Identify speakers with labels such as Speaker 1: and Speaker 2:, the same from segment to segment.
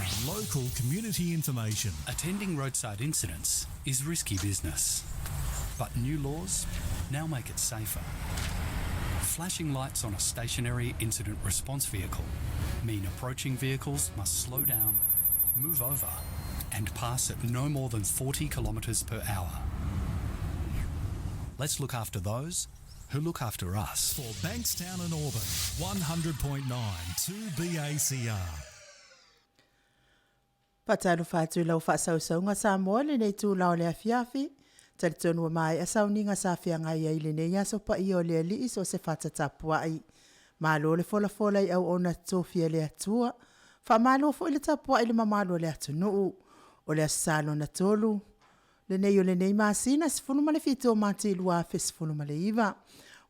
Speaker 1: 2BACR, local community information.
Speaker 2: Attending roadside incidents is risky business, but new laws now make it safer. Flashing lights on a stationary incident response vehicle mean approaching vehicles must slow down, move over, and pass at no more than 40 kilometres per hour. Let's look after those who look after us.
Speaker 1: For Bankstown and Auburn, 100.9 2BACR.
Speaker 3: Faatalofa atu i lau faasausauga Samoa i lenei itula o le afiafi. Talitonu ua maea sauniga sa feagai ai i lenei aso paia o le Alii so o se fata tapuai. Malo le folafola i auauna totofi a le Atua. Faamalo foi le tapuai i le mamalu o le atunuu. O le Aso Sa lona 3 lenei o lenei masina 17 o Mati 2019.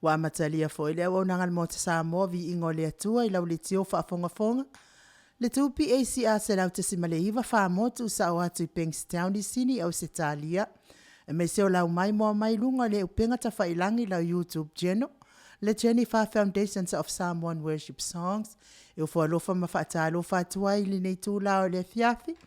Speaker 3: Ua amatalia foi le auaunaga a le Maota Samoa, Viiga o le Atua i lau leitio faafogafoga, le 2PACR 100.9 faamotu sao atu i Bankstown i Sini, Ausetalia, aemaise o lau maimoa mai luga o le upega tafailagi lau YouTube channel, le Jennifer Foundations of Samoan Worship Songs. E ofo alofa ma faatalofa atu ai i lenei itula o le afiafi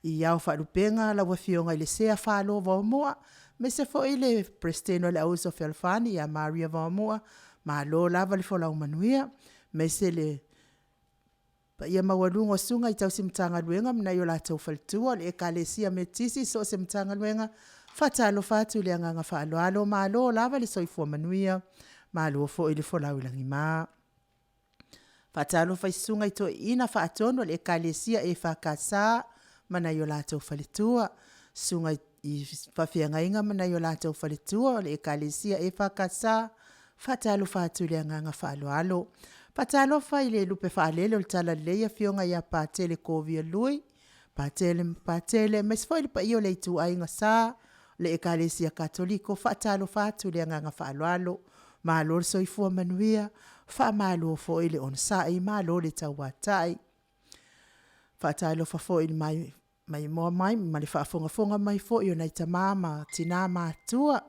Speaker 3: i ao faalupega lau Afioga i le Sea Falo Vaomua, aemaise foi le Peresetene o le Auuso Fealofani ia Maria Vaomua, malo lava le folau manuia, aemaise le paia maualuga o susuga i tausi Matagaluega ma nai o latou faletua, le Ekalesia Metotisi i so o se Matagaluega. E faatalofa atu i le agaga faaaloalo, malo lava le soifua manuia, malo foi le folau i lagima. Faatalofa i susuga i toeaiina faatonu o le Ekalesia EFKS ma nai o latou faletua, susuga i faafeagaiga ma nai o latou faletua o le Ekalesia EFKS, faatalofa atu i le agaga faaaloalo. Faatalofa i le lupe faalele o le Talalelei Afioga ia Patele Kovia Lui, Patele ma Patele aemaise foi le paia o le ituaiga sa o le Ekalesia Katoliko, faatalofa atu i le agaga faaaloalo. Malo le soifua manuia, faamalo foi le onosai, malo le tauatai. Faatalofa foi i le maimoa mai ma le faafogafoga mai foi a nai tama ma tina matutua,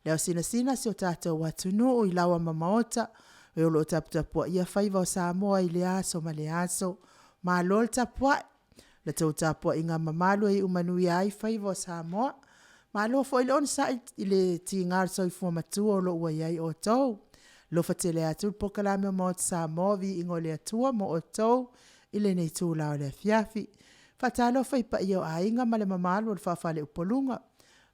Speaker 3: le au sinasina o si o tatou atunuu i laoa ma maota, e o lo o taputapuaia faiva o Samoa i lea aso ma lea aso. Malo le tapuai, la outou tapuaiga mamalu e iu manuia ai faiva o Samoa. Malo foi le onosai i le tiga o le soifua matua o lo o ua i ai outou. Alofa tele atu le polokalame a le Maota Samoa, Viiga o le Atua mo outou i lenei itula o le afiafi. Faatalofa i paia o aiga ma le mamalu o le faaufaleupoluga,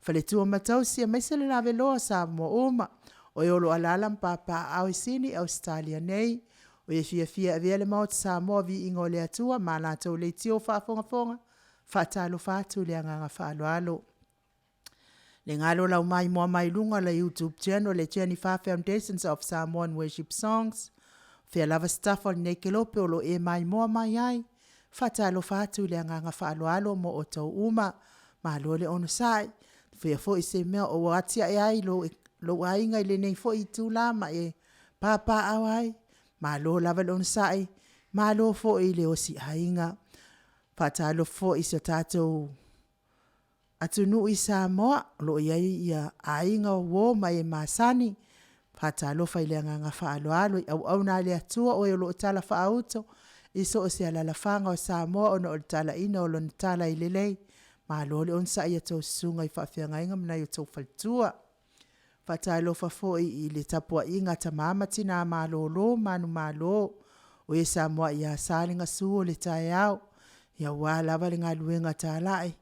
Speaker 3: faletua ma tausi aemaise le lavaloa o Samoa uma o e o lo o alaala ma papaaao i Sini, Ausetalia nei, o e fiafia e avea le Maota Samoa Viiga o le Atua ma latou leitio faafogafoga, faatalofa atu i le agaga faaaloalo. Le galo lau maimoa mai luga o le YouTube channel le Jennifer Foundations of Samoan Worship Songs. Fea lava se tafa o lenei kelope o lo o e maimoa mai ai, faatalofa atu i le agaga faaaloalo mo outou uma. Malo le onosai, faia foi se mea ua atiae ai lou aiga i lenei foi itula ma e papaaao ai, malo lava le onosai, malo foi le osiaiga. Faatalofa foi i si o tatou atunuu i Samoa, o lo o i ai aiga o uo ma e masani, faatalofa i le agaga faaaloalo i auauna a le Atua o e o lo o talafaauto i so o se alaalafaga o Samoa ona o le talaiina o Lana Talalelei. Malo le onosai i a outou susuga i faafeagaiga ma nai o outou faletua. Faatalofa foi i le tapuaiga a tama ma tina malolo manumalo o e sa muai asa le gasu o le taeao, aua lava le galuega talai,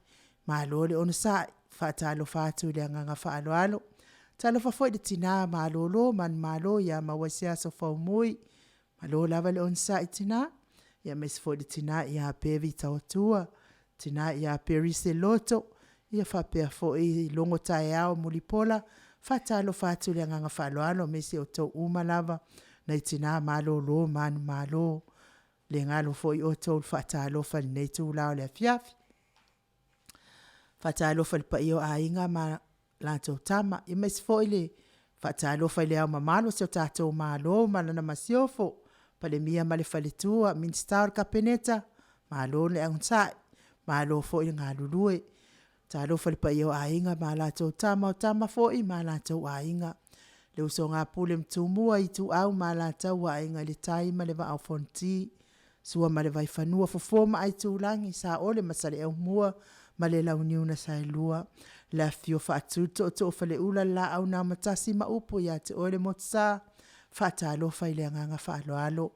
Speaker 3: malo le onosai. Faatalofa atu i le agaga faaaloalo. Talofa foi i le tina malolo manumalo ia Mauaisiaso Faumui, malo lava le onosai tina, aemaise foi le tina ia Pevy Taotua, tina ia Perise Loto, ia faapea foi Logo Taeao Mulipola. Faatalofa atu i le agaga faaaloalo aemaise o outou uma lava nai tina malolo manumalo. Le galo foi outou i le faatalofa i lenei itula o le afiafi. Faatalofa i le paia o Aiga ma latou Tama, aemaise foi le faatalofa i le Ao Mamalu o si o tatou Malo ma lana Masiofo, Palemia ma le Faletua, Minisita o le Kapeneta, malo le onosai, malo foi le galulue. Talofa i le paia o Aiga ma latou Tama, o Tama foi ma latou Aiga, le usoga a Pule ma Tumua, Ituau ma Alataua, Aiga i le Tai ma le Vaa o Fonoti. Sua ma le Vaifanua, Fofo ma Aitulagi, Saole ma Saleaaumua ma le Launiu na Saelua. Le afifio Faatui le Tootoo o Faleula le Laau na Amotasi ma upu ia te oe le Motusa, faatalofa i le agaga faaaloalo.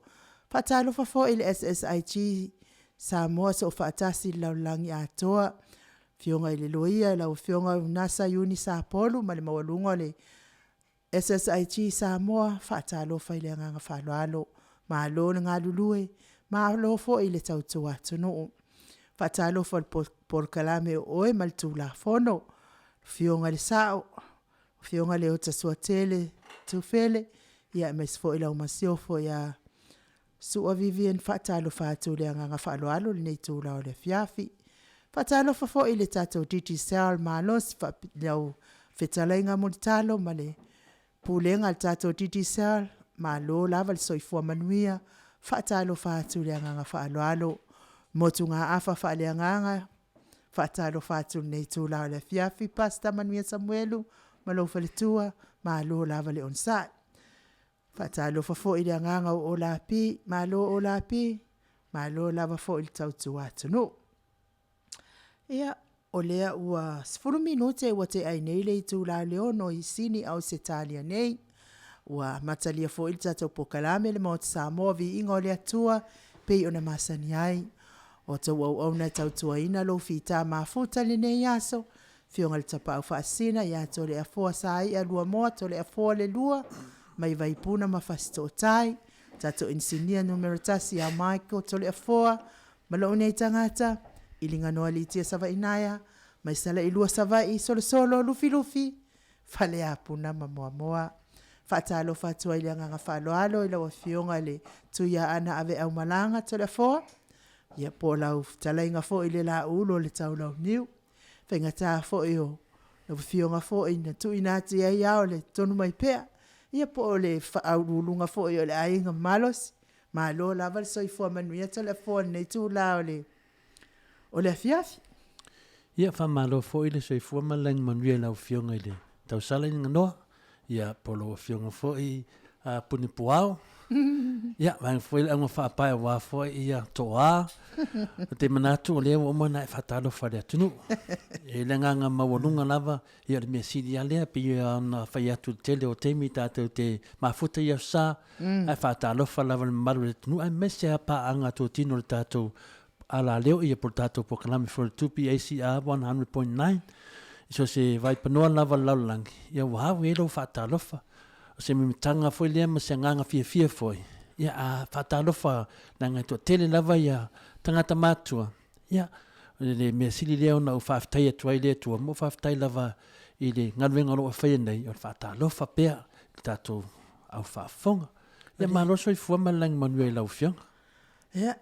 Speaker 3: Faatalofa foi i le SSIG Samoa Soofaatasi i le lalolagi atoa, afioga i le Loia lau Afioga Unasa Iuni Sapolu ma le maualuga o le SSIG Samoa, faatalofa i le agaga faaaloalo. Malo le galulue, malo foi le tautua atunuu. Faatalofa i le Polokalame o Oe ma le Tulafono, Afioga i le Sao, Afioga Leota Suatele Tufele, aemaise foi lau Masiofo ia Sua Vivian. Faatalofa atu i le agaga faaaloalo i lenei itula o le afiafi. Faatalofa foi i le tatou Digicel malosi lau fetalaiga Mulitalo ma le Pulega a le tatou Digicel, malo lava le soifua manuia. Faatalofa atu i le agaga faaaloalo. Motugaafa faaleagaga, faatalofa atu i lenei itula o le afiafi, Pastor Manuia Samuelu ma lou faletua, malo lava le onosai. Faatalofa foi i le agaga o Lapii, malo Lapii, malo lava foi le tautua atunuu. Ia, o lea ua 10 minute ua tea ai nei le itula e 6:00 i Sini Ausetalia nei, ua amatalia foi le tatou Polokalame le Maota Samoa, Viiga o le Atua, e pei ona masani ai. O a outou auauna e tautuaina lou fita mafuta i lenei aso, Afioga i le Tapaau Faasisina ia Toleafoa Saia Luamoa Toleafoa le II mai Vaipuna ma Fasitootai, tatou Inisinia Numera 1 ia Michael Toleafoa ma lou nei tagata, Iliganon Aliitia Savaiinaea, mai Salailua Savaii, Solosolo Lufilufi, Faleapuna ma Moamoa. Faatalofa atu ai i le agaga faaaloalo i lau Afioga i le Tuiaana Aveaumalaga Toleafoa, ia po o lau fetalaiga foi i le Laulu o le Taulauniu. Faigata foi o lau afioga foi na tuuina atu i ai ao o le Tonumaipea, ia po o le Faauluuluga foi o le Aiga Malosi. Malo lava le soifua manuia Toleafoa i lenei itula o le afiafi.
Speaker 4: Ia, faamalo foi le soifua ma le lagi manuia i lau Afioga i le tausala Iganoa, ia po o lau Afioga foi Punipuao. Ia, vaega foi le auga faapae aua foi ia toa. Ou te manatu o lea ua uma ona e faatalofa i le atunuu. E le agaga maualuga lava, ia o le mea sili lava lea, pei ona fai atu i le tele o taimi tatou te mafuta i Aso Sa, ae faatalofa lava i le mamalu o le atunuu, aemaise lava paaga totino o le tatou alaleo ia po o le tatou polokalame foi o le 2BACR 100.9 i so o se vaipanoa lava o le lalolagi, ia ua au i ai lou faatalofa. O se mimitaga foi lea ma se agaga fiafia foi, ia a faatalofa leaga e toatele lava ia tagata matutua, ia o le mea sili lea ona ou faafetai atu ai i le Atua, ma ou faafetai lava i le galuega o lo o faia nei, o le faatalofa pea i le tatou au faafofoga. Ia malo le soifua ma le lagi manuia i lau Afioga.
Speaker 3: Ia,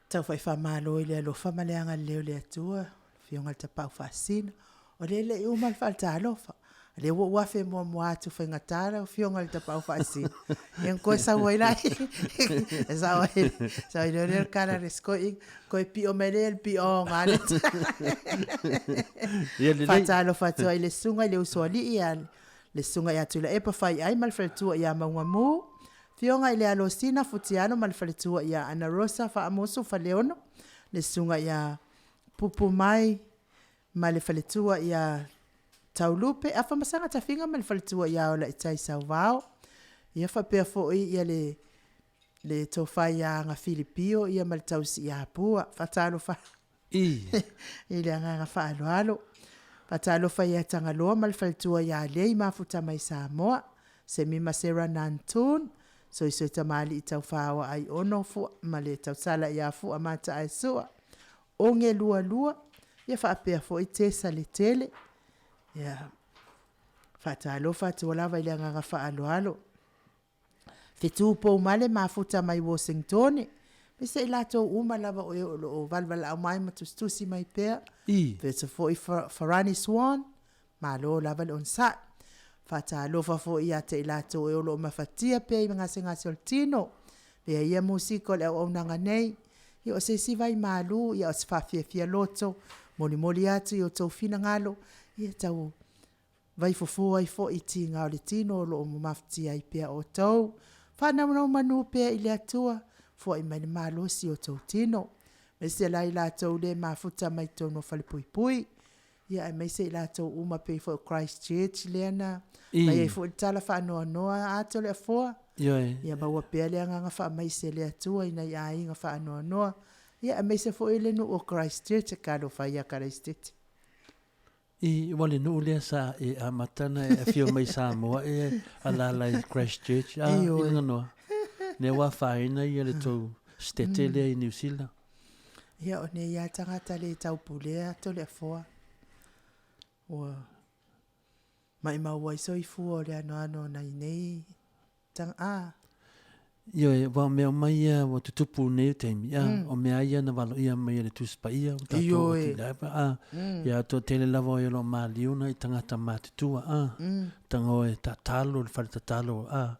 Speaker 3: tau fai faamalo i le alofa ma le agalelei o le Atua, Afioga i le Tapaau Faasisina. O lea e le i uma le faatalofa. O lea ua ou afe muamua atu faigata lau Afioga i le Tapaau Faasisina. Ia ona toe sau ai lea, sau ai, sau ai lea o le tala a le isi toeaina, toe pio mai lea i le pio aoga le
Speaker 4: Ia lelei.
Speaker 3: Faatalofa atu ai i le Susuga i le Usoalii, le Susuga ia Tuilaepa Faiai ma le faletua ia Maugamu, Afioga i le Alosina Futialo ma le faletua ia Anarosa Faamusu Faleono, le Susuga ia Pupumai ma le faletua ia Taulupe Afamasaga Tafiga ma le faletua ia Olaitai Sauvao. Ia faapea foi ia le le tofa ia Agafili Pio ia ma le tausi ia Pua. Faatalofa
Speaker 4: I.
Speaker 3: I le agaga faaaloalo. Faatalofa ia Tagaloa ma le faletua ia Lei Mafuta mai Samoa, Semi ma Sarah Nantoon, Soisoi Tamalii Taufaaoa Aiono Fua ma le tausala ia Fua Mataaesua, Oge Lualua, ia faapea foi Tesa Letele. Ia faatalofa atu lava i le agaga faaaloalo. Fetu Poumale mafuta mai Washingtone, me se i latou uma lava o e o lo o valevalaau mai ma tusitusi mai pea.
Speaker 4: I.
Speaker 3: Pesa foi Farani Swan, malo lava le onosai. Faatalofa foi ia te i latou e o lo o mafatia pea i gasegase o le tino. Pea ia musika o le auaunaga nei, ia o se isi vai malu, ia o se faafiafia loto, molimoli atu i o outou finagalo, ia tau vaifofo ai foi i tiga o le tino o lo o mafatia ai pea outou. Faanonomanu pea i le Atua, foai mai le malosi o outou tino. Aemaise la i latou le mafuta mai totonu o falepuipui, ia aemaise i latou uma pei foi o Christchurch lea na fai ai foi le tala faanoanoa Atoleafoa.
Speaker 4: Ioe.
Speaker 3: Ia maua pea le agaga faamaise o le Atua i nai aiga faanoanoa, ia aemaise foi le nuu o Christchurch, talofa ia Karaisitete.
Speaker 4: I, ua le nuu lea sa e amata ona e afio mai i Samoa e alaala i Christchurch, a, i Ganoa. Lea ua afaina ia le tou sitete lea i Niu Sila.
Speaker 3: Ia, o nei lava tagata le taupulea Toleafoa, ua maimau ai soifua o le anoano o nai nei Tanga, a.
Speaker 4: Ioe, aua o mea uma ia ua tutupu i nei taimi, a, o mea ia na valoia mai e le Tusi Paia, ua tatou oti lava, a, ia toatele lava o e o lo o maliu nai tagata matutua, a, tago e tatalo i le fale tatalo, a,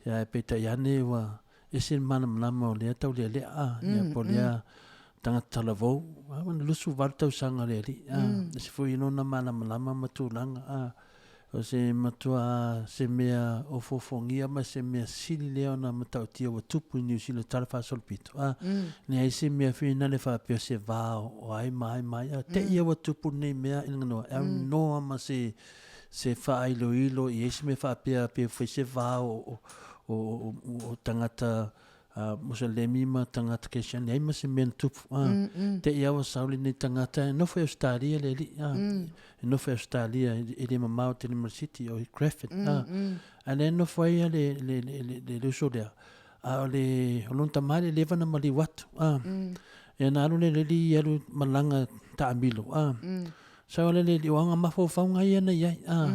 Speaker 4: ia ae peitai ane ua ese le malamalama o lea taulealea, a, ia po o lea tagata talavou, a, ua na 28 tausaga o le alii, a, ese foi lona malamalama ma tulaga, a, O se matua se mea ofoofogia ma se mea sili lea ona matautia ua tupu i Niu Sila tala faasolopito. A, leai se mea finale faapea se va o ai ma ai ma ai. A, te ia ua tupu lenei mea i Ganoa, e aunoa ma se, se faailoilo i ai se mea faapea pe fai se va o, o, o, o, o tagata Muselemi ma tagata Kerisiano, leai ma se mea na tupu. A, te i awa sau lenei tagata, e nofo i Ausetalia le alii, a, e nofo i Ausetalia, e le mamao tele ma le city o Grafton, a, a lea e nofo ai le, le, le, le, le, le uso lea, a o le, o lona tama le leva na maliu atu, a, ia na alu le alii alu malaga taamilo, a, sau le alii, o aga mafaufauga ia na i ai, a,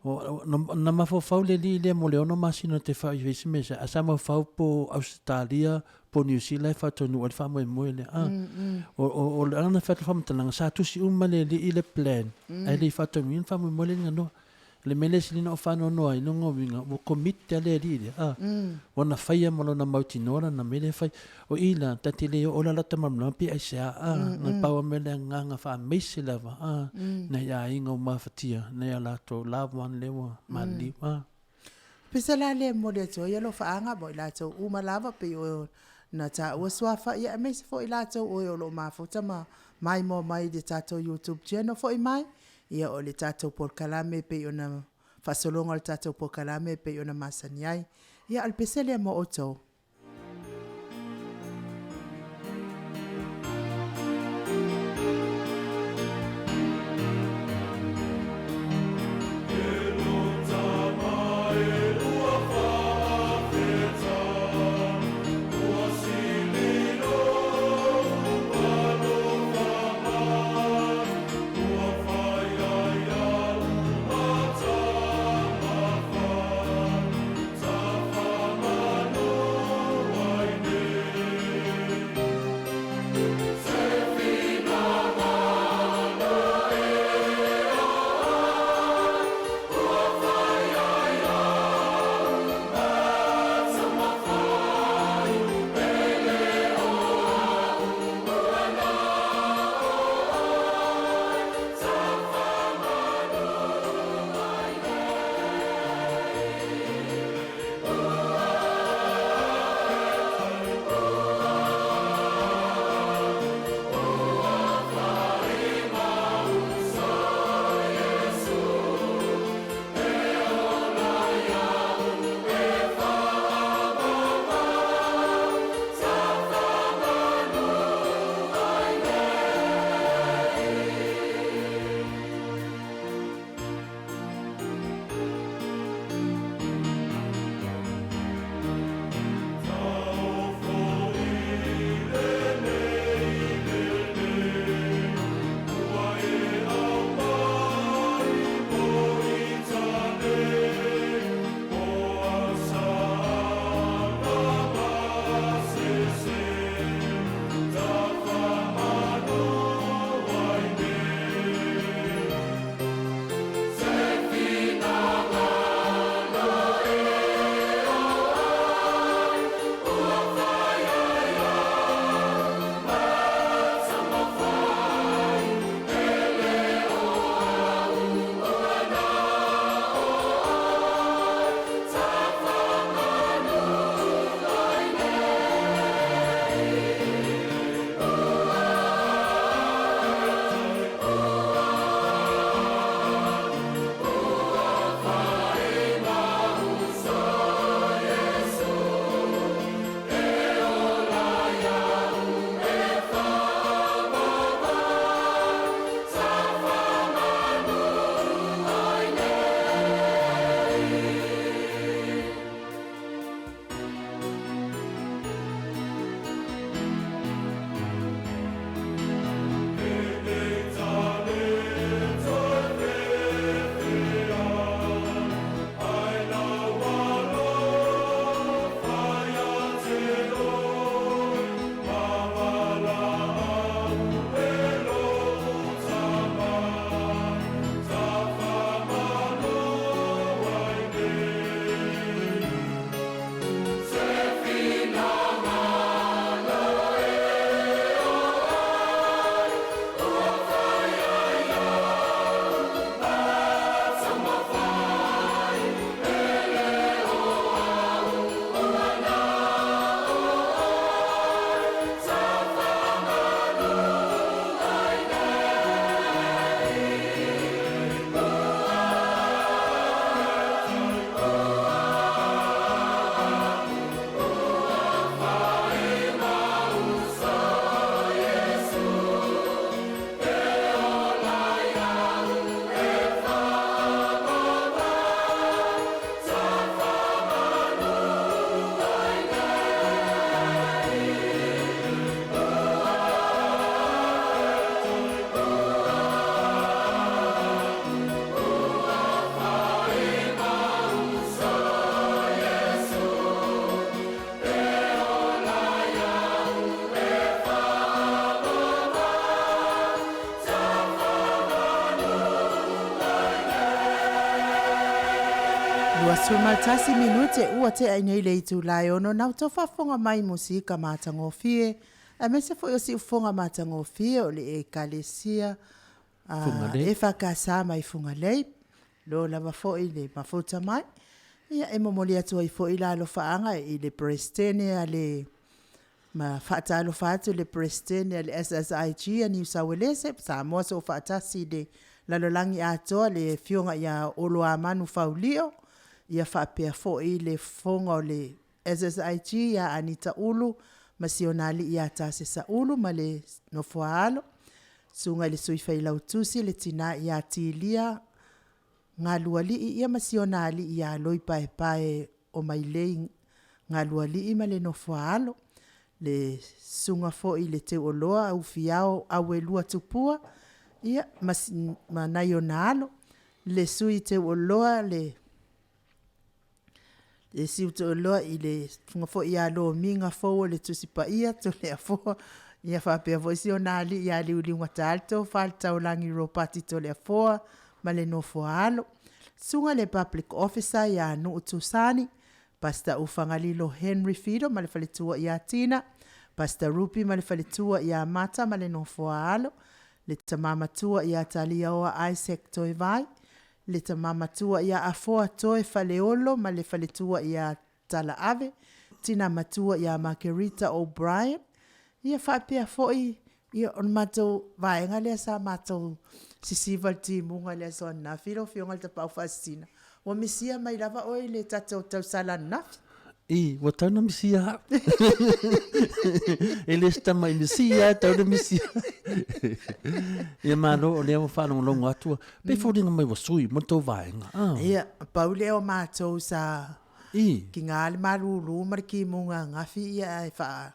Speaker 4: o, na mafaufau le alii lea mo le 6 masina te fai i se mea, a sa mafaufau po Ausetalia po Niu Sila e faataunuu ai le faamoemoe lea, a, o, o, o le ala na fai atu le faamatalaga, sa tusi uma le alii le plan, ae le i faataunuuina le faamoemoe lea i Ganoa. Le mea lea sili ona ou faanoanoa ai, lona uiga, ua commit lava le alii lea, a, ua na faia ma lona mautinoa lana mea lea e fai. O i la, ta te le oo la lata malamalama pe aisea, a, na pau lava mea le agaga faamaise lava, a, nai aiga ua mafatia, nai a latou loved one lea ua maliliu, a.
Speaker 3: Pese la lea e momoli atu ai alofaaga mo i latou uma lava pei o na taua suafa ia aemaise foi i latou o e o lo o mafuta ma maimoa mai i le tatou YouTube channel foi mai ia o le tatou polokalame e pei ona faasologa o le tatou polokalame e pei ona masani ai. Ia o le pese lea mo outou. 21 minute ua tea i nei le itula e ono na outou faafofoga mai i musika matagofie aemaise foi o siufofoga matagofie o le Ekalesia
Speaker 4: Fugalei.
Speaker 3: EFKS mai Fugalei. Lo lava foi le mafuta mai. Ia e momoli atu ai foi la alofaaga i le Peresetene a le ma faatalofa atu i le Peresetene a le SSIG a Niu Sauelese, Samoa Soofaatasi i le Lalolagi atoa, le Afioga ia Oloamanu Faulio, ia faapea foi le Fofoga o le SSIG ia Anita Ulu ma si ona alii ia Tasesa Ulu ma le nofoaalo, Susuga i le Sui Failautusi le tina ia Tilia Galualii ia ma si ona alii ia Loi Paepae o Mailei Galualii ma le nofoaalo, le susuga foi i le Teuoloa Ufiao Auelua Tupua ia ma nai ona alo, le Sui Teuoloa le Siu Teuoloa i le susuga foi ia Lomiga Fou o le Tusi Paia Toleafoa ia faapea foi si ona alii ia Liuliugata le Tofa i le Taulagi Ropati Toleafoa ma le nofoaalo, susuga i le Public Officer ia Nuu Tusani, Pastor Ufagalilo Henry Fido ma le faletua ia Tina, Pastor Rupi ma le faletua ia Mata ma le nofoaalo, le tama matua ia Taliaoa Isaac Toevai, le tama matua ia Afoa Toe Faleolo ma le faletua ia Talaave, tina matua ia Margherita O'Brien, ia faapea foi, ia o le matou vaega lea sa matou sisiva i le timuga i le aso ananafi lau Afioga i le Tapaau Faasisina, ua misia mai lava oe i le tatou tausala ananafi.
Speaker 4: I, ua tau na misia au. E le se tama i misia, e tau na misia. Ia malo o lea ua faalogologo atu, pei foliga mai ua sui mo le tou vaega. Ah.
Speaker 3: Ia, pau lea o matou sa
Speaker 4: I.
Speaker 3: Kiga le malulu ma le kimuga angafi ia ae faa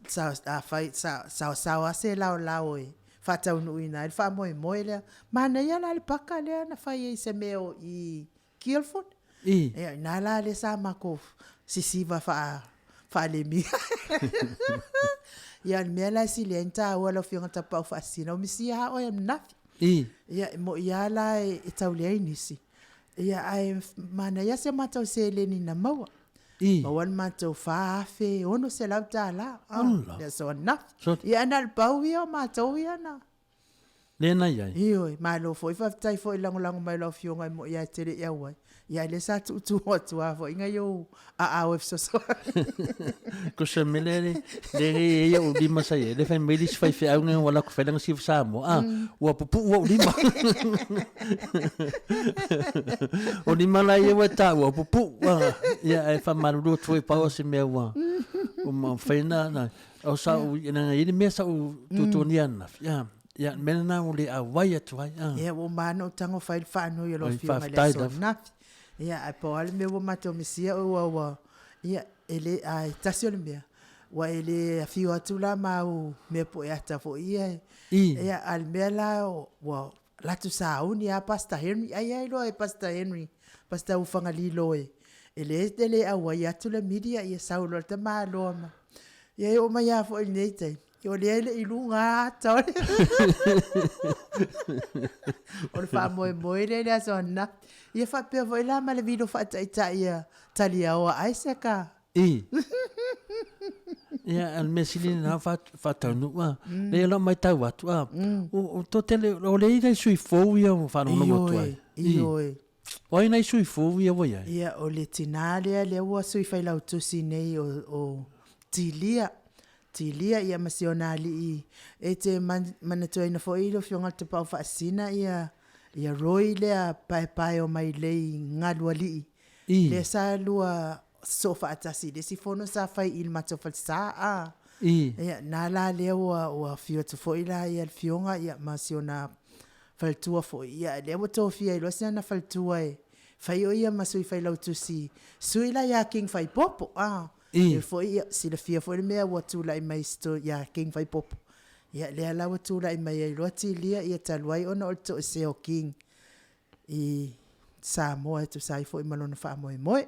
Speaker 3: sa afai sa saosao lava se laolao e faataunuuina ai le faamoemoe lea. Manaia la le paka lea na fai ai i se mea o i Guildford.
Speaker 4: I.
Speaker 3: Ia ina la lea sa matou sisiva faa faalemi. Ia o le mea la e sili ai ona taua lau Afioga Tapaau Faasisina, ua misia lava oe ananafi.
Speaker 4: I.
Speaker 3: Ia e moi lava la e tau leai nisi. Ia ae manaia si a matou seleni na maua.
Speaker 4: I.
Speaker 3: Maua le matou $4,600
Speaker 4: Ola.
Speaker 3: Le aso ananafi.
Speaker 4: So-
Speaker 3: Ia ae na o le pau ia o matou ia na.
Speaker 4: Lea na i ai.
Speaker 3: Ioe, malo foi, faafetai foi i le lagolago mai o lau Afioga e moi lava e te le i auai. Ia ae lea sa tuutuu atu lava foi nai ou aao e fesoasoani.
Speaker 4: Ko se mea lea le le e i ai ou lima sa i ai, le fai mai le isi faifeau nei ua alu atu fai lana siva Samoa, a, ua pupuu ou lima. O lima la ia ua e taua, ua pupuu. A, ia ae faamalulu atu foi pau o se mea ua ua mafai ona na o sa ou leaga e i ai le mea sa ou tuatuagia ananafi, a, ia o le mea lena ua le auai atu ai. A.
Speaker 3: Ia ua uma lava ona ou tago fai le faanoi a lau
Speaker 4: Ai,
Speaker 3: Afioga i le
Speaker 4: faafetai
Speaker 3: aso
Speaker 4: lava.
Speaker 3: ananafi. Ia ae pau lava le mea ua matou misia ua ua ia e le ae tasi o le mea, ua e le afio atu la ma au mea pueata foi ia e
Speaker 4: I.
Speaker 3: ia a o le mea la ua alu atu sauni lava Pastor Henry, ai lava iloa e Pastor Henry, Pastor Ufagalilo e e le te le auai atu le media ia sau loa le tamaloa ma ia e oo mai lava foi i lenei taimi. O lea e le i luga lava ata o le o le faamoemoe lea i le aso ananafi. Ia faapea foi la ma le vilo faataitai a Taliaoa Isaac a.
Speaker 4: I. Ia, a o le mea sili lena ua faataunuu a. Leai o lau matau atu a, o toatele, o lea e i ai nai sui fou ia ua faalogologo atu ai.
Speaker 3: Ioe, ioe.
Speaker 4: O ai nai sui fou ia ua i ai?
Speaker 3: Ia, o le tina lea, lea ua sui failautusi nei o, o Tilia. Tilia ia ma si ona alii. E te manatuaina foi lau Afioga i le Tapaau Faasisina ia, ia Roy lea paepae o Mailei Galualii.
Speaker 4: I.
Speaker 3: Lea sa lua sosoo faatasi i le isi fono sa fai i le matou falesa a.
Speaker 4: I.
Speaker 3: Ia, na la lea ua, ua afio atu foi la ia le Afioga ia ma si ona faletua foi, ia lea ua tofia ai loa si ana faletua e fai o ia ma sui failautusi, sui la ia King Faipopo, a.
Speaker 4: I.
Speaker 3: Lea foi ia silafia foi le mea ua tulai mai ia King Faipopo, ia lea la ua tulai mai ai loa Tilia ia talu ai ona o le toesea o King i Samoa e tusa ai foi ma lona faamoemoe.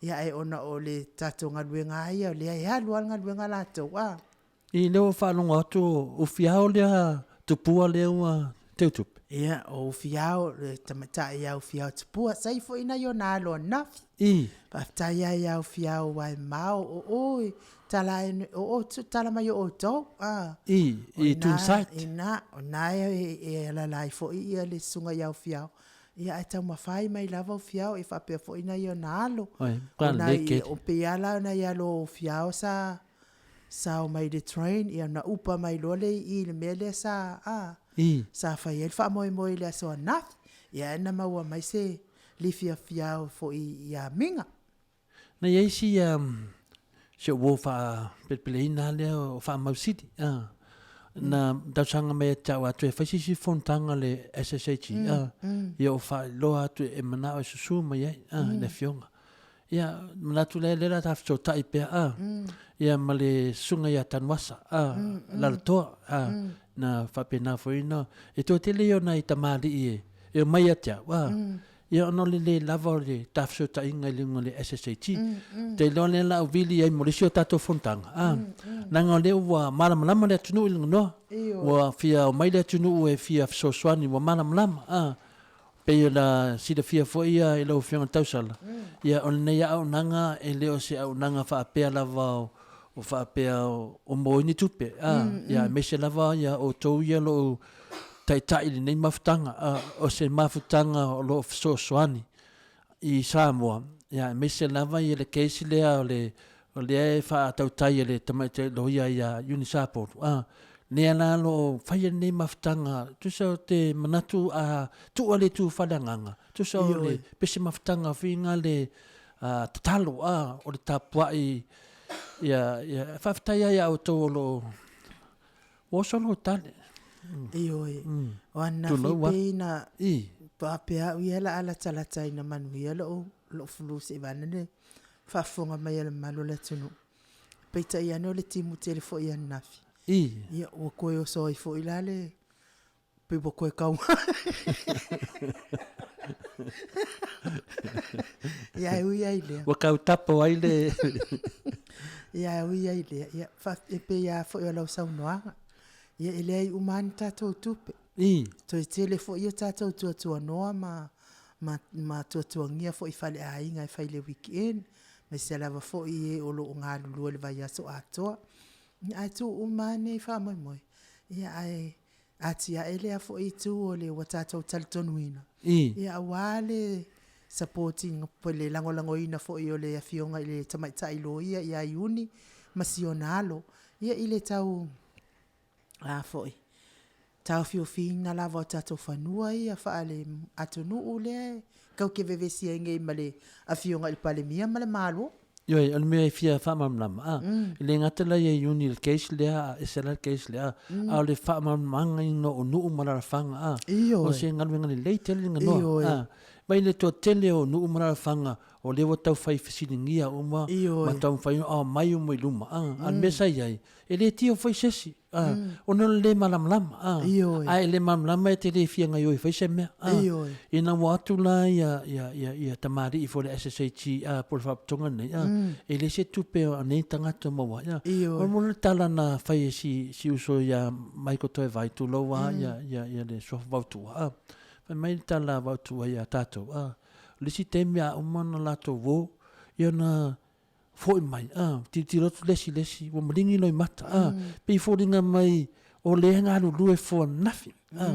Speaker 3: Ia ae ona o le tatou galuega lava ia, o lea e alu lava le galuega latou, a.
Speaker 4: I lea ua faalogo atu o Ufiao lea tupua lea ua. Teutupe.
Speaker 3: Ia, o Ufiao, le tamaitai ia Ufiao Tupua, sa ifo ina i ona alo ananafi.
Speaker 4: I.
Speaker 3: Faafetai lava ia Ufiao aua e mao, o o e tala o o tala mai o outou.
Speaker 4: A. I, i Tunsite.
Speaker 3: Ina, o na e, e alala ai foi ia le susuga ia Ufiao. Ia ae taumafai mai lava Ufiao e faapea foi nai ona alo.
Speaker 4: Oi, o nai,
Speaker 3: o pei lava la nai alo o Ufiao sa sa omai i le train, ia ona upa mai loa lea i i i le mea lea sa, a,
Speaker 4: I.
Speaker 3: sa fai ai le faamoemoe i le aso ananafi. Ia ae na maua mai se lifiafiao foi i Amiga.
Speaker 4: Na i ai si, um, si ou uo faapelepeleina lava lea o Faamausili, a, na talosaga mai ia te au a toe fai se isi fonotaga a le SSAG, a, ia ou faailoa atu e manao e susu mai ai, a, i le afioga. Ia, manatu lea, lea la ta fesootai pea, a, ia ma le susuga ia Tanuvasa, a, Lalotoa, a, na faapena foi ona, e toatele ia o nai tamalii e, e omai ia te au, a, ia ona o le le lava o le ta fesootaiga i luga o le SSAT. Ou te iloa lea la au vili ai mo le isi o tatou fonotaga, a, leaga o lea ua malamalama le atunuu i luga noa, ua fia omai le atunuu e fia fesoasoani, ua malamalama, a. Pei ona silafia foi ia i lau Afioga i le Tausala, ia o lenei auaunaga e le o se auaunaga faapea lava o faapea o mo ai ni tupe, a, ia aemaise lava ia outou ia o lo o taitai i lenei mafutaga, a, o se mafutaga o lo o fesoasoani i Samoa, ia aemaise lava ia le case lea o le O lea e faatautai e le tamaitai loia ia Eunice Apolu, a, lea la o lo o faia lenei mafutaga, tusa ou te manatu a tuu a le itu faaleagaga, tusa o le pese mafutaga foi na le tatalo, a, o le tapuai ia, ia, faafetai lava ia outou o lo o ua oso lou tale.
Speaker 3: Ioe, o ananafi pei na faapea au ia o le a latalata ina manuia lou flu seivane le faafofoga mai a le mamalu o le atunuu. Peitai ane o le timu tele foi ananafi. Ia ua toe oso ai foi la le pei ua toe tau Ia e ui ai lea.
Speaker 4: Ua tau tapo ai le
Speaker 3: Ia e ui ai lea. Ia e pei lava foi o lau saunoaga. Ia e leai uma lava ni tatou tupe. Toe tele foi o tatou tuatuanoa ma ma ma tuatuagia foi i faleaiga e fai i le weekend, aemaise lava foi e o lo o galulue i le vaiaso atoa. Ia ae tuu uma lava nei faamoemoe, ia ae atiae lea foi itu o le ua tatou talitonuina, ia aua le support ina po o le lagolagoina foi o le Afioga i le Tamaitai Loia ia Iuni ma si ona alo, ia i le tau a foi, taofiofiina lava o tatou fanua ia faale-atunuu lea e tau te vevesi ai nei ma le Afioga i le Palemia ma le Malo.
Speaker 4: Ioe, o le mea e fia faamalamalama, a, e le gata la ia Iuni i le case lea, a ese la le case lea, a, a o le faamalamalamaina o nuu ma alalafaga, a, o se galuega lelei tele le ganoa, a, mai le toatele o nuu ma alalafaga o lea ua tau fai fesiligia uma ma taumafai ona aumai uma i luma, a, a o le mea sa i ai, E le tio foi se isi, a, ona o le le malamalama, a, a e le malamalama e te le fia gaioi e fai se mea, a, ina ua atu la ia, ia, ia, ia tamalii foi le SSAG, a, po o le faalapotopotoga lenei, a, e leai se tupe a nei tagata o maua ai, a. O le tala na fai e si, si uso ia Michael Toevai, tulou lava ia, ia, ia le suafa Vaotuua, a, fai mai le tala a Vaotuua ia tatou, a, o le isi taimi a uma ona latou uo, ia ona Foi mai, a, tilotilo atu le isi i le isi, ua maligi loimata, a, pei e foliga mai o lea e galulue fua ananafi, a,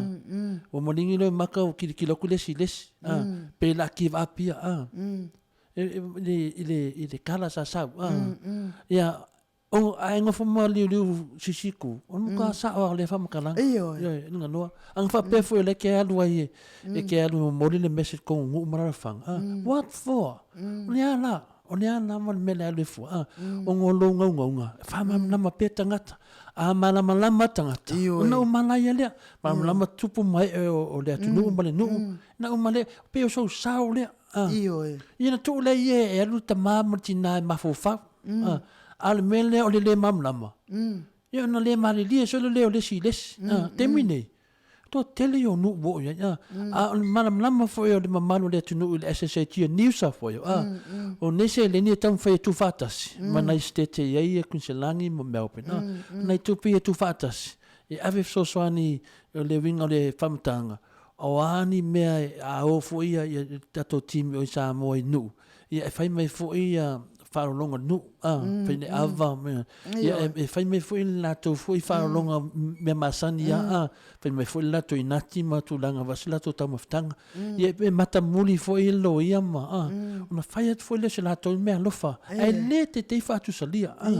Speaker 4: ua maligi loimata ua tilotilo atu le isi i le isi, a, pei o le a give up ia, a, i le kala sa sau, a, ia, ae nofo ma liuliu sisiku, o le matua sao lava o lea faamatalaga.
Speaker 3: Ioe.
Speaker 4: Ioe, le ganoa. A na faapea foi o lea e te alu ai e te alu e momoli le message i totonu o nuu ma alaalafaga, a, what for? O le a la? O le a lava le mea le alu e fua, a, ona o lou naunauga, e faamalamalama pea tagata. A malamalama tagata, ona uma laia lea. Malamalama tupu ma ee o le atunuu ma le nuu, ona uma lea, pei o sou sao lea. A, ia na tuu lea ia e alu le tama ma le tina e mafaufau. A, a o le mea lea o le le malamalama, ia ona le malilie solo lea o le isi i le isi. A, taimi nei, Toatele ia o nuu ua oo i ai, a, a o le malamalama foi o le mamalu o le atunuu i le SSAG o New South Wales, a, o nei seleni e taumafai e tuufaatasi ma nai sitete e i ai Kuiniselani ma Melbourne, a, nai tupe ia e tuufaatasi e ave fesoasoani O le uiga o le faamatalaga, o a ni mea a o foi ia le tatou team i o i Samoa i nuu, ia e fai mai foi ia faalologa nuu, a, fai le ava, ia e fai mai foi le latou foi faalologa mea masani a, a, fai mai foi le latou inati ma tulaga foi se latou taumafataga. Ia e matamuli foi le loia ma, a, ona fai atu foi lea o se latou meaalofa, ae le teitei faatusalia, a.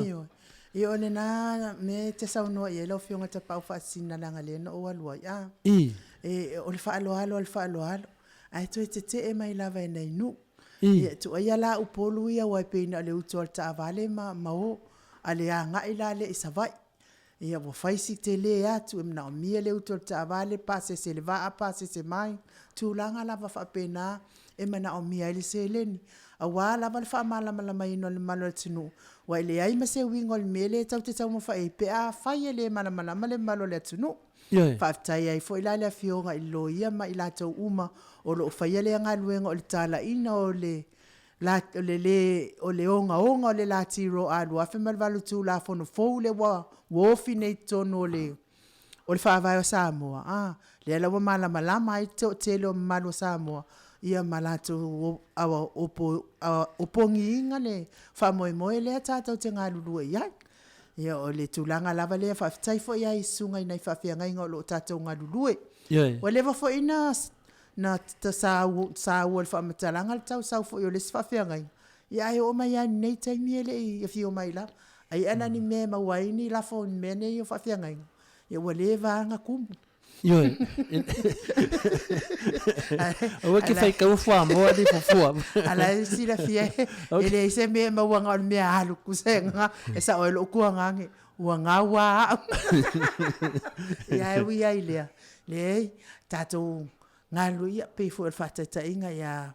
Speaker 3: Ia o lena mea e te saunoa i ai lau Afioga Tapaau Faasisina leaga lea na ou alu ai a. E, o le faaaloalo o le faaaloalo, ae toe tetee mai lava e nai nuu. Ia tuuaia la Upolu ia aua e pei na o le utu lava o le taavale ma ma o, a le agai la lea i Savaii. Ia ua fai si tele atu e manaomia le utu o le taavale, pasese i le vaa, pasese mai, tulaga lava faapena e manaomia ai le seleni aua lava le faamalamalamaina o le mamalu o le atunuu, aua e leai ma se uiga o le mea lea tatou te taumafai ai pe afai e le malamalama le mamalu o le atunuu. Ioe. Faafetai ai foi la i le Afioga i le Loia ma i latou uma o lo o faia lea galuega o le talaiina o le o le le o le ogaoga o le Lati Roa 2008 Tulafono fou lea ua ofi nei i totonu o le o le Faavae o Samoa, a, lea la ua malamalama ai le toatele o mamalu o Samoa, ia ma latou opogiina le faamoemoe lea tatou te galulue i ai. Ia, o le tulaga lava lea, faafetai foi lava i susuga i nai faafeagaiga o lo o tatou galulue. Ioe. Ua leva foi na saua i le faamatalaga le tau sau foi o le isi faafeagaiga, ia ae oo mai lava i lenei taimi e le i afio mai lava. Ai ana ni mea e maua ai ni lafo i mea nei o faafeagaiga, ia ua leva lava ona tumu.
Speaker 4: Ioe. Aua e te faitaua fuamoa alii fuafua.
Speaker 3: A la e silafia e leai se mea e maua na o le mea alu tusa e ga, e sao ai lou tuagage, ua gau lava au. Ia ae ui lava i lea, leai, tatou galulue, ia pei foi o le faataitaiga ia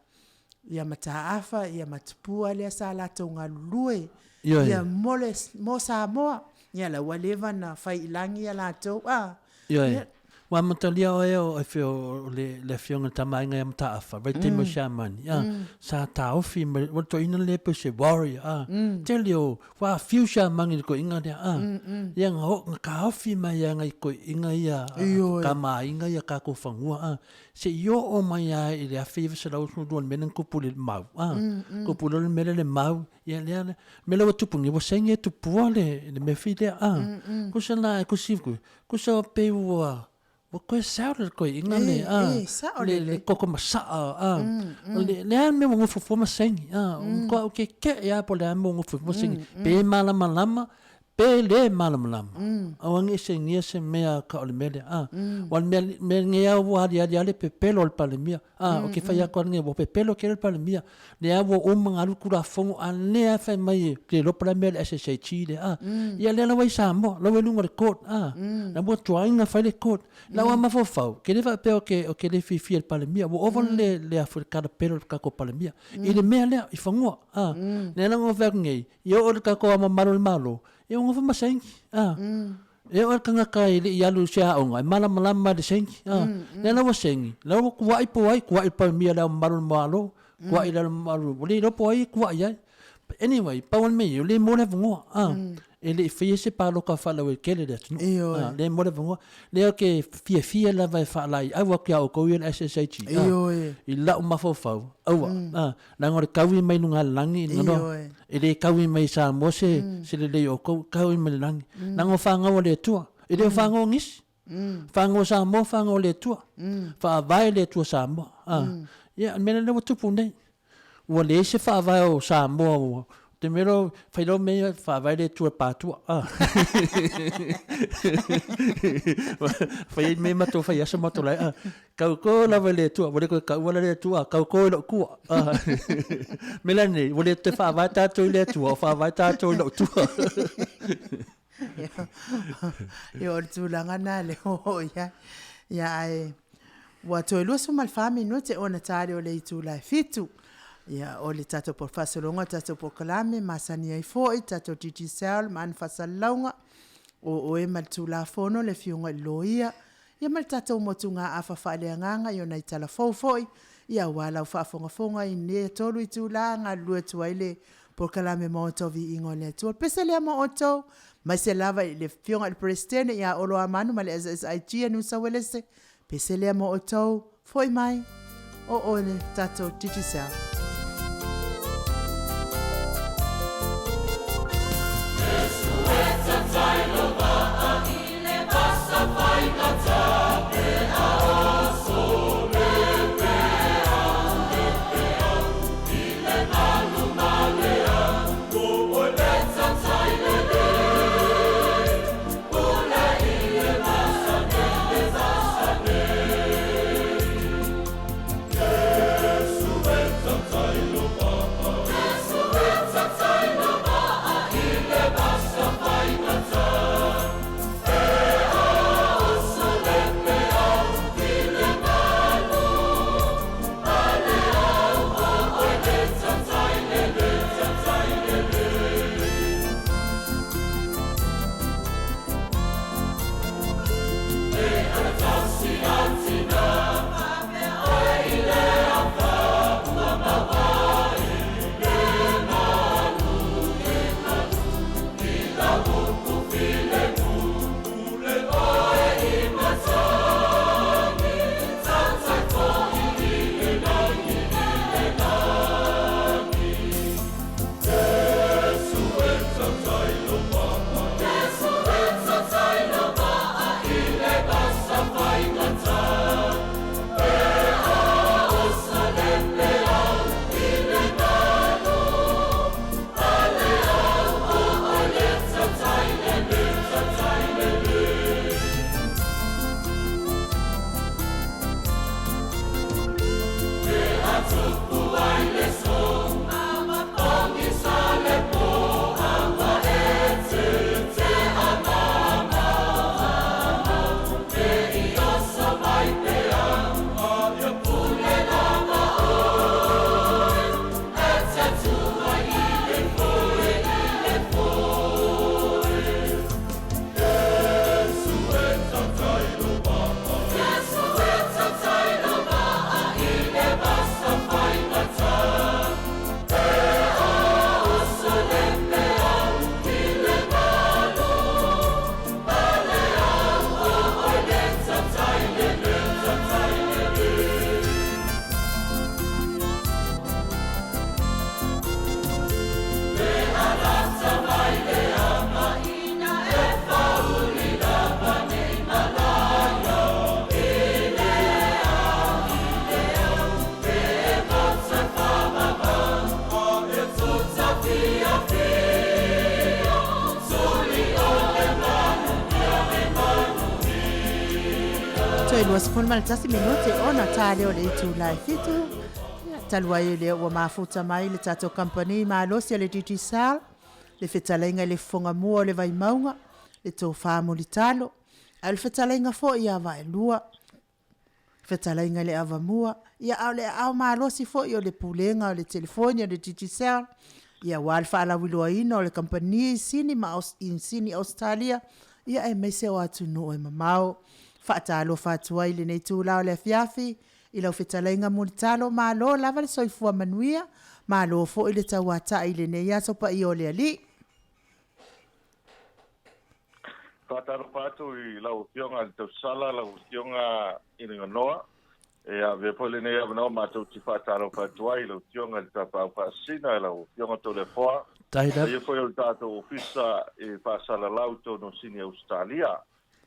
Speaker 3: ia Mataafa, ia ma Tupua lea sa latou galulue,
Speaker 4: Ioe.
Speaker 3: ia mo le, mo Samoa. Ia la ua leva na fai i lagi ia latou, a.
Speaker 4: Ioe.
Speaker 3: Ia.
Speaker 4: Ua amatalia oe o e o le, le afioga i le Tama a Aiga ia Mataafa, vaitaimi o Siamani, a, sa taofi mai, ua toeaina lea pei o se warrior, a, tele o, ua afio Siamani i le toeaina lea, a, ia na o, na taofi mai lava nai toeaiina ia,
Speaker 3: Ioe.
Speaker 4: Tama a Aiga ia tatou fanua, a, Se i oo mai lava i le 1912 i le mea lea na tupu i le mau, a, tupu loa le mea lea i le mau, ia lea le mea lea ua tupu nei, ua saini e Tupua le, le mea foi lea, a. Tusa la, e tusi, tusa pei ua, ua toe sao le toeaina le, a, le, le toto masaa, a. O le, le a le mea ua nofo fua ma saini, a, ua matua ou kekeʻe lava po o le a le mea ua nofo fua ma saini, pe malamalama, Pe le malamalama, aua ne i sainia se mea ka o le mea lea, a. Aua o le mea, mea lenei lava ua aliali lava le pepelo a le Palemia, a, ou te fai atu lava lenei, ua pepelo tele le Palemia, lea ua uma ona alu le Tulafono, a o lea lava e fai mai e le iloa po o le a le mea o le SSAG lea, a. Ia lea la ua i Samoa, la ua i luga o le court, a, la ua tuai ona fai le court. I lau lava mafaufau, ou te le faapea ou te le fiafia i le Palemia, ua ova le, le a foi le kalapelo i le tatou Palemia, i le mea lea, i fanua, a. Lea la na ou fai atu nei, Ia oo i le tatou Ao Mamalu o le Malo, ia ua nofo ma saini, a. E oo lava le tagata e le i alu i se aoga, e malamalama i le saini, a. Lea la ua saini, la ua tuuai po o ai, tuuai i le Palemia i le Ao Mamalu o le Malo, tuuai i le Ao Mamalu, ua le iloa po o ai e tuuai ai. But anyway, pau lava le mea ia, ua le maua le avanoa, a. E le i faia se palota faalauaitele i le atunuu, a, le maua le avanoa. Lea ou te fiafia lava e faalaeiau atu ia outou ia le SSIG, a, i lau mafaufau, aua, a. Leaga o le taui mai luga le lagi i luga E le taui mai i Samoa se, se lelei o outou, taui mai le lagi. Leaga o fanau a le Atua. E le o fanau a nisi. Fanau a Samoa, fanau a le Atua. Faavae le Atua Samoa. Ah. Ia, o le mea lea ua tupu nei. Ua leai se faavae o Samoa ua te mea loa, fai loa mea ia, faavae le Atua e patua. Ah. Fai ai mea matou fai aso matou lai. Ah. Tauto lava i le Atua, ua le toe taua la le Atua, tauto i lou tua. Mea la nei, ua le toe faavae tatou i le Atua, o faavae tatou i lou tua.
Speaker 3: Ia, o le tulaga lena lea ua oo i ai. Ia, ae ua toe 24 minute ona tali o le itula e 7. Ia, o le tatou faasologa o le tatou polokalame, masani ai foi le tatou Digicel ma ana faasalalauga, o oe ma le Tulafono, le Afioga i le Loia, Ia ma le tatou motugaafa faaleagaga i ona itala fou foi, ia aua lau faafogafoga i nei e tolu itula galulue atu ai le Polokalame mo outou viiga o le Atua. O le pese lea mo outou, mai se lava i le Afioga i le Peresetene ia Olo Amanu ma le SSIG a Niu Sauelese, pese lea mo outou, foi mai, o oe le tatou Digicel. Toe 21 minute ona ta lea o le itula e 7. Ia, talu ai o lea ua mafuta mai le tatou kamupani malosi a le Digicel, le fetalaiga i le fofoga mua o le Vaimauga, le Tofa Mulitalo, a o le fetalaiga foi ia Vaelua, fetalaiga i le Avamua, ia a o le aao malosi foi o le Pulega o le Telefoni a le Digicel, ia aua le faalauiloaina o le kamupani i Sini ma i Sini Ausetalia, ia aemaise o atunuu e mamao. Faatalofa atu ai i lenei itula o le afiafi i lau fetalaiga Mulitalo, malo lava le soifua manuia, malo foi le tauatai i lenei aso paia o le Alii.
Speaker 5: Faatalofa atu i lau Afioga i le Tausala, lau Afioga i le Ganoa. E avea foi lenei avanoa matou te faatalofa atu ai i lau Afioga i le Tapaau Faasisina, lau Afioga Toleafoa, paia foi o le tatou Ofisa e faasalalau i totonu o Sini Ausetalia.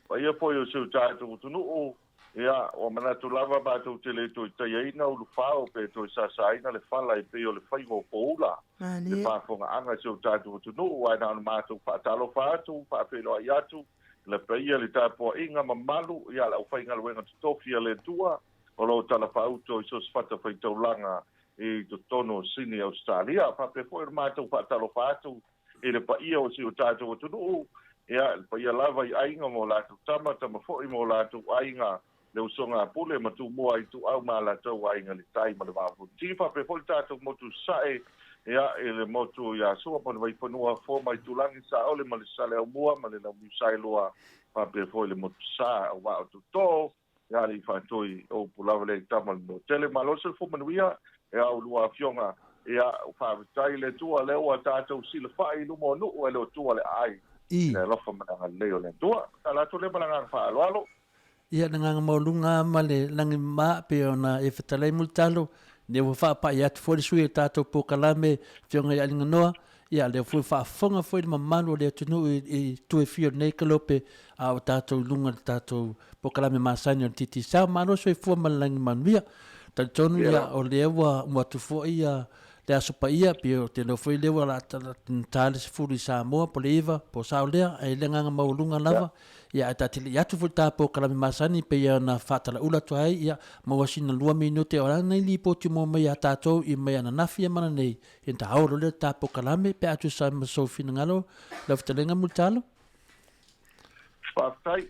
Speaker 5: Paia foi o si o tatou atunuu, ia, ua manatu lava matou te le toe taiaina ulufao pe toe sasaina le fala e pei o le faiva o poula i le faafofogaaga i si o tatou atunuu, ae na ona matou faatalofa atu, faafeiloai atu i le paia i le tapuaiga mamalu ia le aufaigaluega totofi a le Atua o lo o talafaauto i so o se fatafaitaulaga i totonu o Sini Ausetalia. Faapea foi ona matou faatalofa atu i le paia o si o tatou atunuu, ia, le paia lava i aiga ma o latou tama, tama foi ma o latou aiga, le usoga a Pule ma Tumua, Ituau ma Alataua, Aiga i le Tai ma le Vaa o Fonoti, faapea foi le tatou motu Sasae, ia, i le motu i Asua ma le Vaifanua, Fofo ma Aitulagi, Saole ma le Saleaaumua ma le Launiusaeloa, faapea foi le motu Sa o Vaa o Toto, ia alii faatoi o upu lava lea i tama le Manuatele. Malo le soifua manuia e a oulua afioga. Ia, faafetai i le Atua lea ua tatou silafai i luma o nuu e le o tua le aai i le alofa ma le agalelei o le Atua. Tala atu lea ma le agaga faaaloalo.
Speaker 4: Ia, le agaga maualuga lava ma le lagi mama pei ona e fetalai Mulitalo, lea ua faapai atu foi le sui o le tatou polokalame Afioga ia Aliganoa, ia lea foi ua faafofoga foi le mamalu o le atunuu i itu e fia o lenei kalope, a o tatou i luga o le tatou polokalame masani o le Digicel. Malo soifua ma le lagi manuia. Talitonu ia o lea ua uma atu foi ia le Aso Paia, pei ou te iloa foi lea ua ta le 10 i Samoa po o le 9 po o sao lea, ae i le agaga maualuga lava, ia ae ta te le i atu foi i le ta polokalame masani pei ona faatalaula atu ai, ia maua sina 2 minute o a nai lipoti mua mai ia tatou i mai ananafi ia ma ananei, ia ona ta oo loa lea i le ta polokalame pe a tusa ai ma sou finagalo lau fetalaiga Mulitalo.
Speaker 5: Faafetai.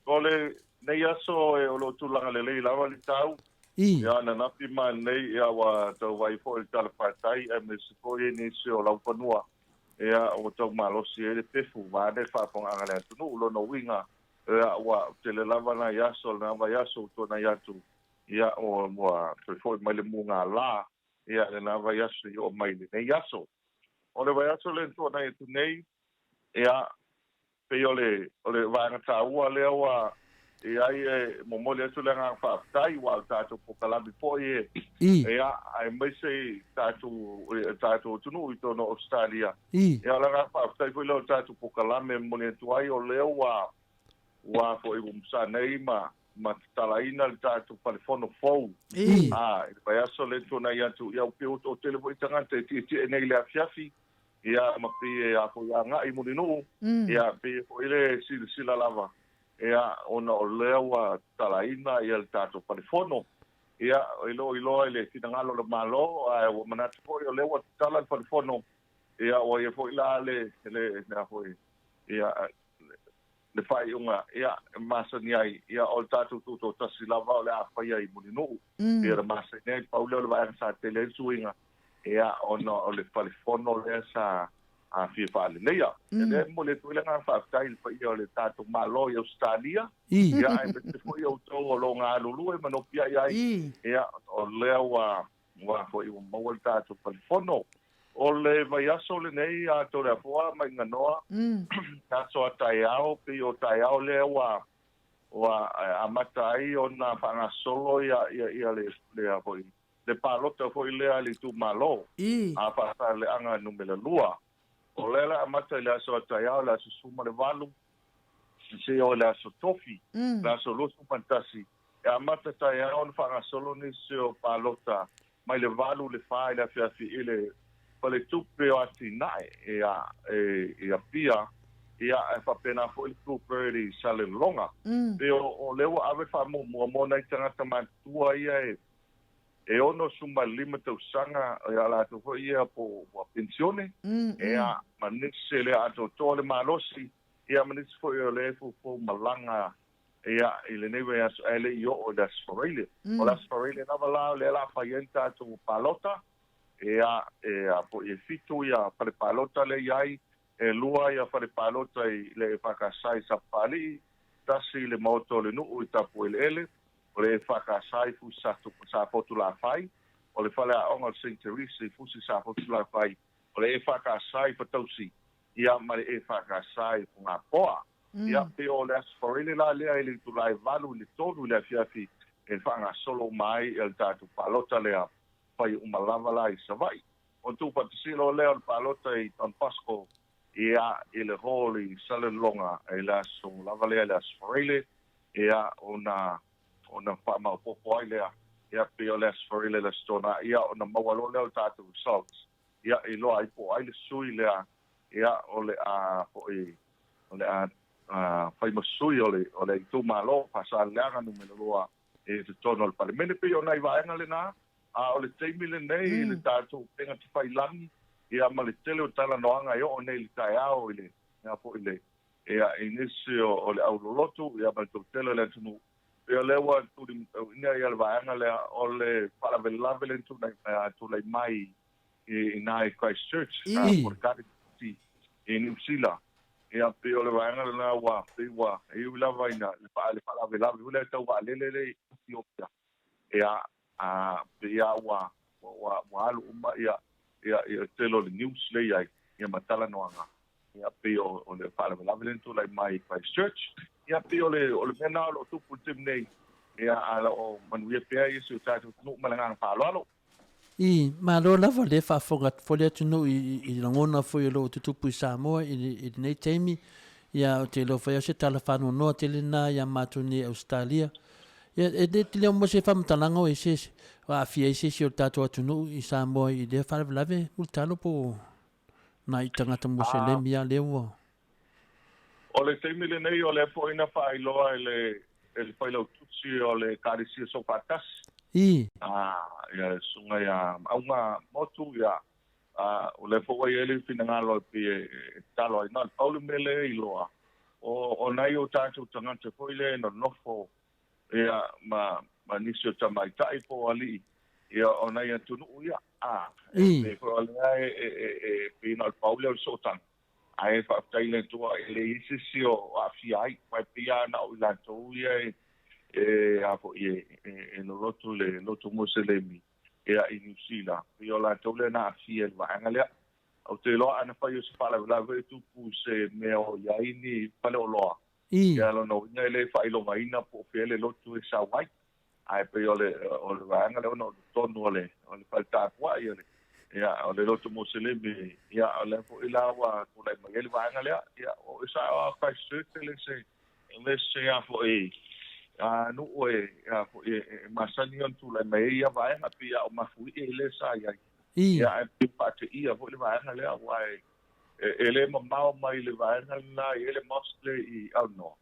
Speaker 5: O lenei aso o lo o tulaga lelei lava le tau. Ia ananafi ma ananei ia ua tau vaai foi i le talafatai aemaise foi nisi o laufanua ia ua tau malosi ai le pefu vaeane le faafofogaaga a le atunuu. Lona uiga ia ua tele lava nai aso lena vaiaso ua tuanai atu ia ua toe foi mai le mugala ia lena vaiaso i oo mai lenei aso. O le vaiaso lea na tuanai atu nei ia pei o le o le vaega taua lea ua i ai e momoli atu le agaga faafetai aua o le tatou polokalame foi e ia aemaise i tatou tatou atunuu i totonu o Ausetalia. Ia o le agaga faafetai foi lea o le tatou polokalame e momoli atu ai o lea ua ua foi ua masaa nei ma ma tatalaina le tatou falefono fou a i le vaiaso lea na tuanai atu. Ia ua pei ua toatele foi tagata e tietie nei i le afiafi ia ma pei e a foi agai i Mulinuu, ia pei foi le silasila lava, ia ona o lea ua tatalaina ia le tatou falefono. Ia e le o iloa i le finagalo o le Malo, ae ua manatu foi o lea ua tatala le falefono, ia ua ia foi la le le le a foi ia le faaiuga ia e masani ai, ia o le tatou tutoatasi lava o le a faia i Mulinuu. Ia le masani ai, pau lea o le vaega sa tele ai le suiga, ia ona o le falefono lea sa fia faaleleia. Ia lea e momoli atu ai le agaga faafetai i le paia o le tatou Malo i Ausetalia, ia aemaise foi outou o lo o galulue ma nopiai ai, ia o lea ua ua foi ua maua le tatou falefono. O le vaiaso lenei a Toleafoa ma Iganoa, aso a taeao, pei o taeao lea ua ua amata ai ona faagasolo ia ia ia le le foi le palota foi lea a le itumalo a Faasaleleaga numera 2. O lea la amata i le aso a taeao le aso 18 seia oo i le aso Tofi, le aso 21, e amata taeao ona faagasolo nisi o palota mai le 8 i le 4 i le afiafi i le Faletupe o Atinae i Apia, ia e faapena foi le Bluebird i Salelologa. Pei o lea ua ave le faamuamua mo nai tagata matutua ia e e 65 tausaga ia latou foi ia po ua penisione, ia ma nisi e le atoatoa le malosi, ia ma nisi foi o lea e foufou malaga ia i lenei vaiaso ae le i oo i le Aso Faraile. O le Aso Faraile lava la o lea o le a fai ai le tatou palota, ia e a foi e 7 ia fale palota lea e i ai, e 2 ia fale palota i le EFKS i Sapapalii, 1 i le Maota o le Nuu i Tapueleele, o le EFKS i Fusi Safotulafai, o le Faleaoga o le Saint Teresa i Fusi Safotulafai, o le EFKS i Fatausi, ia ma le EFKS i Fogapoa. Ia, pei o le Aso Faraile la lea i le itula e 8 i le 3 i le afiafi e faagasolo uma ai le tatou palota lea, fai uma lava la i Savaii. Ona tuufaatasi loa lea o le palota i Don Bosco, ia, i le hall i Salelologa i le aso lava lea i le Aso Faraile, ia, ona, ona faamaopoopo ai lea, ia, pei o le Aso Faraile i le Aso Toonai, ia, ona maua loa lea o le tatou results, ia, e iloa ai po o ai le sui lea, ia, o le a foi, o le a fai ma sui o le, o le itumalo Faasaleleaga numera 2 i totonu o le Palemene. Pei o nai vaega lena, a o le taimi lenei i le tatou upega tafailagi, ia ma le tele o talanoaga e oo nei i le taeao i le, ia foi le, ia i nisi o, o le aulolotu, ia ma le toatele o le atunuu. Pei o lea ua tulimatauina ia le vaega lea o le faalavelave lea na tulai mai i ina i Christchurch, po o le Garden City i Niu Sila. Ia pei o le vaega lena ua pei ua e ui lava ina le faalavelave foi lea tau vaalele lea i Ethiopia. Ia, a pei lava ua. ua ua alu uma ia ia ia tele o le news lea i ai ia ma talanoaga ia pei o o le faalavelave lea na tulai mai i Christchurch. Ia pei o le o le mea lena o lo o tupu i le taimi nei ia ae o lo o manuia pea ia si o tatou atunuu ma le agaga faaaloalo.
Speaker 4: I malo lava lea faafofoga atu foi le atunuu i, i lagona foi o lo o tutupu i Samoa i, i lenei taimi. Ia, ou te iloa foi o se tala faanoanoa tele lena ia matou nei i Ausetalia. Ia, e le te leo mo se faamatalaga o ese o aafia ai se isi o le tatou atunuu i Samoa i lea faalavelave Mulitalo po o nai tagata Muselemi a lea ua.
Speaker 5: O le taimi lenei o lea foi na faailoa e le e le Failautusi o le Ekalesia Soofaatasi,
Speaker 4: I.
Speaker 5: a, ia le Susuga ia Maauga Motu, ia, a, o lea foi ua i ai le finagalo e pei e tatalo ai. Na o le pau le mea lea e iloa, o, o nai o tatou tagata foi lea e nonofo ia, ma, ma nisi o tamaitai po o alii, ia, o nai atunuu ia, a, e pei foi o lea e, e, e, e pei na o le pau lea o le sootaga. Ae faafetai i le Atua e leai se isi o aafia ai, aua e pei lava na o i latou ia e, e, a foi, e, e, e loloto le loto Muselemi ia i Niu Sila, pei o latou lea na aafia i le vaega lea. Ou te iloa ana fai o se faalavelave e tupu i se mea o i ai ni faleoloa, ia lona uiga e le faailogaina po o fea le lotu e sau ai. Ae pei o le o le vaega lea ona o totonu o le o le fale tapuai o le ia o le lotu Muselemi ia o lea foi la ua tulai mai ai le vaega lea ia o e sao a Christchurch e le se e le se a foi a nuu e a foi e masani ona tulai mai ai ia vaega pei a o Mafuie lea sa i ai ia ae pei faateia foi le vaega lea aua e e le mamao mai le vaega lena e i ai le mosque lea i Aunoa.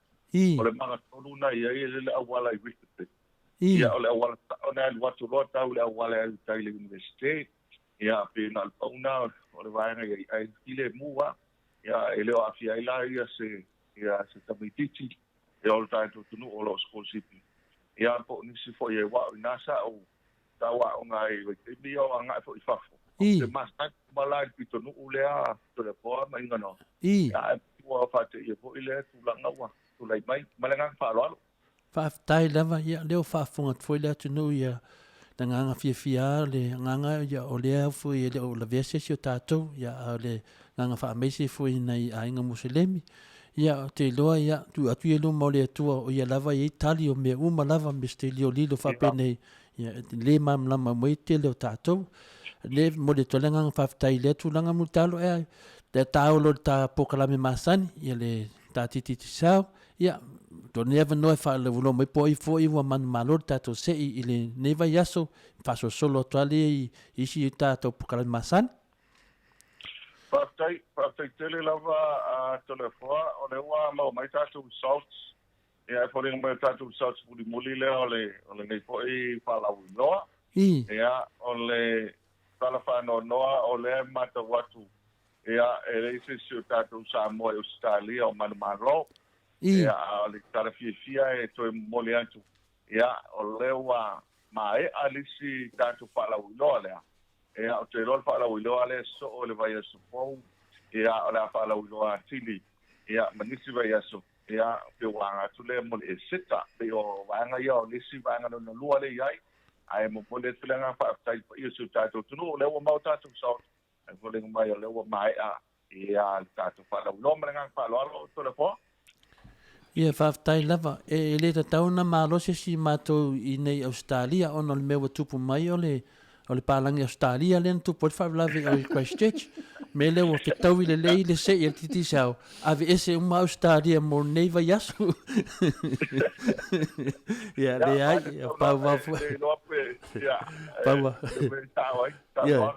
Speaker 5: O le magatolu na i ai e le auala i Riccarton. Ia, o le auala sao na e alu atu loa tau i le auala e alu i tai i le Universite. Ia, pei na o le pau na o le vaega i ai, ae filemu lava. Ia, e le o aafia ai la ia se, ia se tamaitiiti ia o le tatou atunuu o lo o sikolasipi. Ia, po o nisi foi e aua o i ina sa ou tau aoga ai i vaitaimi ia o agai foi i fafo. Ou te masani uma la i le pitonuu lea Toleafoa ma Iganoa. Ia, ae ua faateia foi lea tulaga ua tulai mai. Ma le agaga faaaloalo.
Speaker 4: Faafetai lava, ia lea ua faafofoga atu foi le atunuu ia le agaga fiafia lava, le agaga ia o lea foi e le o lavea se isi o tatou, ia a o le agaga faamaise foi i nai aiga Muselemi. Ia ou te iloa ia tuu atu ia i luma o le Atua o ia lava e i ai tali o mea uma lava, mea liolilo faapenei, ia e le malamalama uma ai le tele o tatou. O lea e momoli atu ai le agaga faafetai i lea tulaga Mulitalo, ea le ta olo i le ta polokalame masani, ia le ta Tititisau, ia o lenei avanoa e faalauiloa mai po o ai foi ua manumalo le tatou sei i lenei vaiaso, faasolosolo atu lava lea i isi tatou polokalame masani.
Speaker 5: Faafetai, faafetai tele lava a Toleafoa, o lea ua maua mai tatou results Ia, e foliga mai o tatou results mulimuli lea o le, o lenei foi faalauiloa. Ia, o le tala faanoanoa o lea e matau atu, ia, e leai se isi o tatou Samoa i Ausetalia o manumalo. Ia, a o le tala fiafia e toe momoli atu, ia, o lea ua maea le isi tatou faalauiloa lea. Ia, ou te iloa le faalauiloa lea e soo i le vaiaso fou, ia, o le a faalauiloa atili, ia, ma nisi vaiaso. Ia, pei ua aga atu lea mo le Eseta, pei o vaega ia o le isi vaega lona lua lea i ai, ae momoli atu le agaga faafetai i le paia o si o tatou atunuu, o lea ua maua tatou sao, ae foliga mai o lea ua maea ia le tatou faalauiloa ma le agaga faaaloalo Toleafoa.
Speaker 4: Ia, faafetai lava. E le tatau ona malo se isi matou i inei i Ausetalia ona o le mea ua tupu mai o le O le palagi Ausetalia lea na tupu ai le faalavelave i Christchurch. Mea lea ua fetaui lelei le sei a le Digicel, aveese uma Ausetalia mo lenei vaiaso. Ia, leai, ia, pau vau foi. Pau Ia.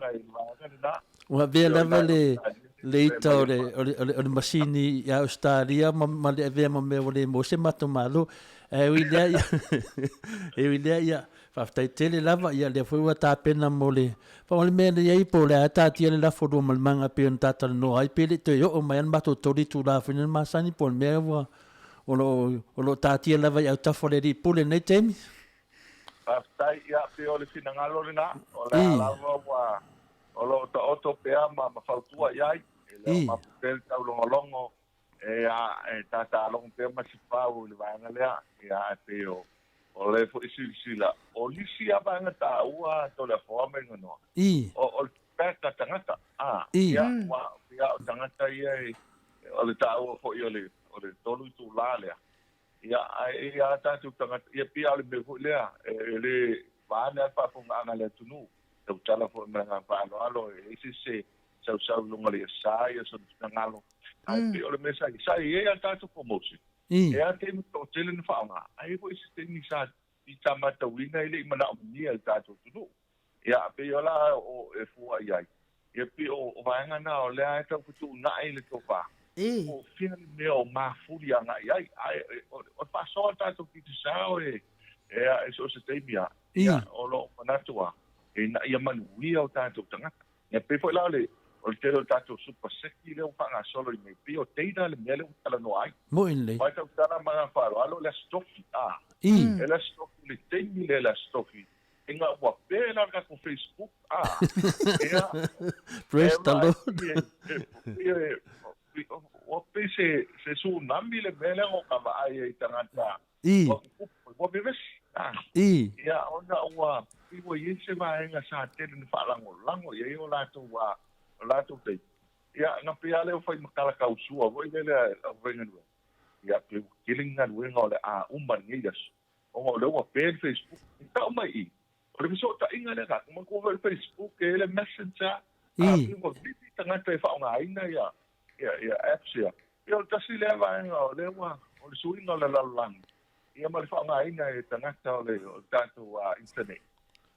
Speaker 4: Ua avea lava le le ita o le o le o le masini i Ausetalia ma ma le avea ma mea ua le maua se matou malo. Ae ui i lea ia e ui i lea ia Faafetai tele lava, ia lea foi ua tapena mo le Pau o le mea lea i ai po o le a taatia le lafo lua ma le maga pei ona ta talanoa ai pe le i toe oo mai lava le matou tolu itula foi lea masani po o le mea ua o lo o o lo o taatia lava i autafa o le alii pule i lenei taimi.
Speaker 5: Faafetai, ia pei o le finagalo lena, o le a lava ua o lo o taoto pea ma ma fautua i ai, e le o mapu pea le taulogologo e a e tātālogo pea ma se pau i le vaega lea, ia ae pei o. O lea foi silasila, o nisi lava vaega taua a Toleafoa ma Iganoa, o, o le feedback a tagata, a, ia, ua, ia, o tagata ia e, o le taua foi o le, o le 3 itulā lea, ia, ae e i ai tatou tagata, ia, pei lava o le mea foi lea, e, e le vaeane lava le faafofogaaga a le atunuu, tautala foi ma le agaga faaaloalo, e leai se isi e sausau i luga o le sa ia sona finagalo, ae pei o le mea sa, sa i ai a tatou promotion, E a taimi toatele na faaaoga, ae i ai foi se taimi sa i sa matauina e le i manaomia e le tatou atunuu. Ia, pei o la o e fua i ai, ia pei o o vaega na o lea e tau fetuunai le tofa, po o fea le mea o mafuli agai ai. Ae o le faasoa a le tatou Digicel e e a e so o se taimi lava, ia o lo o manatu lava ina ia manuia o tatou tagata. Ia pei foi la o le o le tele o tatou super seki lea ua faagasolo i nei, pei o data le mea lea ua talanoa ai.
Speaker 4: Moʻi lelei.
Speaker 5: Aua e tautala ma le faaaloalo le Aso Tofi, a. E le Aso Tofi, le taimi lea i le Aso Tofi, ina ua pe la le tatou Facebook, a. Ia,
Speaker 4: Praise the Lord.
Speaker 5: E, ua pei se, se tsunami le mea lea na ou vaai ai i tagata Ua tupu, ua vevesi. Ia, ona ua, pei ua i ai se vaega sa tele na faalagolago i ai o latou, o latou taimi. Ia, na pei lava lea ua fai ma tala tausua foi lele a le aufaigaluega. Ia, pei ua tele ni galuega o le a uma i lenei aso, ona o lea ua pe le Facebook. E tau mai i i, o le fesootaiga lea tatou, manatua foi le Facebook e i ai le Messenger, a pei ua vili tagata e faaaogaina ia, ia, ia apps ia. Ia o le tasi lea vaega o lea ua, o le suiga o le lalolagi, ia ma le faaaogaina e tagata o le, o le tatou internet.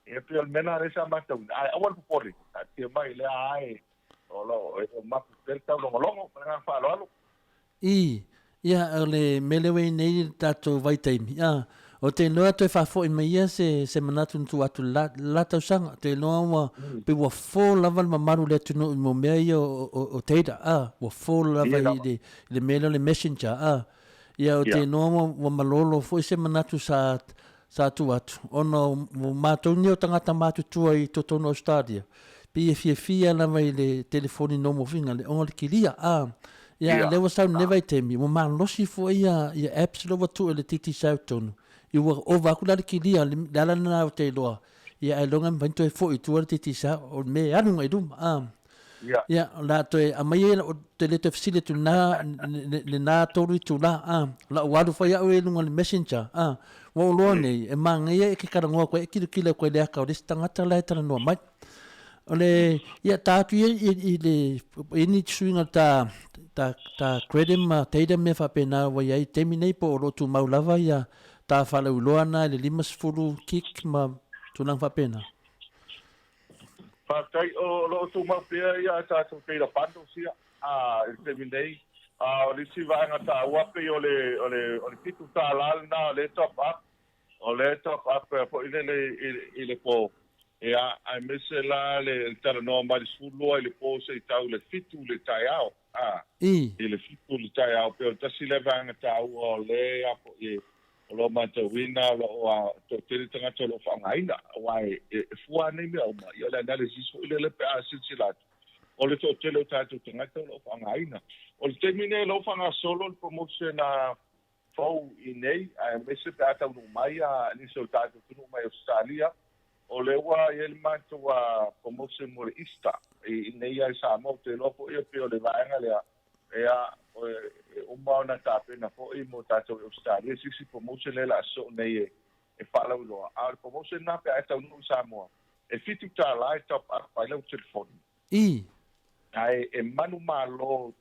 Speaker 5: Ia pei o le mea lena lea sa matauina, ae aua le popole, taatia mai lea ae o lo o e mapu pea le taulogologo ma le agaga faaaloalo.
Speaker 4: Ii, Ia, o le mea lea ua i ai nei le tatou vaitaimi, a, ou te iloa toe faafoi mai ia se, se manatu na tuu atu i le la, le la tausaga. Ou te iloa ua, pei ua fo lava le mamalu o le atunuu i mo mea ia o, o, o data, a, ua fo lava i le, i le mea lea o le messenger, a. Ia, ou te iloa ua, ua malolo foi se manatu sa, sa tuu atu, ona o matou nei o tagata matutua i totonu o Ausetalia, pei e fiafia lava i le telefoni normal foi lea, ona o le kilia, a. Ia, a lea ua sau lenei vaitaimi, ua malosi foi ia, ia apps lea ua tuu e le Digicel tonu, ia ua ova atu la le kilia, le ala lena ou te iloa, ia ailoga e mafai ona toe foi i tua le Digicel, o le mea e alu agai i luma, a. Ia, o le a toe aumai ai, ou te le toe fesili atu i lena, lena 3 itula, a. O lau alu foi au i luga o le messenger, a. Ua ou iloa nei, e manaia e te talanoa atu ai, e tilotilo atu ai i le ata o le isi tagata la e talanoa mai. O le, ia, ta atu ia i, i le, i ni suiga ta, ta, ta credit ma data mea faapena ua i ai i le taimi nei po o lo o tumau lava ia ta faalauiloa na i le 50 gig ma tulaga faapena?
Speaker 5: Faafetai, o lo o tumau pea ia a tatou data bundles ia i le taimi nei. A o le isi vaega taua pei o le, o le, o le $7 lena o lea e top up, o lea e top up foi lele i le po, ia, aemaise la le talanoa mai le 12 i le po seia tau i le 7 i le taeao, a, i le 7 i le taeao, pei o le tasi lea vaega taua o lea foi e O lo o matauina o lo o toatele tagata o lo o faaaogaina, aua e fua lava nei mea uma, ia o le analysis foi lele pe a silasila atu, o le toatele o tatou tagata o lo o faaaogaina. O le taimi nei o lo o faagasolo le promotion a fou i nei, aemaise pe a taunuu mai nisi o le tatou atunuu mai Ausetalia, o lea ua i ai le matou promotion mo le Easter i nei lava i Samoa. Ou te iloa foi pei o le vaega lea Ia, e uma ona tapena foi mo tatou i Ausetalia se isi promotion lea o le a sosoo nei e faalauiloa. A o le promotion lena pe a e taunuu i Samoa, e $7 e top up ai lau telefoni. Ae e manumalo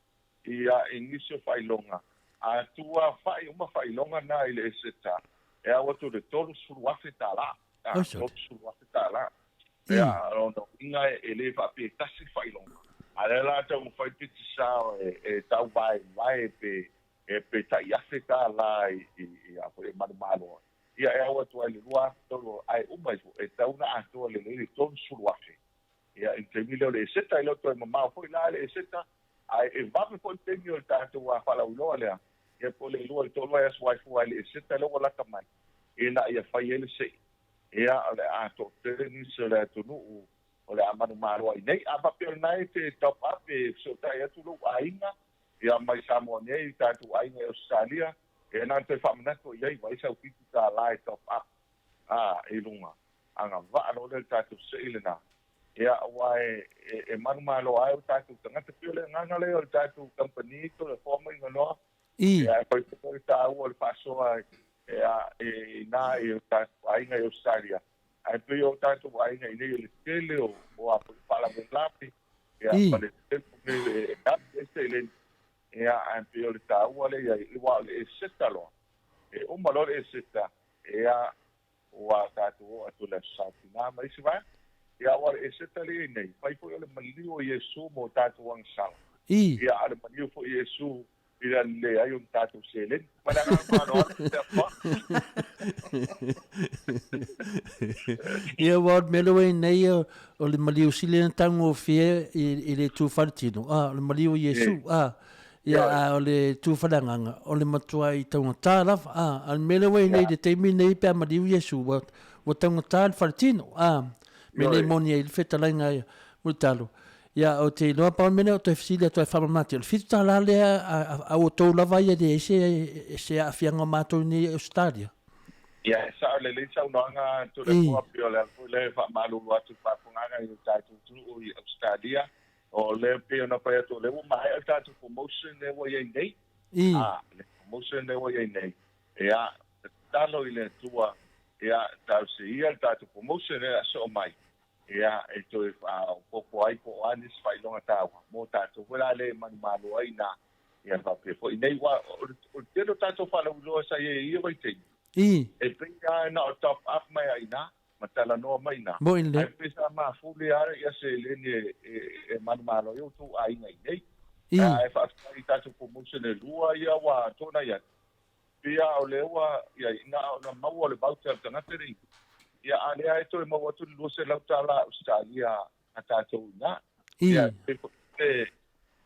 Speaker 5: ia i nisi o faailoga, a tua fai uma faailoga na i le Eseta, e au atu i le $30,000. $30,000. Ia, o lona uiga e le faapea e tasi le faailoga, a o lea la e taumafai le Digicel e tau vaevae pe pe tai $1,000 i a foi e manumalo ai. Ia e au atu ai i le 2003 ae uma ifo e tatau ona atoa lelei le $30,000. Ia i le taimi lea o le Eseta, e le o toe mamao foi la le Eseta, ae e vave foi le taimi o le tatou faalauiloa lea, ia po o le 2 i le 3 vaiaso ai fua i le Eseta lea ua lata mai ina ia fai ai le sei. Ia, o le a toatele nisi o le atunuu o le a manumalo ai nei. A faapea o lena e te top up e fesootai atu lou aiga, ia, mai Samoa nei i tatou aiga i Ausetalia, E na ona toe faamanatu i ai, vaai sau $7 e top up a i luga, agavaa loa lea i le tatou sei lena. Ia, aua e, e, e manumalo ai o tatou tagata. Pei o le agaga lea o le tatou kamupani Toleafoa ma Iganoa, Ia, e fai foi le taua o le faasoa e i ina i o tatou aiga i Ausetalia, ae pei o tatou aiga i inei o le tele o a foi faalavelave, ia, ma le tele o mea e alu ai seleni, ia, ae pei o le taua lea i ai, aua o le eseta loa, e uma loa le eseta, ia, ua tatou oo atu i le Aso Sa Tina ma isi vaega. Ia, aua o le eseta lea i inei, fai foi o le maliu o Iesu mo tatou agasala. Ia, a o le maliu foi o Iesu i le leai o ni tatou seleni. Ma le agaga faaaloalo, te afa.
Speaker 4: Ia, aua o le mea lea ua i ai nei, o le maliu sili ona taugofie i le itu faletino, a, o le maliu o Iesu, a. Ia, a o le itu faleagaga, o le matuai taugata lava, a. A o le mea lea ua i ai nei i le taimi lenei pe a maliu Iesu, ua taugata le faletino, a. Mea nei moni ai le fetalaiga ia Mulitalo. Ia, ou te iloa pau le mea lea ou toe fesili atu ai faamama atu, o le $7 lea a outou lava ia e leai se aafiaga o matou i inei i Ausetalia?
Speaker 5: Ia, e sao lelei saunoaga Toleafoa, pei o le ala foi lea e faamalulu atu i le faafofogaaga i o tatou atunuu i Ausetalia, o lea pei ona fai atu o lea ua maea le tatou promotion lea ua i ai nei. A, le promotion lea ua i ai nei, ia, tatalo i le Atua, ia, talosia le tatou promotion lea o le a soo mai. Ia, e toe faaopoopo ai po o a nisi faailoga taua mo tatou foi la lea e manumalo ai inā, ia faapea foi i nei. Aua o le tele o tatou faalauiloa sa i ai i ia vaitaimi, e pei lava na o top up mai lava i ina ma talanoa mai ina, ae pei sa mafuli lava ia seleni e manumalo ai outou aiga i nei. Ae faafetai i tatou promotion e lua ia ua tuanai atu, Pei lava o lea ua i ai, na ona maua o le voucher a le tagata lenei, ia a lea e toe maua atu le $200 Ausetalia a tatou i ina. Ia, e pei foi e,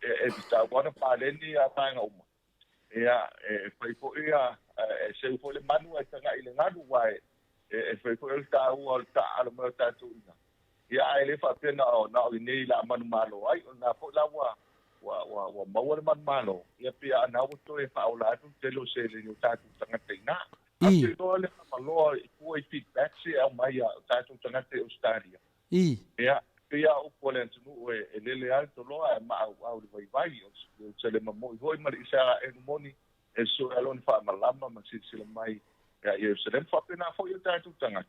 Speaker 5: e tatau lava ona paleni ia vaega uma. Ia, e fai foi ia, e seu foi le manu ae tagai i le galu, aua e fai foi o le taua o le taaalo mai o tatou i ina. Ia, ae le faapea na o, na o i inei la manumalo ai, o lena foi la ua, ua, ua, ua maua le manumalo, ia pei a na ua toe faaola atu le tele o seleni o tatou tagata i ina. Ae ou te iloa le faamaloa i tua i feedbacks ia e aumai a o tatou tagata i Ausetalia. Ia, pei a o upu a le atunuu e, e lele lava le toloa ae maauau le vaivai. O Ierusalema moi foi ma le Isaraelu moni e sue a lona faamalama ma silasila mai ia Ierusalema. Faapena foi o tatou tagata.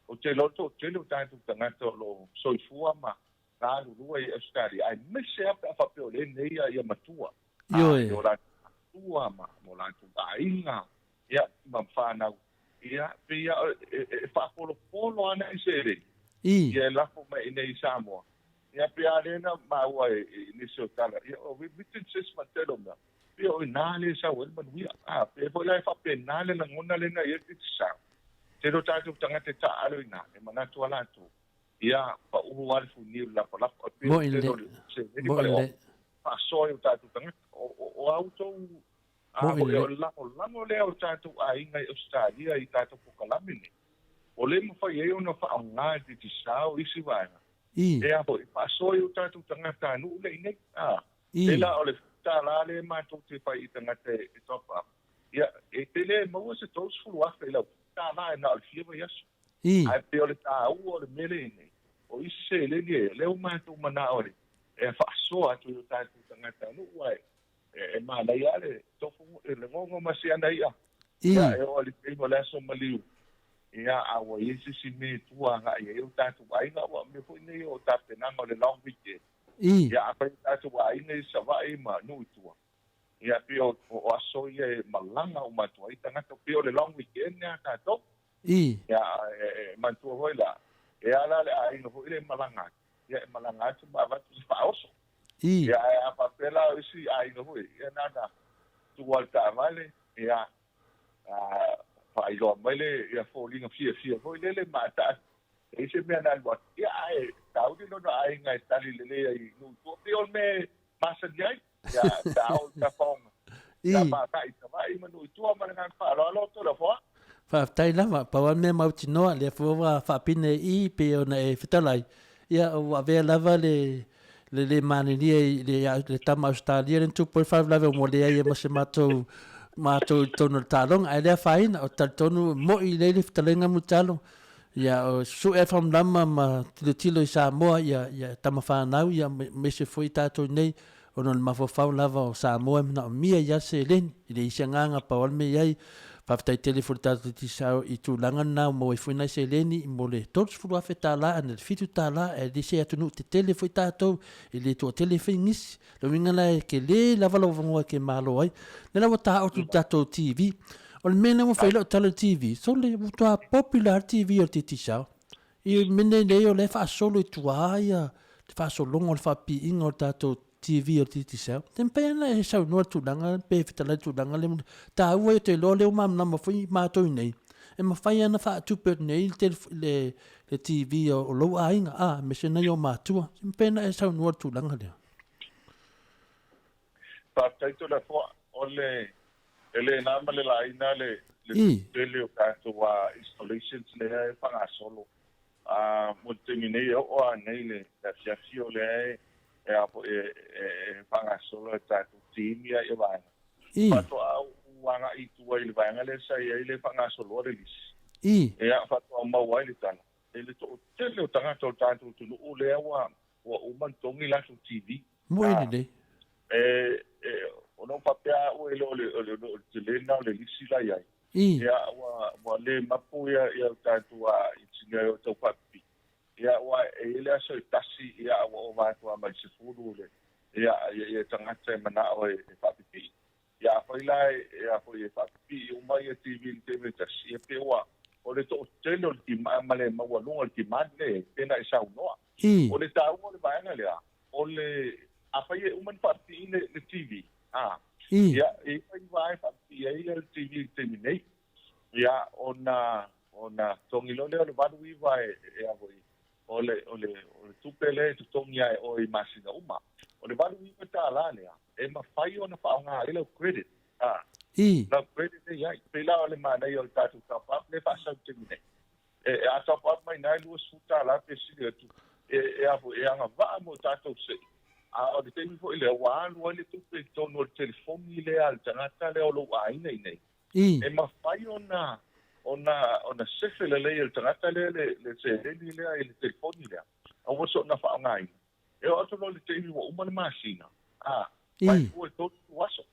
Speaker 5: Ou te iloa le toatele o tatou tagata o lo o soifua ma galulue i Ausetalia, aemaise lava pe a faapea o lea nei ia matua, i o latou matua ma o latou aiga, ia, ma fanau, ia, pei lava e faapolopolo lava nai seleni, ia e lafo mai i inei i Samoa. Ia, pei lava lea na maua i nisi o tala, ia, o remittances ma le tele o mea, pei o i ina lea e sau ai le manuia. A, pei foi la e faapena le lagona lea na i ai le Digicel. Tele o tatou tagata e taaalo i ina, e manatu lava latou, ia, pau lava le funiu i le lapalapa, e pei o le tele o le seleni ma le omo, faasoa i o tatou tagata. O a outou, a foi o le lagolago lea o tatou aiga i Ausetalia i tatou polokalame nei, ua le mafai ai ona faaaoga e Digicel isi vaega, e a foi, faasoa i o tatou tagatanuu lea i inei. A, e la o le $7 lea matou te fai i tagata e top up, Ia, e te le maua se $30,000 i lau $7 e na o le fia vaiaso. Ae pei o le taua o le mea lea nei, o isi seleni e, lea ua matou manao e, e faasoa atu i o tatou tagatanuu, aua e, e manaia lava le tofu, le gogo ma si ana i'a. Ia, e oo i le taimi o le aso maliu, ia, a ua i ai se isi mea e tua agai ai o tatou aiga, aua o mea foi nei o tapenaga o le long weekend. Ia, afai o tatou aiga i Savaii ma nuu i tua, Ia, pei o aso ia e malaga uma atu ai tagata, pei o le long weekend lea a tatou. Ia, e manatua foi la, e a la le aiga foi lea e malaga atu, ia e malaga atu ma avatu se faaoso. Ia, ae a faapea la o isi aiga foi, ia na ona tuu lava i le taavale, ia, faailoa mai le ia foliga fiafia foi lele ma ataata. E i ai se mea na alu atu, ia ae tauli lona aiga e tali lelei ai i nuu i tua, pei o le mea e masani ai. Ia, pe a oo i tafaoga. Ia matai i Savaii ma nuu i tua ma le agaga faaaloalo atu le afoa.
Speaker 4: Faafetai lava, pau lava le mea mautinoa, lea foi ua faapine i i pei ona e fetalai, ia ua avea lava le le le malilie i le, le tama Ausetalia lea na tupu ai le faalavelave ua leai ai ma se matou matou i totonu o le taaloga, ae le afaina, ou te talitonu e mo'i lelei le fetalaiga Mulitalo, ia o su'e lava le faamalama ma tilotilo i Samoa, ia, ia tama fanau, ia aemaise foi tatou nei, ona o le mafaufau lava o Samoa e manaomia ai lava le seleni, e leai se agaga, pau lava le mea e i ai, faafetai tele foi i le tatou Digicel i tulaga na ua maua ai foi nai seleni mo le $30,000 ae na o le $7 ae le se atunuu tetele foi tatou, e le toatele foi nisi. O le uiga la e tele lava lou avanoa e te malo ai. O lea la ua taoto i le tatou TV. O le mea lea ua fai ai lau tala i le TV, sole, ua matua popular lava le TV a le Digicel. I le mea nei lea o lea e faasolo i tua ia le faasologa o le faapipiiga o le tatou TV o le Digicel. E mafai ona e saunoa i le tulaga pe fetalai i le tulaga lea, taua ia ou te iloa o lea ua malamalama foi matou i inei, e mafai lava ona faatupe atu nei le le TV o lou aiga, a, aemaise nai ou matua. E mafai ona e saunoa i le tulaga lea.
Speaker 5: Faafetai Toleafoa, o le e le na ma le laina le le tele o tatou installations lea e faagasolo mo le taimi nei e oo lava nei le afiafi o lea e a foi e faagasolo e tatou team ia ia vaega. Faatoa ou agai i tua i le vaega lea sa i ai le faagasoloa le lisi. Ia faatoa maua ai le tala i le toatele o tagata o le tatou atunuu lea ua ua uma ona togi latou TV.
Speaker 4: Moe lelei.
Speaker 5: E, e, ona ou faapea au e le o le, o le, o le tele lena o le lisi la i ai. Ia, ua, ua le mapu ia, ia o tatou a engineer o tau faapipii. Ia, ua e i ai le aso e tasi, ia, ua ova atu lava ma le 10 le, ia, ia, ia tagata e manao e, e faapipii. Ia afai la e a foi e faapipii uma ia TV i le taimi e tasi, ia pe ua o le toatele o le demand ma le maualuga o le demand lea e pei ona e saunoa. O le taua o le vaega lea, o le afai e uma ona faapipii le, le TV, a, ia e i ai vaega e faapipii ai le TV i le taimi nei, ia ona ona totogi loa lea o le 89 e, e a foi o le, o le, o le tupe lea e totogi lava e oe i masina uma. O le $89 lea, e mafai ona faaaoga ai lau credit, a, lau credit lea e i ai. Pei la o le manaia o le tatou top up lea e faasau i le taimi nei. E, a top up mai i ina e $20 pe sili atu, e, e a foi, e agavaa mo tatou sei. A o le taimi foi lea, ua alu ai le tupe i totonu o le telefoni lea a le tagata lea o lou aiga i inei. E mafai ona ona ona sefe lelei e le tagata lea le le seleni lea i le telefoni lea, aua soona faaaogaina. E oo atu loa i le taimi ua uma le masina, a, vae fua i 30 aso,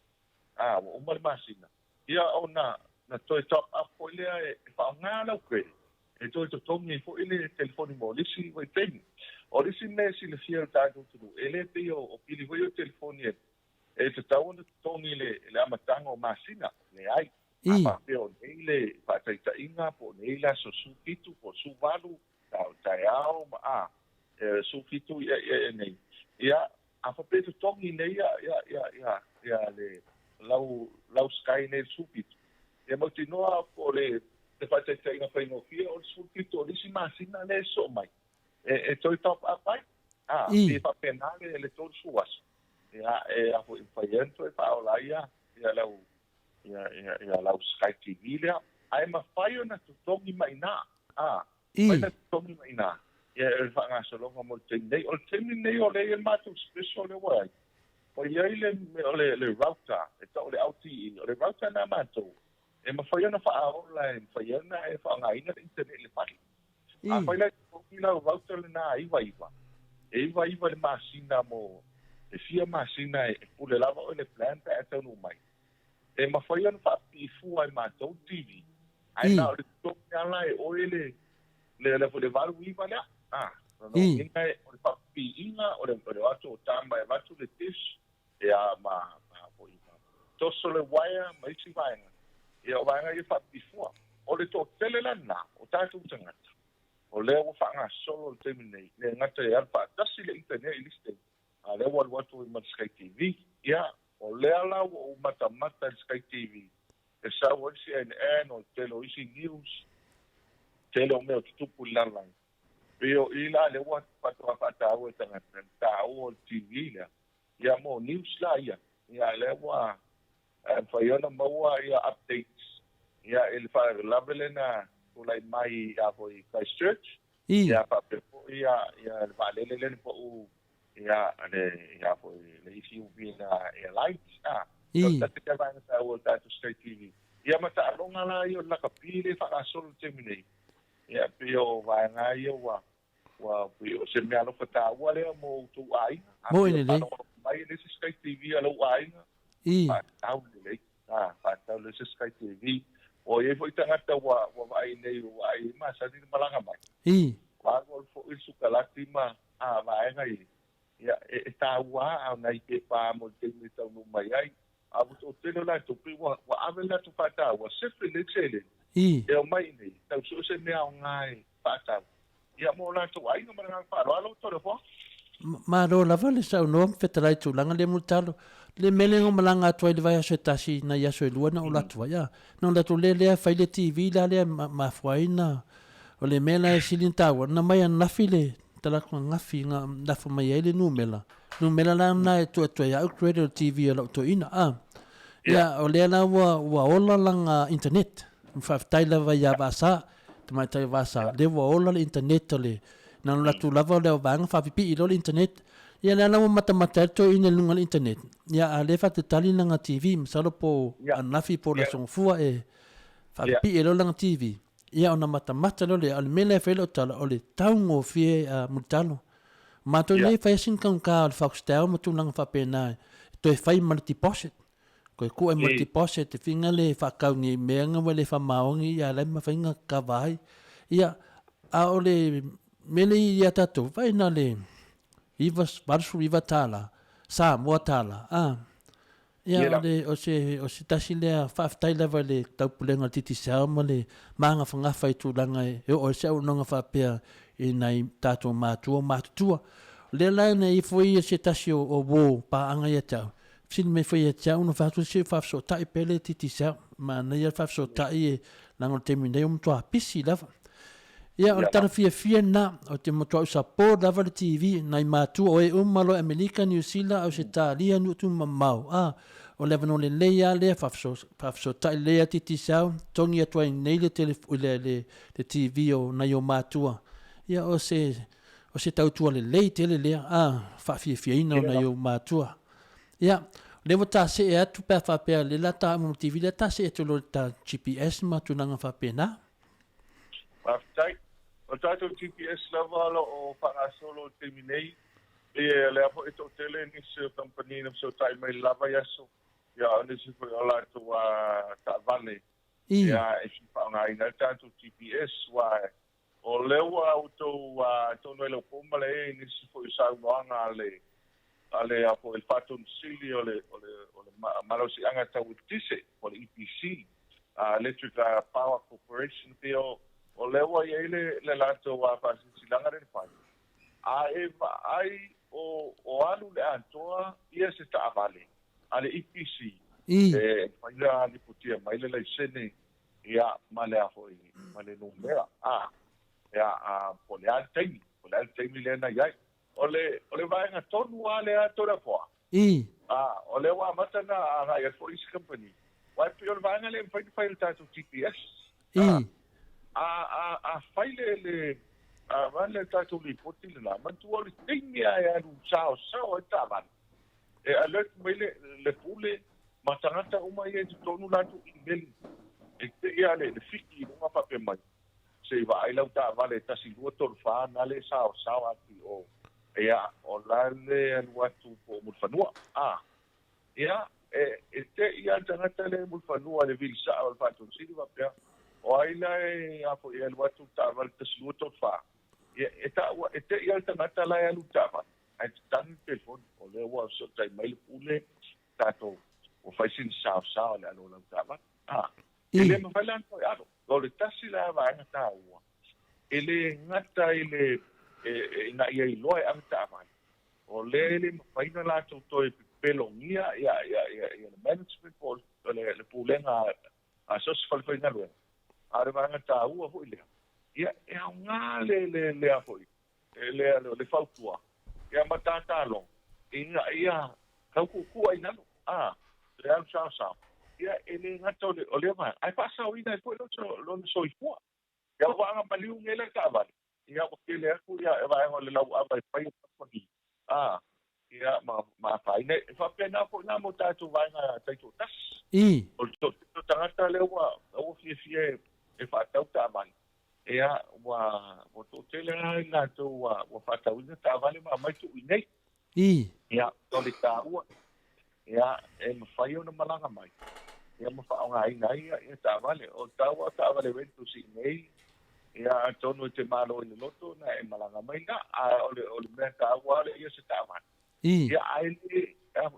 Speaker 5: a, ua uma le masina, ia ona na toe top up foi lea e faaaoga lau credit e toe totogi ai foi le telefoni mo le isi vaitaimi. O le isi mea e silafia e le tatou atunuu, e le pei o pili foi ia o telefoni e E tatau ona totogi i le amataga o masina, leai. A faapea o nei le faataitaiga po o nei le aso 17 po o 18 o taeao ma a, e 17 ia ia nei, ia, a faapea e totogi nei ia ia ia ia ia le lau lau Sky nei i le 17, ia mautinoa po o le le faataitaiga faigofie o le 17 o le isi masina lea e sosoo mai, e toe top up ai, a, pe faapena le le 30 aso. Ia, e a foi mafai ai ona toe faaola ai ia, ia lau, ia, ia, ia lau Sky TV lea. Ae mafai ona totogi mai i ina, a, mafai ona totogi mai i ina, ia, e le faagasologa mo le taimi nei. O le taimi lenei o lea e i ai le matou special lea ua i ai, ua i ai le, o le, le router, e tau o le LTE, o le router lena a matou, e mafai ona faaola, e mafai ai ona e faaaogaina le internet i le fale. Afai la e totogi lau voucher lena e 99, e 99 i le masina mo e fia masina e pule lava oe i le plan pe a e taunuu mai. E mafai ona faapipii fua e matou le TV, ae na o le totogi lava la e oe le le le 89 lea. A, lona uiga o le faapipiiga o le o atu o tama e avatu le dish ia ma ma foi ma toso le uaea ma isi vaega, ia o vaega ia e faapipii fua. O le toatele la lena o tatou tagata, o lea ua faagasolo i le taimi nei, le gata e alu faatasi le internet i le isi taimi, a o lea ua alu atu ai ma le Sky TV. Ia, o lea la ua ou matamata i le Sky TV, e sau ai le CNN, o le tele o isi news, tele o mea o tutupu i le lalolagi. Pei o i la lea ua faatoa faataua e tagata le taua o le TV lea, Ia mo news la ia, ia lea ua mafai ona maua ia updates ia i le faalavelave lea na tulai mai ia foi i Christchurch, ia faapea foi ia ia le vaalele lea na pau ia le ia foi le Ethiopian Airlines a. O le tasi lea vaega taua o le tatou Sky TV. Ia ma taaloga la ia o le lakapi lea e faagasolo i le taimi nei, ia pei o vaega ia ua ua pei o se meaalofa taua lea mo outou aiga. A
Speaker 4: Moni
Speaker 5: fia
Speaker 4: lelei.
Speaker 5: faalogologo mai i le isi Sky TV a lou aiga, faatatau lelei. A, faatatau lelei se Sky TV. Ua i ai foi tagata ua ua vaai nei ua vaai e masani le malaga mai. Ua alu alu foi le sukalati ma a vaega ia. Ia, e, e taua lava a o nai pepa mo le taimi e taunuu mai ai. A ua toatele o latou, pei ua, ua ave le latou faataua, sefe lelei le seleni, e omai i inei, tau sue se mea aoga e faatau, ia, mo latou aiga. Ma le agaga faaaloalo, Toleafoa.
Speaker 4: Malo lava le saunoa ma fetalai i tulaga lea Mulitalo. Le mea lea na ou malaga atu ai i le vaiaso e tasi nai aso e lua na ou alu atu ai a. Na ou alu atu lea lea fai le TV la lea mafua ai na o le mea la e sili ona taua na mai ananafi le talaatu ananafi na lafo mai ai le numera. Numera la na e tuu atu ai au credit o le TV a lou toeaina a. Ia o lea la ua ua ola lana internet. Faafetai lava ia Vaasa tamaitai o Vaasa lea ua ola le internet o le na ona alu atu lava o lea vaega faapipii loa le internet. Ia lea la ua matamata ai le toeaina i luga o le internet. Ia a o lea e faatalitali lana TV masalo po o ananafi po o le Aso Gafua e faapipii ai loa lana TV. Ia ona matamata loa lea. O le mea lea e fai ai lau tala o le taugofie a Mulitalo. O matou nei e fai lava sina taugata o le Foxtel ma tulaga faapena e toe fai ma le deposit. Toe tuu ai ma le deposit e whina le whaakau ni mea nga ua le whamaongi ia lai ma whainga kava ai. Ia, a o le mea le ia tātou, vai na le 89 tāla, Samoa tāla, a. Ia, o le, o se, o se tasi lea faafetai lava i le taupulega o le Digicel ma le magafagafa i tulaga e oo ai se auaunaga faapea i nai tātou matua matutua. O lea la na ifo ia se tasi o, o uo paaga ia te au, Fesili mai foi ia te au ona fai atu se i faafesootai pea le Digicel. Manaia le faafesootai e leaga o le taimi nei ua matua pisi lava. Ia, o le tala fiafia lena, ou te matuai support lava le TV, nai matua o e uma loa i Amerika, Niu Sila, Ausetalia, nuu tumamao, a, o le avanoa lelei lava lea, faafesootai lelei lava Digicel, togi atu ai nei le le le le TV o nai o matua. Ia, o se o se tautua lelei tele lea, a, faafiafiaina o nai o matua. Ia, o lea ua ta see atu pe a faapea o lea la ta uma ma TV, lea ta see atu loa i le ta GPS ma tulaga faapena.
Speaker 5: Faafetai. O le tatou GPS lava o lo o faagasolo i le taimi nei. Ia, o lea foi e toatele nisi o kamupani na fesootai mai i le la vaiaso, ia o nisi foi o latou taavale ia e fia faaaogaina ai le tatou GPS, aua O lea ua outou atonu e le o po ma le i nisi foi o saunoaga a le a le a foi le Faatonu Sili o le o le o le Malosiaga Tau Eletise po o le EPC, Electric Power Corporation, pei o o lea ua i ai le le latou faasilasilaga lea na fai, a e vaai o o alu le atoa ia se taavale a le EPC e mafai ona lipotia mai le laisene Ia, ma le a foi, ma le numera, a, ia, a, po o le a le taimi, po o le a le taimi lea na i ai. O le, o le vaega tonu lava lea Toleafoa, a, o lea ua amata ona agai atu foi isi kamupani, aua e pei o le vaega lea e mafai ona fai e le tatou GPS, a, a, a, a fai le, le, a run le tatou lipoti lena, manatua o le taimi lava e alu saosao ai le taavale, e alert mai le, le pule ma tagata uma ia i totonu latou email e te i a le, le fiki i luga faapea mai, se i vaai lau taavale e 1, 2, 3, 4 na le saosao atu i o, ia, o la le alu atu po o Mulifanua. A, ia, e, e te i a le tagata lea i Mulifanua i le vili sao o le Faatonu Sili faapea, o ai la e, a foi e alu atu le taavale 1, 2, 3, 4, ia, e taua, e te i a le tagata la e alu i le taavale. Ae tatagi le telefoni, o lea ua fesootai mai le pule, tatou, ua fai sina saosao i le alo o lau taavale. A, e le mafai la ona toe alo. O le tasi la vaega taua, e le gata i le, e, ina ia iloa e ave taavale, o lea e le mafai ona latou toe pepelogia ia, ia, ia, ia le management po o le, le pulega a so o se fale faigaluega. A o le vaega taua foi lea, ia, e aoga le, le, lea foi, E lea o le fautua ia ma tatalo ina ia tautuutuu ai i lalo, a, le alu saosao, ia e le gata o le, o lea vaega, ae faasaoina ai foi lona soifua. Ia ua aga maliu nei la taavale, ia ua tele atu ia vaega o le lauava e fai e kamupani, a, Ia, ma, ma afaina. E faapena foi la mo tatou vaega taitoatasi. O le toatele o tagata lea ua, ua fiafia e, e faatau taavale. Ia, ua, ua toatele lava i latou ua, ua faatauina taavale ma aumai tuu i inei. Ia, o le taua, ia, e mafai ona malaga mai, ia ma faaaogaina ai ia, ia taavale. O le taua o taavale rentals i inei, Ia, atonu e te malo i le loto na e malaga mai la, a o le, o le mea taua ale ia se taavale. Ia, ae le,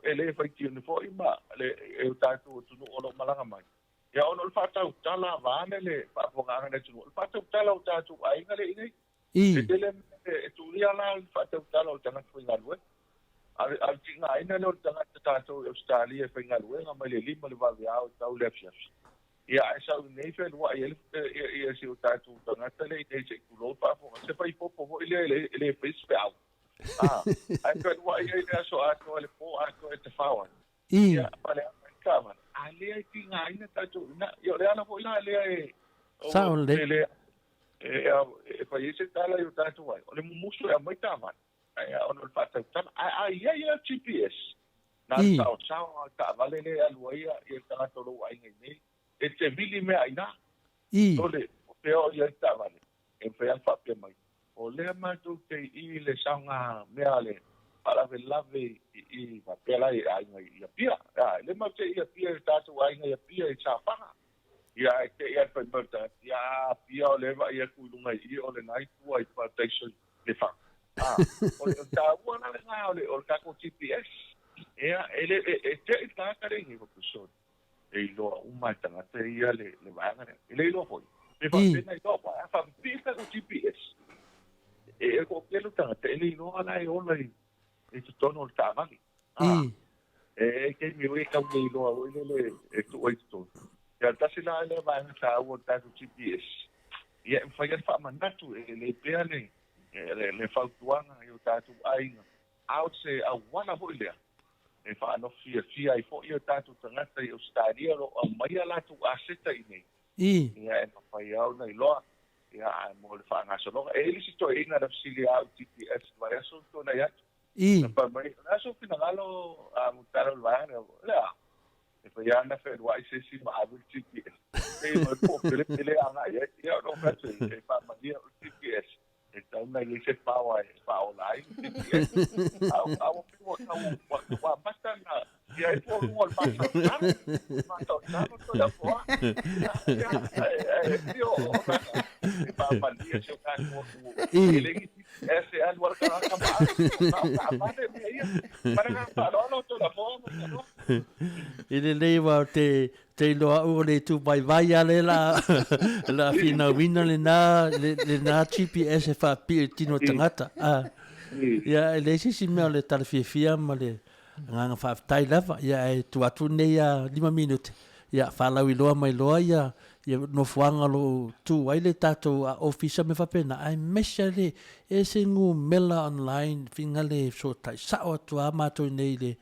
Speaker 5: e le faitioina foi ma le, e o tatou atunuu o lo o malaga mai. Ia, ona o le faatautala vaeane le faafofogaaga a le atunuu, o le faatautala o tatou aiga lea i inei. E tele mea e tuulia la le faatautala o le tagata faigaluega. A o le tigaina lea o le tagata tatou i Ausetalia e faigaluega mai le 5 i le vaveao e tau i le afiafi. Ia, ae sau i nei feluai ai ia si o tatou tagata lea i nei se i tulou le faafofoga, se faipopo foi lea e le fai se feau. A, ae feluai ai le aso atoa le po atoa e tafao ai. Ia, paleaga ai le taavale. A lea e tigaina tatou i ina. Ia, o le ala foi la lea e,
Speaker 4: Sao lelei.
Speaker 5: e, e, e fai ai se tala i o tatou ai, o le mumusu e aumai taavale. Ae ona o le faatautala. Ae a i ai lava GPS, na o le saosao lava o le taavale lea e alu ai ia le tagata o lou aiga i nei, e te vili mea i ina. Sole, o fea o i ai le taavale? E mafai lava ona faapea mai, o lea matou te i i le saoga mea a le faalavelave i i faapea la i aiga i Apia. A, le matou te i Apia i le tatou aiga i Apia i Safaga. Ia, ae te i lava le fai mai o le tagata, ia, Apia o lea e vaai atu i luga i i, o lena i tua i Parataiso i Lefaga. A, o le taua la lena o le, o le tatou GPS. Ia, e le, e, e te i le tagata lea i nei faapea, e iloa uma e tagata ia le, le vaega lea. E le iloa foi. Pe faapea na iloa, aua a faapipii le tatou GPS, e, e toatele o tagata e le iloa la e ola i, i totonu o le taavale. A, e, e taimi foi e tau le iloa foi lele e tuu ai i totonu. Ia, tasi la lea vaega taua o le tatou GPS, ia e mafai lava ona faamanatu e lelei pea le, le, le fautuaga i o tatou aiga, a o se auala foi lea e faanofo fiafia ai foi o tatou tagata i Ausetalia o lo o aumai a latou aseta i inei, ia e mafai lava ona iloa, ia ae mo le faagasologa. E i ai le isi toeaina na fesili ia au i GPS i le vaiaso ua tuanai atu, na fai mai, o le a sou finagalo a Mutala o le vaega lea? O le a? E fai lava ona feluai se isi ma ave le GPS. Pei mai po o pelepele agai ai. Ia ona ou fai atu, e faamalia o le GPS. E tatau ona i ai se power e faaola ai le GPS. A ua pei ua tau ua amata ona i ai po o luga o le masautalo. Masautalo toe afoa. Ia, e pei o e faamalia si o tatou atunuu. E le i GPS e alu ai le tagata ma ave. Na o taavale mea ia. Ma le agaga faaaloalo, Tolafoa ma Tanoa.
Speaker 4: I lelei aua o te te iloa au o le itu vaivai a lea la la finauina lena lena GPS e faapipii i le tino o tagata. A ia e leai se isi mea o le tala fiafia ma le agaga faafetai lava. Ia ae tuu atu nei a 5 minute ia faalauiloa mai loa ia ia nofoaga o lo o tu ai le tatou ofisa ma mea faapena, aemaise lava le ese numera online finagale e fesootai sao atu lava matou i inei i le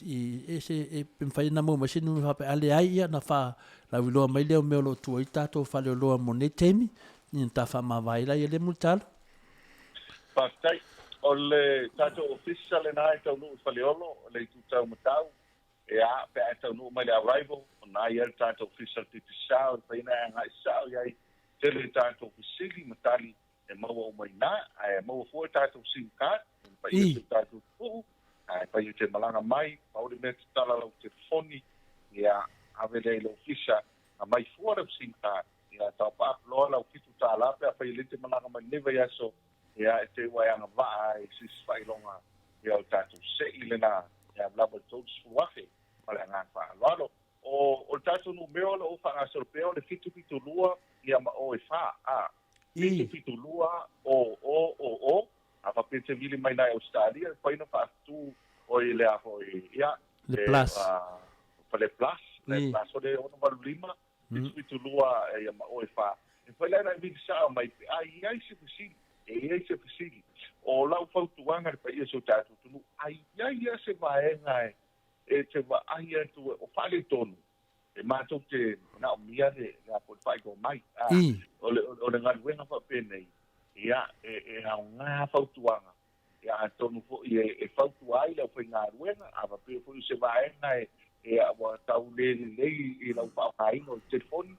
Speaker 4: i ese e mafai ona maua mai se numera faapea, a leai ia ona faalauiloa mai lea o mea o lo o tu ai tatou faleoloa mo nei taimi, ia ona ta faamavae ai lea Mulitalo.
Speaker 5: Faafetai. O le tatou ofisa lena e taunuu i Faleolo, o le Itu Taumatau, Ia, pe a e taunuu mai le arrival, o na i ai le tatou ofisa o le Digicel, e mafai ona e agai sao i ai, tele i tatou fesili ma tali e maua uma i ina, ae maua foi tatou sim card, e mafai ai si o tatou atunuu, ae fai e te malaga mai, pau le mea tatala lau telefoni, ia, ave lea i le ofisa, aumai fua lau sim card, ia, top up loa lau $7 pe afai e le te malaga mai lenei vaiaso, Ia, e te ua e agavaa ai i se isi faailoga ia o tatou se'i lena ia lava i le 30,000 ma le agaga faaaloalo. O, o le tatou numera o lo o faagasolo pea o le 772 ia ma o e fa, a, 772 o o o o, a faapea te vili mai nai Ausetalia, e mafai ona faatu o i le a foi, ia,
Speaker 4: Le plus.
Speaker 5: E, le plus, le plus o le 685, 772 ia ma o e fa. E fai la e vili sao mai pe a i ai se fesili, e i ai se fesili. O lau fautuaga i le paia o si o tatou atunuu, a i ai lava se vaega e e te vaai atu o faaletonu, e matou te manaomia le le a foi le faailoa mai. A, o le o le galuega faapenei, ia, e e aoga fautuaga. Ia, atonu foi e fautua ai le aufaigaluega, a faapea foi o se vaega e ua tau le lelei i lau faaaogaina o le telefoni,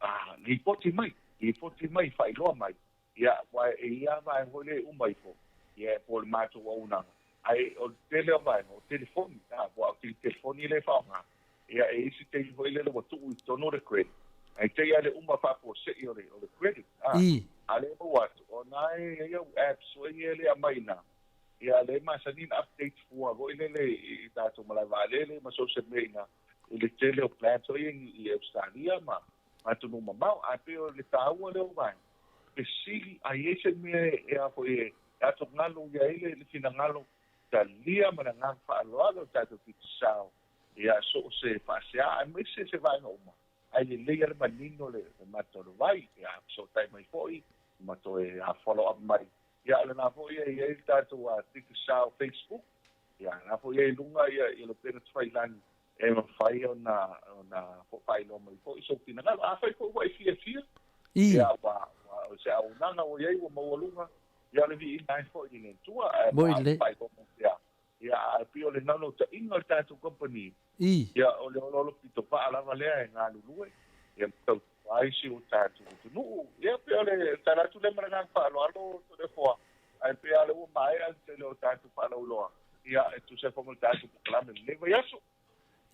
Speaker 5: a, lipoti mai, lipoti mai, faailoa mai. Ia, aua e i ai lava vaega foi lea e uma ifo, ia, po o le matou auaunaga, ae o le tele o vaega, o telefoni, a, aua o telefoni lea e faaaoga. Ia, e i ai se taimi foi lele ua tuu i totonu le credit, ae te i lava le uma faafuasei o le, o le credit, a, a lea e maua atu, o na e i ai au apps foi ia e aumai i ina, ia, lea e masani ona update fua foi lele i tatou malae vaalele ma so o se mea i ina, i le tele o plans foi ia i Ausetalia ma atunuu mamao. Ae pei o le taua lea o vaega, fesili, a i ai se mea e a foi e atugalu i ai le finagalo, talia ma le agaga faaaloalo le tatou Digicel Ia, so o se faasea aemaise se vaega uma, ae lelei lava le manino le mata o le vai, ia, fesootai mai foi ma toe follow up mai. Ia, o lena foi e i ai le tatou Digicel Facebook, ia, o lena foi e i luga ia le upega tafailagi e mafai ona ona faailoa mai foi sou finagalo. Afai foi ua e fiafia, ia, ua, ua, o se auaunaga ua i ai ua maualuga, ia, o le viiga ai foi i le Atua, ae faailoa mai pea. Ia, ae pei o le naunautaiga o le tatou kamupani, ia, o le oloolo pito paa lava lea e galulue, ia ma tautua ai si o tatou atunuu. Ia, pei o le tala atu lea ma le agaga faaaloalo, Toleafoa, ae pei lava o lea ua maea le tele o tatou faalauiloa, ia, e tusa ai foi ma le tatou polokalame i lenei vaiaso.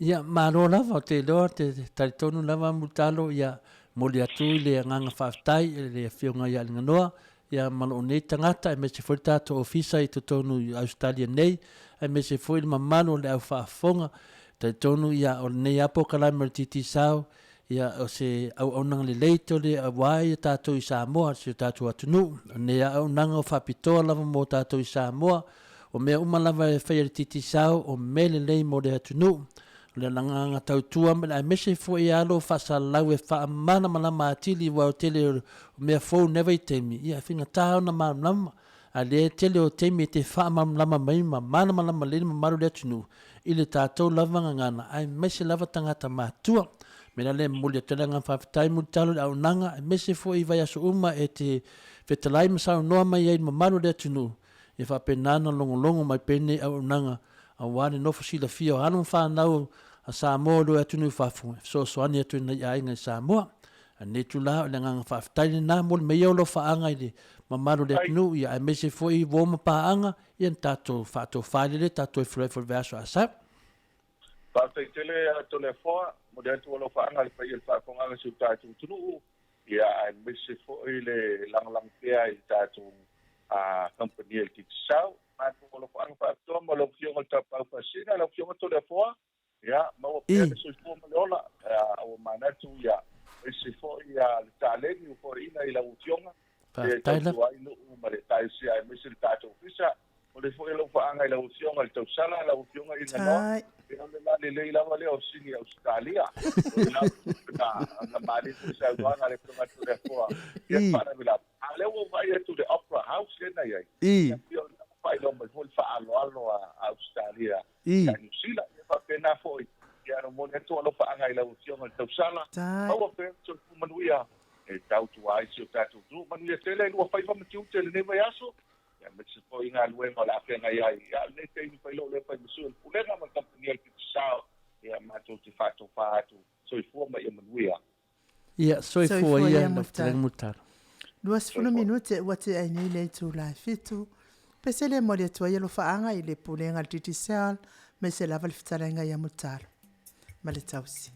Speaker 4: Ia, malo lava, ou te iloa, te talitonu lava Mulitalo, ia, momoli atu i le agaga faafetai i le Afioga ia Aliganoa, ia, ma lou nei tagata, aemaise foi le tatou ofisa i totonu i Ausetalia nei, aemaise foi le mamalu o le au faafofoga. Talitonu, ia, o lenei lava polokalame o le Digicel, ia, o se auaunaga lelei tele aua ia tatou i Samoa, si o tatou atunuu. O lenei lava auaunaga o faapitoa lava mo tatou i Samoa. O mea uma lava e fai e le Digicel, o mea lelei mo le atunuu. O le agaga tautua ma le aemaise foi alo faasalalau e faamalamalama atili aua o le tele o mea fou i lenei vaitaimi, ia e faigata ona malamalama. A lea e tele o taimi e te faamalamalama mai ma malamalama lelei le mamalu o le atunuu i le tatou lava gagana aemaise lava tagata matutua. O le mea la lea e momoli atu ai le agaga faafetai mulitalo i le auaunaga aemaise foi i vaiaso uma e te fetalai ma saunoa mai ai i le mamalu o le atunuu ia faapena ona logologo mai pea lenei auaunaga aua le nofo silafia o alo ma fanau a Samoa o lo o i atunuu i fafo e fesoasoani atu i nai aiga i Samoa. A lenei itula, o le agaga faafetai lena mo le mea o lo o faaga i le mamalu o le atunuu, ia aemaise foi uo ma paaga, ia na tatou faatofa ai lele tatou toe feiloai foi i le vaiaso a sau.
Speaker 5: Faafetai tele ia Toleafoa, momoli atu alofaaga i le paia o le faafofogaaga a si o tatou atunuu, ia aemaise foi le lagolago pea i le tatou kamupani a le Digicel. Matou alofaaga faapitoa mo lau Afioga i le Tapaau Faasina, lau Afioga Toleafoa, ia maua pea le soifua ma le ola, ua manatu ia aemaise foi le taleni ua foaiina i lau Afioga, e tautua ai nuu ma le Ekalesia aemaise le tatou ofisa. O le foi alofaaga i lau Afioga i le tausala, lau Afioga i Ganoa, e o le lalelei lava lea o sini Ausetalia. O le la na, na malie foi saunoaga a le Afioga Toleafoa ia faalavelave. A o lea ua ou vaai atu i le Opera House lea na i ai, ia pei o lena ua faailoa mai foi le faaaloalo a Ausetalia ia Niu Sila. Ia faapena foi, ia na momoli atu alofaaga i lau Afioga i le tausala, maua pea le soifua manuia e tautua ai si o tatou atunuu. Manuia tele lua faiva ma tiute i lenei vaiaso. Aemaise foi i galuega o le a feagai ai. A o lenei taimi fai loa lea fai ma sui o le Pulega ma le Kamupani a le Digicel, ia matou te faatofa atu. Soifua ma ia manuia.
Speaker 4: Ia, soifua ia lau fetalaiga Mulitalo.
Speaker 3: 20 minute ua tea ai nei le itula e fitu. Pese le momoli atu ai alofaaga i le Pulega a le Digicel, aemaise lava le fetalaiga ia Mulitalo ma le tausi.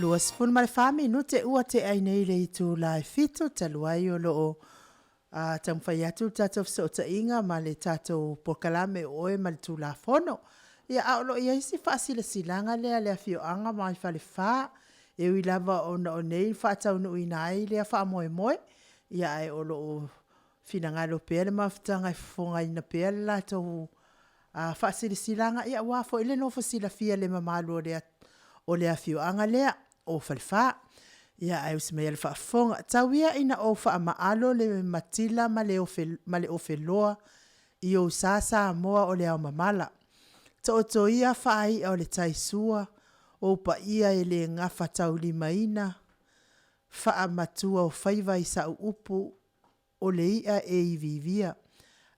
Speaker 3: 24 minute ua tea ai nei le itula e 7 talu ai o lo o taumafai atu le tatou fesootaiga ma le tatou polokalame o Oe ma le Tulafono. Ia, a o lo o i ai si faasilasilaga lea a le afioaga mai Falefa, e ui lava ona o nei faataunuuina ai lea faamoemoe, ia ae o lo o finagalo pea le mafutaga e fofogaina pea le latou faasilasilaga, aua foi le nofo silafia e le mamalu o le afioaga lea o Falefa. Ia, ae usi maia le faafofoga. Tau ia ina ou faamaalo le matila ma le ofeloa i ou sa Samoa o le aomamala. Taoto ia faai'a o le taisua, ou paia e le gafataulimaina faamatuaofaiva i sau upu o le i'a e iviivia.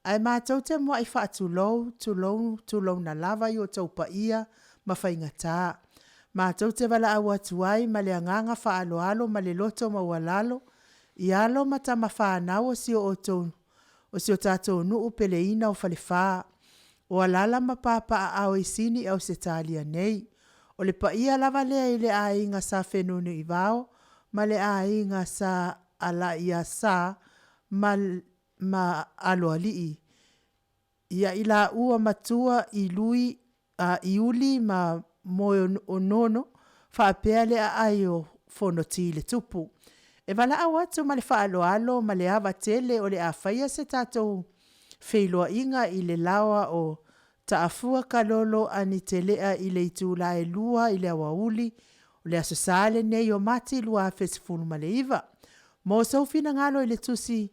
Speaker 3: Ae matou te muai faatulou, tulou, tulouna lava i outou paia ma faigata. Matou te valaau atu ai ma le agaga faaaloalo ma le loto maualalo i alo ma tama fanau o si o tatou nuu peleina o Falefa, o alaala ma papaaao i Sini Ausetalia nei. O le paia lava lea i le aiga Sa Fenunuivao ma le aiga Sa Alaiasa ma ma Aloalii, ia i laua Matua i Lui, a Iuli ma Moeonono faapea le aai o Fonoti le Tupu. E valaau atu ma le faaaloalo ma le ava tele o le a faia se tatou feiloaiga i le laoa o Taafua Kalolo Anitelea i le itula e 2 i le aoauli o le Aso Sa lenei o Mati 2019. Mo sou finagalo i le tusi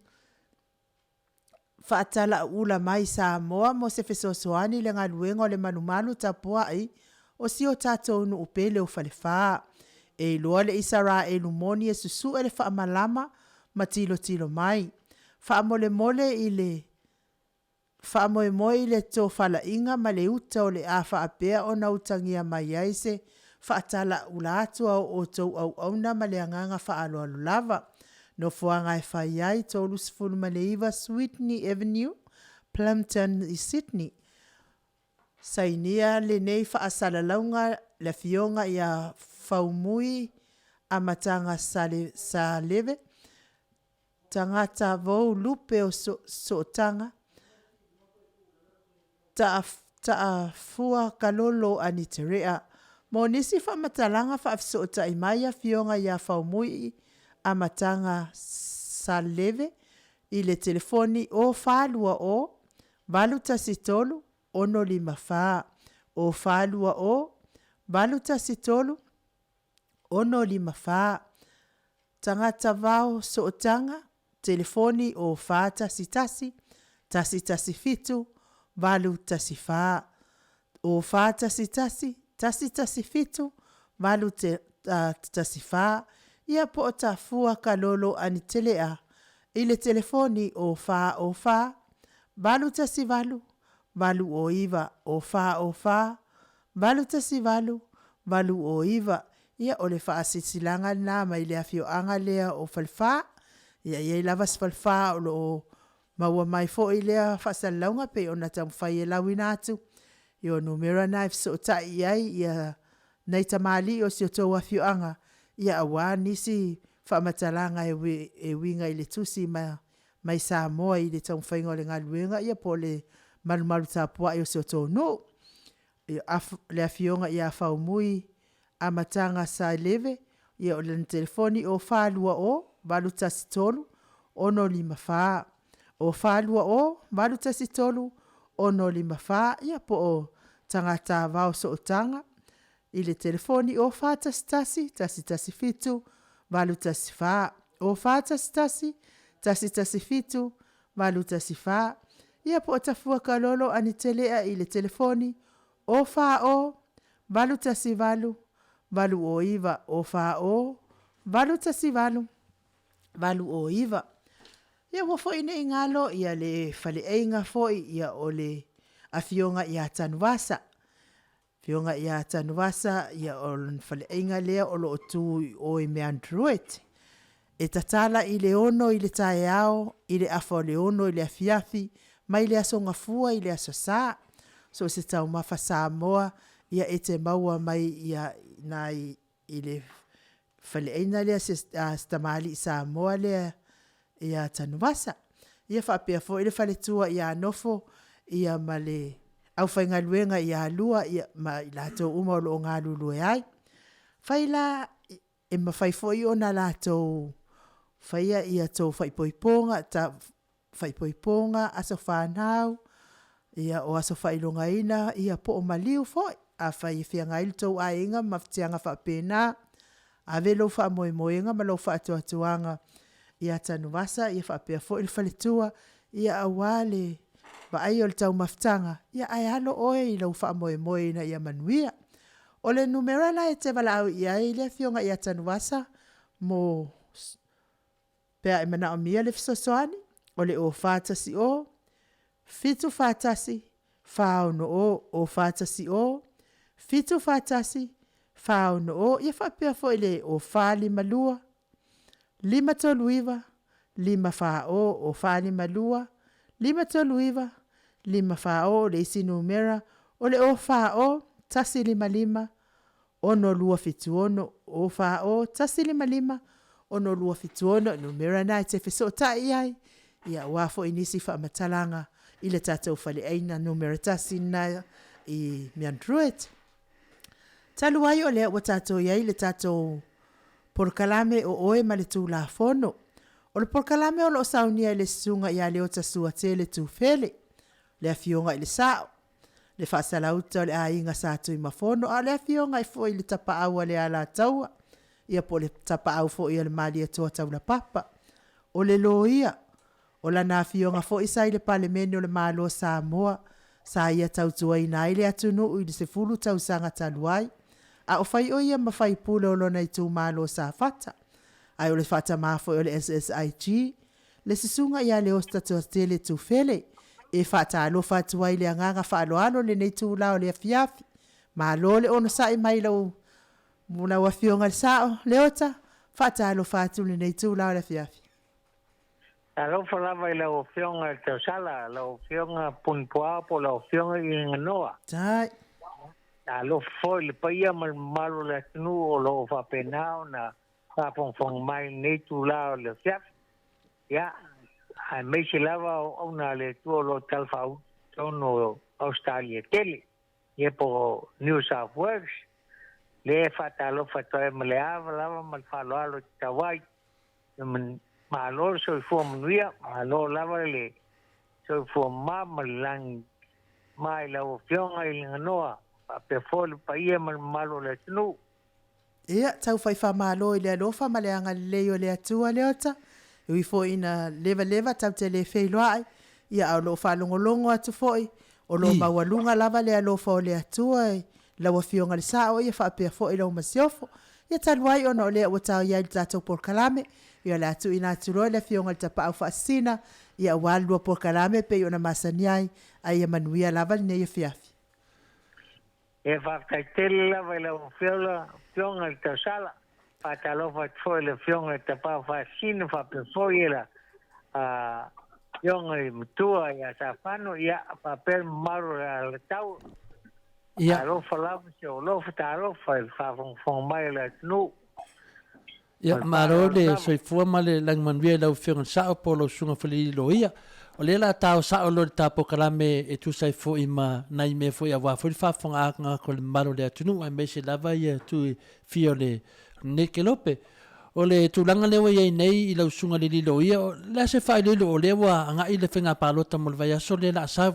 Speaker 3: faatalauula mai Samoa mo se fesoasoani i le galuega o le malumalu tapuai o si o tatou nuu pele o Falefa. E iloa le Isaraelu moni e susue le faamalama ma tilotilo mai. Faamolemole i le Faamoemoe i le tofalaiga ma le uta o le a faapea ona utagia mai ai se faatalauula atu a o outou auauna ma le agaga faaaloalo lava. Nofoaga e fai ai, 39 Sweetney Avenue, Plumpton i Sydney. Sainia lenei faasalalauga le Afioga ia Faumui Amataga Saleve, Tagata vou lupe o sootaga, Taafua Kalolo Aniterea. Mo nisi faamatalaga faafesootai mai Afioga ia Faumui Amataga Saleve i le telefoni 0420 813 654, 0420 813 654. Tagata Vao Sootaga, telefoni 0411 117 814, 0411 117 814, ia po o Tafua Kalolo Anitelea i le telefoni 0404 818 809, 0404 818 809. Ia, o le faasilasilaga lena mai le afioaga lea o Falefa. Ia, e i ai lava si Falefa o lo o maua mai foi lea faasalalauga pei ona taumafai e lauina atu. Ia, o numera na e fesootai i ai ia nai tamalii o si o outou afioaga, ia aua nisi faamatalaga e uiga i le tusi mai Samoa i le taumafaiga o le galuega ia po o le malumalu tapuai o si o outou nuu. Le Afioga ia Faumui Amataga Saileve, ia o lana telefoni 0420 813 654, 0420 813 654, ia po o Tagatavao Sootaga i le telefoni 0411 117 814, 0411 117 814, ia po o Tafua Kalolo Anitelea i le telefoni 040 818 809, 040 818 809. Ia aua foi ne i galo ia le faleaiga foi ia o le Afioga ia Tanuvasa. Afioga ia Tanuvasa, ia o lona faleaiga lea o lo o tu i o i Mount Druitt. E tatala i le 6 i le taeao i le afa o le 6 i le afiafi mai le Aso Gafua i le Aso Sa. So o se taumafa Samoa ia e te maua mai ia nai i le faleaiga lea se se tamalii Samoa lea ia Tanuvasa. Ia faapea foi le faletua ia Nofo ia ma le aufaigaluega ia Lua ia ma i latou uma o lo o galulue ai. Fai la e mafai foi ona latou faia ia tou faaipoipoga, faaipoipoga, aso fanau, ia o aso faailogaina, ia po o maliu foi. Afai e feagai lo outou aiga ma mafatiaga faapena, ave lou faamoemoega ma lou faatuatuaga ia Tanuvasa ia faapea foi le faletua, ia aua le vaaia o le taumafataga, ia ae alo oe i lou faamoemoe ina ia manuia. O le numera la e te valaau i ai le afioga ia Tanuvasa mo pe a e manaomia le fesoasoani, o le 0410 741 460, 0410 741 460, ia faapea foi le 0452 539 540, 0452 539 540. O le isi numera o le 040 155 6276, 040 155 6276. Numera na e te fesootai i ai, ia aua foi nisi faamatalaga i le tatou faleaiga numera 1 lena i Mount Druitt. Talu ai o lea ua tatou i ai i le tatou polokalame o Oe ma le Tulafono. O le polokalame o lo o saunia e le Susuga ia Leota Suatele Tufele, le Afioga i le Sao, le Faasalauta o le Aiga Sa Tuimafono, a o le Afioga foi i le Tapaau a le Alataua, ia po o le Tapaau foi a le Malietoa Taulapapa. O le Loia, o lana afioga foi sa i le Palemene o le Malo o Samoa, sa ia tautuaina ai le atunuu i le 10 tausaga talu ai, a o fai o ia ma faipule o lona itumalo o Safata. Ae o le faatama foi o le SSIG, le Susuga ia Leota Tuatele Tufele. E faatalofa atu ai i le agaga faaaloalo i lenei itula o le afiafi. Malo le onosai mai i lau Afioga i le Sao Leota, faatalofa atu i lenei itula o le afiafi.
Speaker 6: Talofa lava i lau Afioga i le Tausala, lau Afioga Punipuao po o lau Afioga i Gaganoa.
Speaker 3: Tai.
Speaker 6: Talofa foi i le paia ma le mamalu o le atunuu o lo o faapena ona faafogafoga mai i lenei itula o le afiafi. Ia, aemaise lava o auauna a le Atua o lo o talafaauto i totonu o Ausetalia tele, ia po o New South Wales, lea e faatalofa atu ai ma le ava lava ma le faaaloalo e tatau ai. Malo le soifua manuia, malo lava le soifua mama ma le lagi ma i lau Afioga i Liganoa, faapea foi le paia ma le mamalu o le atunuu.
Speaker 3: Ia, tau fai faamalo i le alofa ma le agalelei o le Atua, Leota. E ui foi ina levaleva tatou te le feiloai, ia a o lo o faalogologo atu foi, o lo o maualuga lava le alofa o le Atua i lau Afioga i le Sao, ia faapea foi lau Masiofo. Ia talu ai ona o lea ua tau i ai le tatou polokalame, ia o le a tuuina atu loa i le Afioga i le Tapaau Faasisina, ia aua le lua polokalame e pei ona masani ai, a ia manuia lava lenei afiafi.
Speaker 6: E faafetai tele lava i lau Afioga i le Tausala. Faatalofa atu foi i le Afioga i le Tapaau Faasisina faapea foi le Afioga i Matua ia Safano, ia faapea le mamalu o le Alataua.
Speaker 4: Ia.
Speaker 6: Talofa lava si ou alofa, talofa i le faafogafoga mai a le atunuu.
Speaker 4: Ia, malo le soifua ma le lagi manuia i lau Afioga i le Sao po o lau Susuga Falealili Loia. O lea o le a tao sao loa i le ta polokalame e tusa ai foi ma nai mea foi aua foi le faafofogaaga atu a le mamalu o le atunuu aemaise lava ia tui fia o lenei kelope. O le tulaga lea ua i ai nei i lau Susuga i le alii loia, o le a se faailoilo o lea ua agai le faiga palota mo le vaiaso lea o le a sau,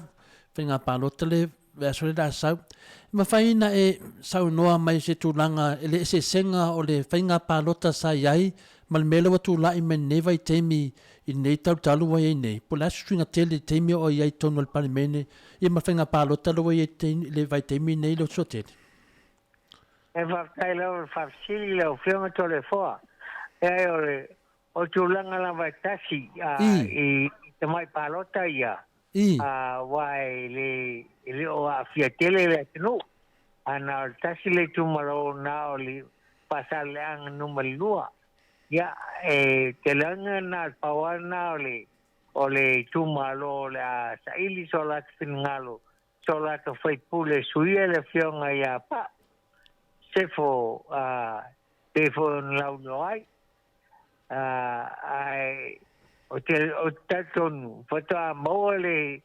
Speaker 4: faiga palota le vaiaso lea o le a sau. E mafai ona e saunoa mai i se tulaga i le eseesega o le faiga palota sa i ai ma le mea lea ua tulai mai i lenei vaitaimi i lenei talutalu ua i ai nei, po o le a se suiga tele i le taimi o i ai i totonu o le Palemene ia ma le faiga palota lea ua i ai i le vaitaimi lenei le Suatele?
Speaker 6: E faafetai lava i le faafesili lau Afioga Toleafoa. Leai, o le o tulaga lava e tasi i tamai palota ia, aua e le e le o aafia tele le atunuu. A na o le tasi le itumalo na o le Faasaleleaga Nu.2. Ia, e tele lava na o le pau lava lena o le o le itumalo o le a saili so latou finagalo so latou faipule e suia le afioga ia Pau Sefo. Pei foi ona lauiloa ai. Ae ou te talitonu faatoa maua le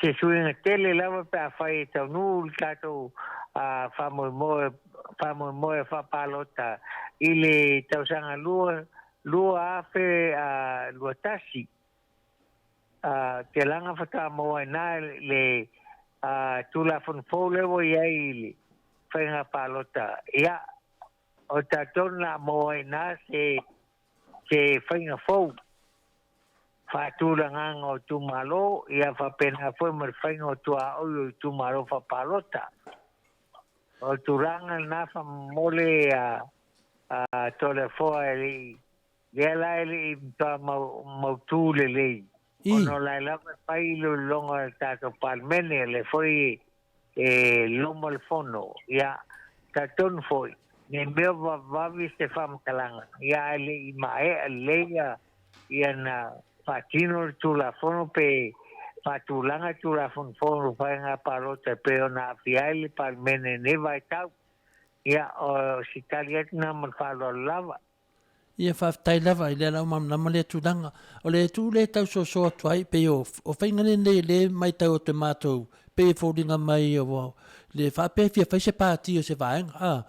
Speaker 6: se suiga tele lava pe afai e taunuu le tatou faamoemoe faamoemoe faapalota i le tausaga 2021. Te laga faatoa maua ai na le Tulafono fou lea ua i ai i le faiga palota. Ia, o tatou na maua ai na se faiga fou faatulagaga o itumalo, ia faapena foi ma le faiga o tuaoi o itumalo faapalota. O le tulaga lena faamolemole a Toleafoa e le i lea la e le i matua mautu lelei, ona o la e lava e fai iloiloga a le tatou Palemene, o lea foi e loma le fono. Ia, talitonu foi, ne i mea ua vavevave se faamatalaga, ia ae le i maea lelei ia na faatino le Tulafono pe faatulaga Tulafono fou o faiga palota e pei ona aafia ai le Palemene i lenei vaitau. Ia, o si tali atu lena ma le faaaloalo lava.
Speaker 4: Ia, faafetai lava i lea la ua malamalama lea tulaga. O le itu lea e tau soso atu ai, pei o faiga lenei o lea e matau atu e matou, pei e foliga mai ua le faapea e fia fai se pati o se vaega, a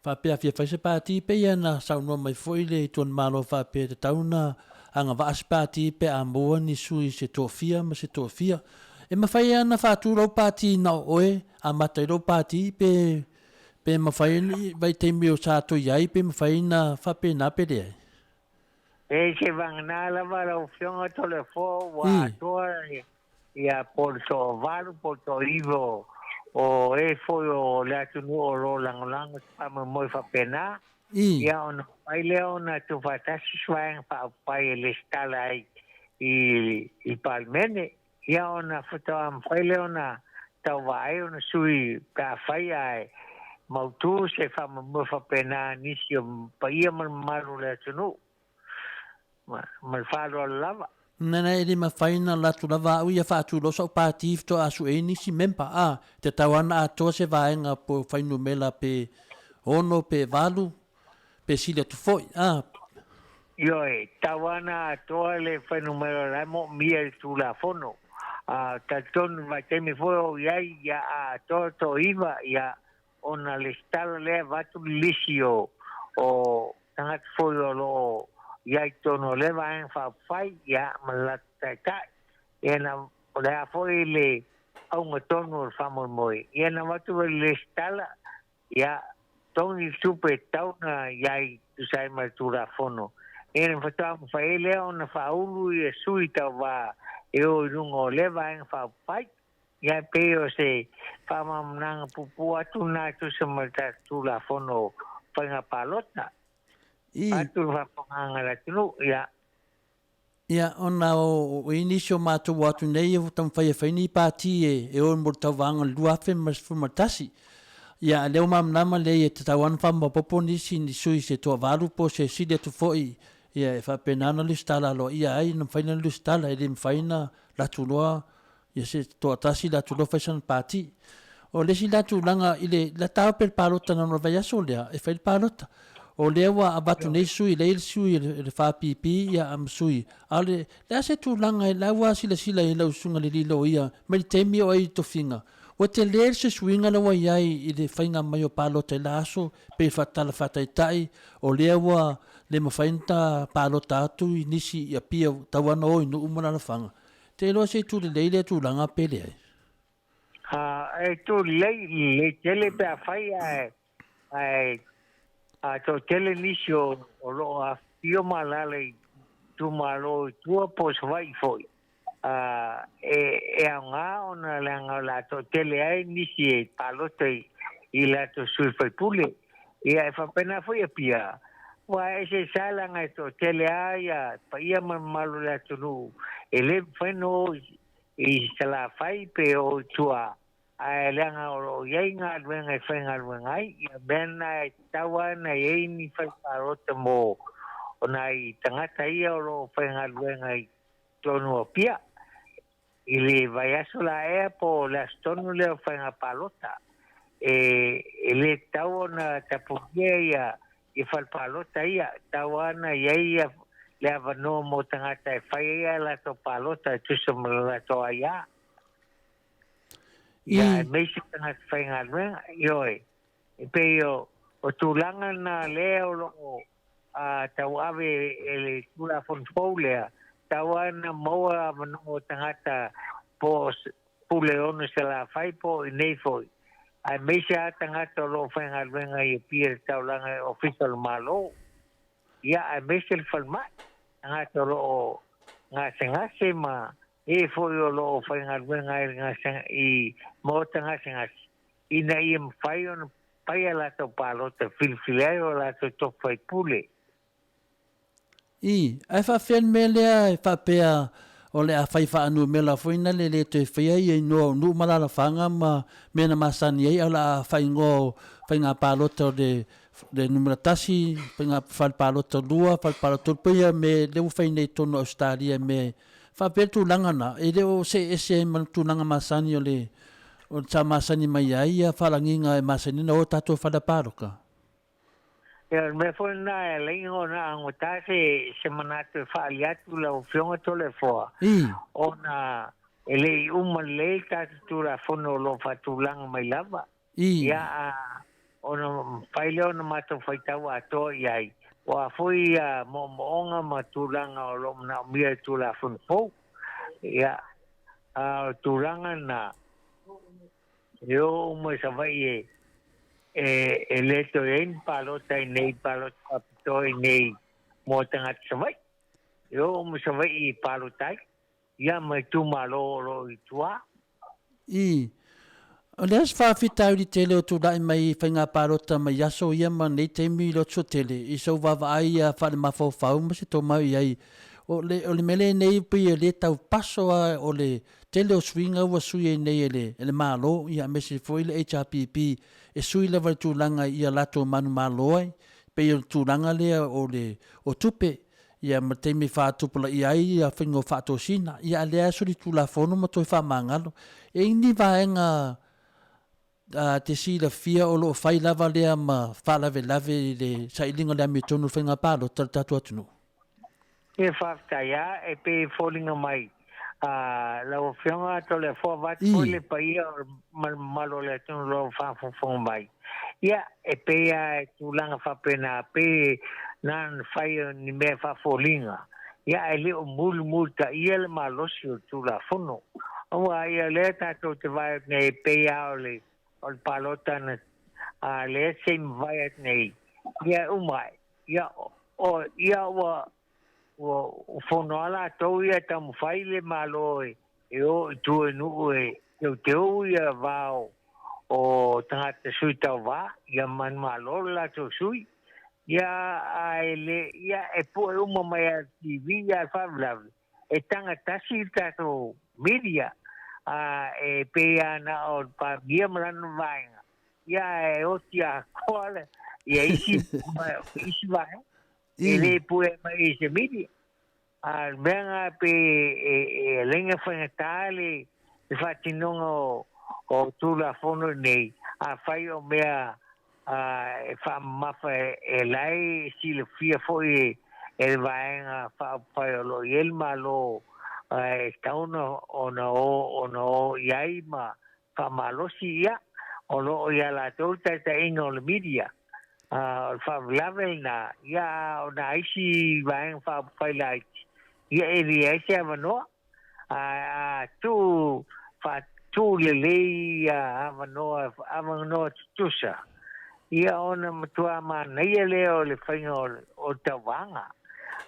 Speaker 4: faapea a fia fai se pati, pei lava ona saunoa mai foi le Itu o le Malo faapea e tatau ona agavaa se pati pe a maua ni sui se toafia ma se toafia. E mafai lava ona faatu lau pati na o oe, amata ai lou pati pe Pe mafai ni vaitaimi o sa toe i ai pe mafai na faapena pe leai?
Speaker 6: E se vagana lava lau Afioga Toleafoa ua atoa ia po o le toavalu po o le toaiva o e foi o le atunuu o lo o lagolago se faamoemoe faapena. Ia ona mafai lea ona tuufaatasi se vaega faaupufai e lesitala ai i le Palemene. Ia ona faatoa mafai lea ona tauva ai ona sui pe afai ae mautu se faamoemoe faapena a nisi o paia ma le mamalu o le atunuu. Ma le faaaloalo lava.
Speaker 4: Nana e le mafai ona alu atu lava au ia faatulou sau pati faatoa sue ai nisi member a tatau lava ona atoa se vaega po o fuainumera pe 6 pe 8 pe sili atu foi a.
Speaker 6: Ioe, tau ana atoa le fuainumera o la e moomia i le Tulafono. A talitonu i le vaitaimi foi o ou i ai, ia a atoa toaiva, ia ona lesitala lea e avatu le lisi o o tagata foi o lo o i ai i totonu o lea Vaega Faaupufai, ia ma le latou taitai. Ia na, o le a foi le auga tonu o le faamoemoe, ia na avatu foi le lesitala, Ia togi le tupe e tatau ona i ai tusa ai ma le Tulafono, ia na faatoa mafai ai lea ona faaulu ia sui tauva e o i luga o lea Vaega Faaupufai. Ia e pei o se faamalamalamaga puupuu atu lena e tusa ma le tatou Tulafono o Faiga Palota. Vaeatu le faafofogaaga a le atunuu, ia.
Speaker 4: Ia, ona o i nisi o matou ua atu nei e taumafai e fai ni pati e o mo le tauvaga o le 2011. Ia, a lea ua malamalama lea e tatau lava ona faamaopoopo nisi ni sui se toavalu po o se sili atu foi, ia e faapena ona lesitala aloaia ai ona mafai ona lesitala, e le mafai ona latou loa Ia se toatasi latou loa fai sana pati. O le isi la tulaga i le la taope le palota na ona vaiaso lea e fai le palota. O lea ua avatu nei sui lea i le sui o le FPP ia ma sui a o le le a se tulaga e la ua silasila i lau susuga le alii loia mai le taimi o ai i tofiga ua tele se suiga la ua i ai i le faiga mai o palota i la aso pei faatala faataitai o lea ua le mafai ona palota atu i nisi i Apia tau ana o i Nuu ma Lalafaga. Te iloa se itu lelei lea tulaga pe leai?
Speaker 6: E itu lelei, lelei tele pe afai ae ae a toatele nisi o o lo o afifio ma alaala i itumalo i tua po o Savaii foi, e e aoga ona leaga o le a toatele ai nisi e palota i i latou sui faipule. Ia e faapena foi Apia, aua e eseese lava leaga e toatele lava ia paia ma le mamalu o le atunuu e le mafai ona o i Salafai pe o i tua, ae leaga o lo o i ai galuega e faigaluega ai. Ia mea na e tatau lava ona i ai ni fai palota mo nai tagata ia o lo o faigaluega i totonu o Apia. I le vaiaso la ea po o le aso tonu lea o faiga palota, e le tatau ona tapunia ia i fale palota ia, tau lava ona i ai ia le avanoa mo tagata e fai ai a latou palota e tusa ma le latou aia. Ia, aemaise tagata faigaluega, ioe, e pei o, o tulaga na lea o lo o a tauave e le Tulafono fou lea, tau lava ina maua avanoa o tagata po o Puleono i Salafai po o i inei foi, aemaise lava tagata o lo o faigaluega i Apia i le taulaga i Ofisa o le Malo, ia aemaise le falemai, tagata o lo o gasegase ma e foi o lo o faigaluega ai i maota gasegase, ina ia mafai ona fai a latou palota e filifili ai o latou tofi faipule.
Speaker 4: Ii, Ae faafefea le mea lea e faapea o le a fai faanumera foi na le le toe faia ia inoa o nuu ma alalafaga ma mea na masani ai a o le a faaigoa o faiga palota o le le numera tasi, faiga fale palota lua, fale palota tolu, pei ia mea lea ua fai nei i totonu o Ausetalia me faapea le tulaga na, e le o see ese ai ma le tulaga masani o le o sa masani mai ai ia faalagiga e masani ai ona o tatou fale palota.
Speaker 6: Ia, o le mea foi lena e ala ai ona agota se, se manatu e faaali atu lau Afioga Toleafoa, ona e le i uma lelei le tatou Tulafono o lo o faatulaga mai lava. Ia, a, ona mafai lea ona matou faitau atoa i ai, o a foi ia moomooga ma tulaga o lo o manaomia i le Tulafono fou. Ia, a o le tulaga lena, E oo uma i Savaii e, e, e le toe ai ni palota i nei, palota faapitoa i nei mo tagata Savaii. E oo uma i Savaii e palota ai, ia ma itumalo o lo o i tua.
Speaker 4: Ii. O le a se faafitauli tele o tulai mai i faiga palota mai aso ia ma nei taimi i loto tele i sou vaavaai ia faalemafaufau ma se tomai i ai o le o le mea lenei pei e le tau paso a o le tele o suiga ua sui ai nei e le e le Malo ia aemaise foi le HRPP e sui lava i le tulaga i a latou manumalo ai pei o le tulaga lea o le o tupe ia ma le taimi e faatupulaia ai ia faiga o faatosina ia a lea e solitulafono ma toe faamagalo. E i ni vaega a te silafia o lo o fai lava lea ma faalavelave i le sailiga o le amiotonu o le faiga palota a le tatou atunuu?
Speaker 6: Ia faafetai a, e pei e foliga mai a lau Afioga Toleafoa vaeatu foi le paia ma le mamalu o le atunuu o lo o faafogafoga mai. Ia, e pei a e tulaga faapena, pei na ona fai o ni mea faafoliga, ia ae le o mulimulitaia le malosi o le Tulafono. Aua ia lea tatou te vaai atu nei, e pei lava o le, o le palota na, a lea se i mavae atu nei, ia e uma ae, ia, o, ia ua, ua fono lava latou ia e taumafai le Malo e, e o i tua i nuu e teuteu ia va o, o tagata sui tauva, ia manumalo le latou sui. Ia, a e le, ia, e pue uma mai lava i le TV, ia le faalavelave, e taga tasi le tatou media, a e pei lava na o le Palemia ma lana vaega, ia, ae oti atoa le, ia isi, isi vaega, e le pue mai i se media. A o le mea lena pe e, e laina faigata le, le faatinoga o, o Tulafono nei, afai o mea a, e faamamafa e, e lae e silafia foi e, e le vaega faaupufai o lo o i ai le Malo, a, e tatau ona, ona o, ona o i ai ma faamalosi, ia, o lo o iā latou le taitaiga o le media. O le faalavelave lena, ia, a o nā isi vaega faaupufai laiti, ia e leai se avanoa. A, a tuu, faatu lelei ia avanoa, avanoa tutusa, ia ona matua manaia lea o le faiga o, o le tauvaga.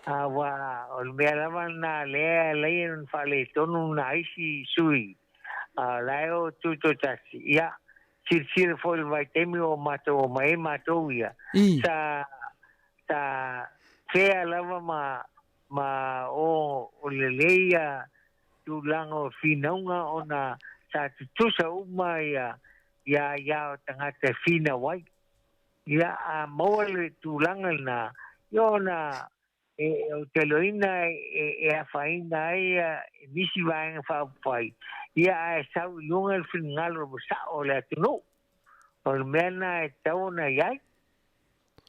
Speaker 6: Aua o le mea lava lena lea e ala ai ona faaletonu nā isi sui A o la e o Tutoatasi, ia, silasila foi i le vaitaimi o matou omai ai matou ia, sa, sa fea lava ma, ma o, o lelei ia tulaga o finauga ona sa tutusa uma ia, ia, ia o tagata e finau ai. Ia, a maua le tulaga lena, ia ona E, ou te iloaina e, e afaina ai nisi vaega faaupufai, ia ae sau i luga le finagalo o sa'o o le atunuu. O le mea lena e tatau ona i ai.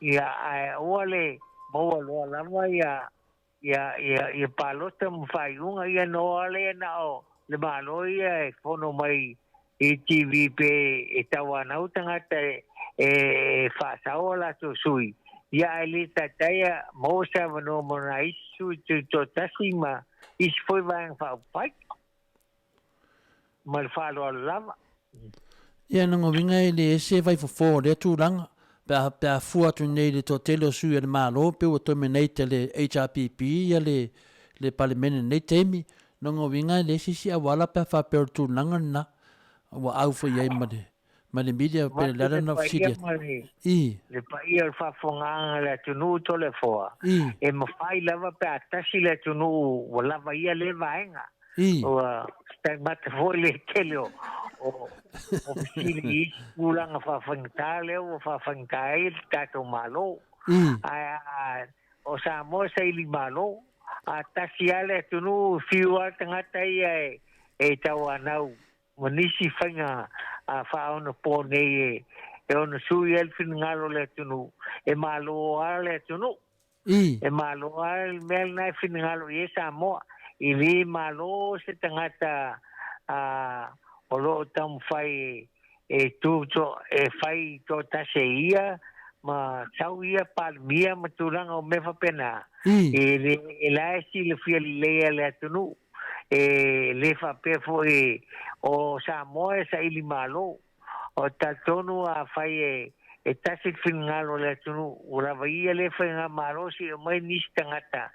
Speaker 6: Ia, ae aua le maua loa lava ia ia ia ia palota ma faaiuga ia ona o lava lea na o le Malo ia e fono mai i TV pe e tauanau tagata e e faasao a latou sui, ia ae le taitai a maua se avanoa mo nai isi sui tutoatasi ma isi foi vaega faaupufai. Ma le faaaloalo lava.
Speaker 4: Ia lona uiga e le ese vaifofo o lea tulaga pe a pe a fua atu nei i le toatele o sui a le Malo pei ua dominate le HRPP ia le le Palemene i lenei taimi. Lona uiga e leai se isi auala pe a faapea o le tulaga lena ua au foi i ai ma le ma le media pe o le ala
Speaker 6: lena o fesili atu. I. Le paia o le faafofogaaga a le atunuu Toleafoa, e mafai lava pe a tasi le atunuu ua lava ia lea vaega. I. Ua taumate foi le tele o, o, o fesili i isi tulaga faafaigata lea ua faafaigata ai le tatou Malo. I. Ae a, o Samoa e saili malo, a tasi lava le atunuu, fiu lava le tagata ia e, e tauanau ma nisi faiga faaonapo nei e, e ono sui ai le finagalo o le atunuu, e malo lava le atunuu.
Speaker 4: I.
Speaker 6: E malo lava le mea lena e finagalo i ai Samoa. E le malo se tagata a, o lo o taumafai e tu to, e fai toatasi e ia ma sau ia Palemia ma tulaga o mea faapena.
Speaker 4: I.
Speaker 6: E le, e la e silafia lelei e le atunuu. E le faapea foi o Samoa e saili malo. O talitonu afai e e tasi le finagalo o le atunuu, ua lava ia lea faigamalo se i aumai nisi tagata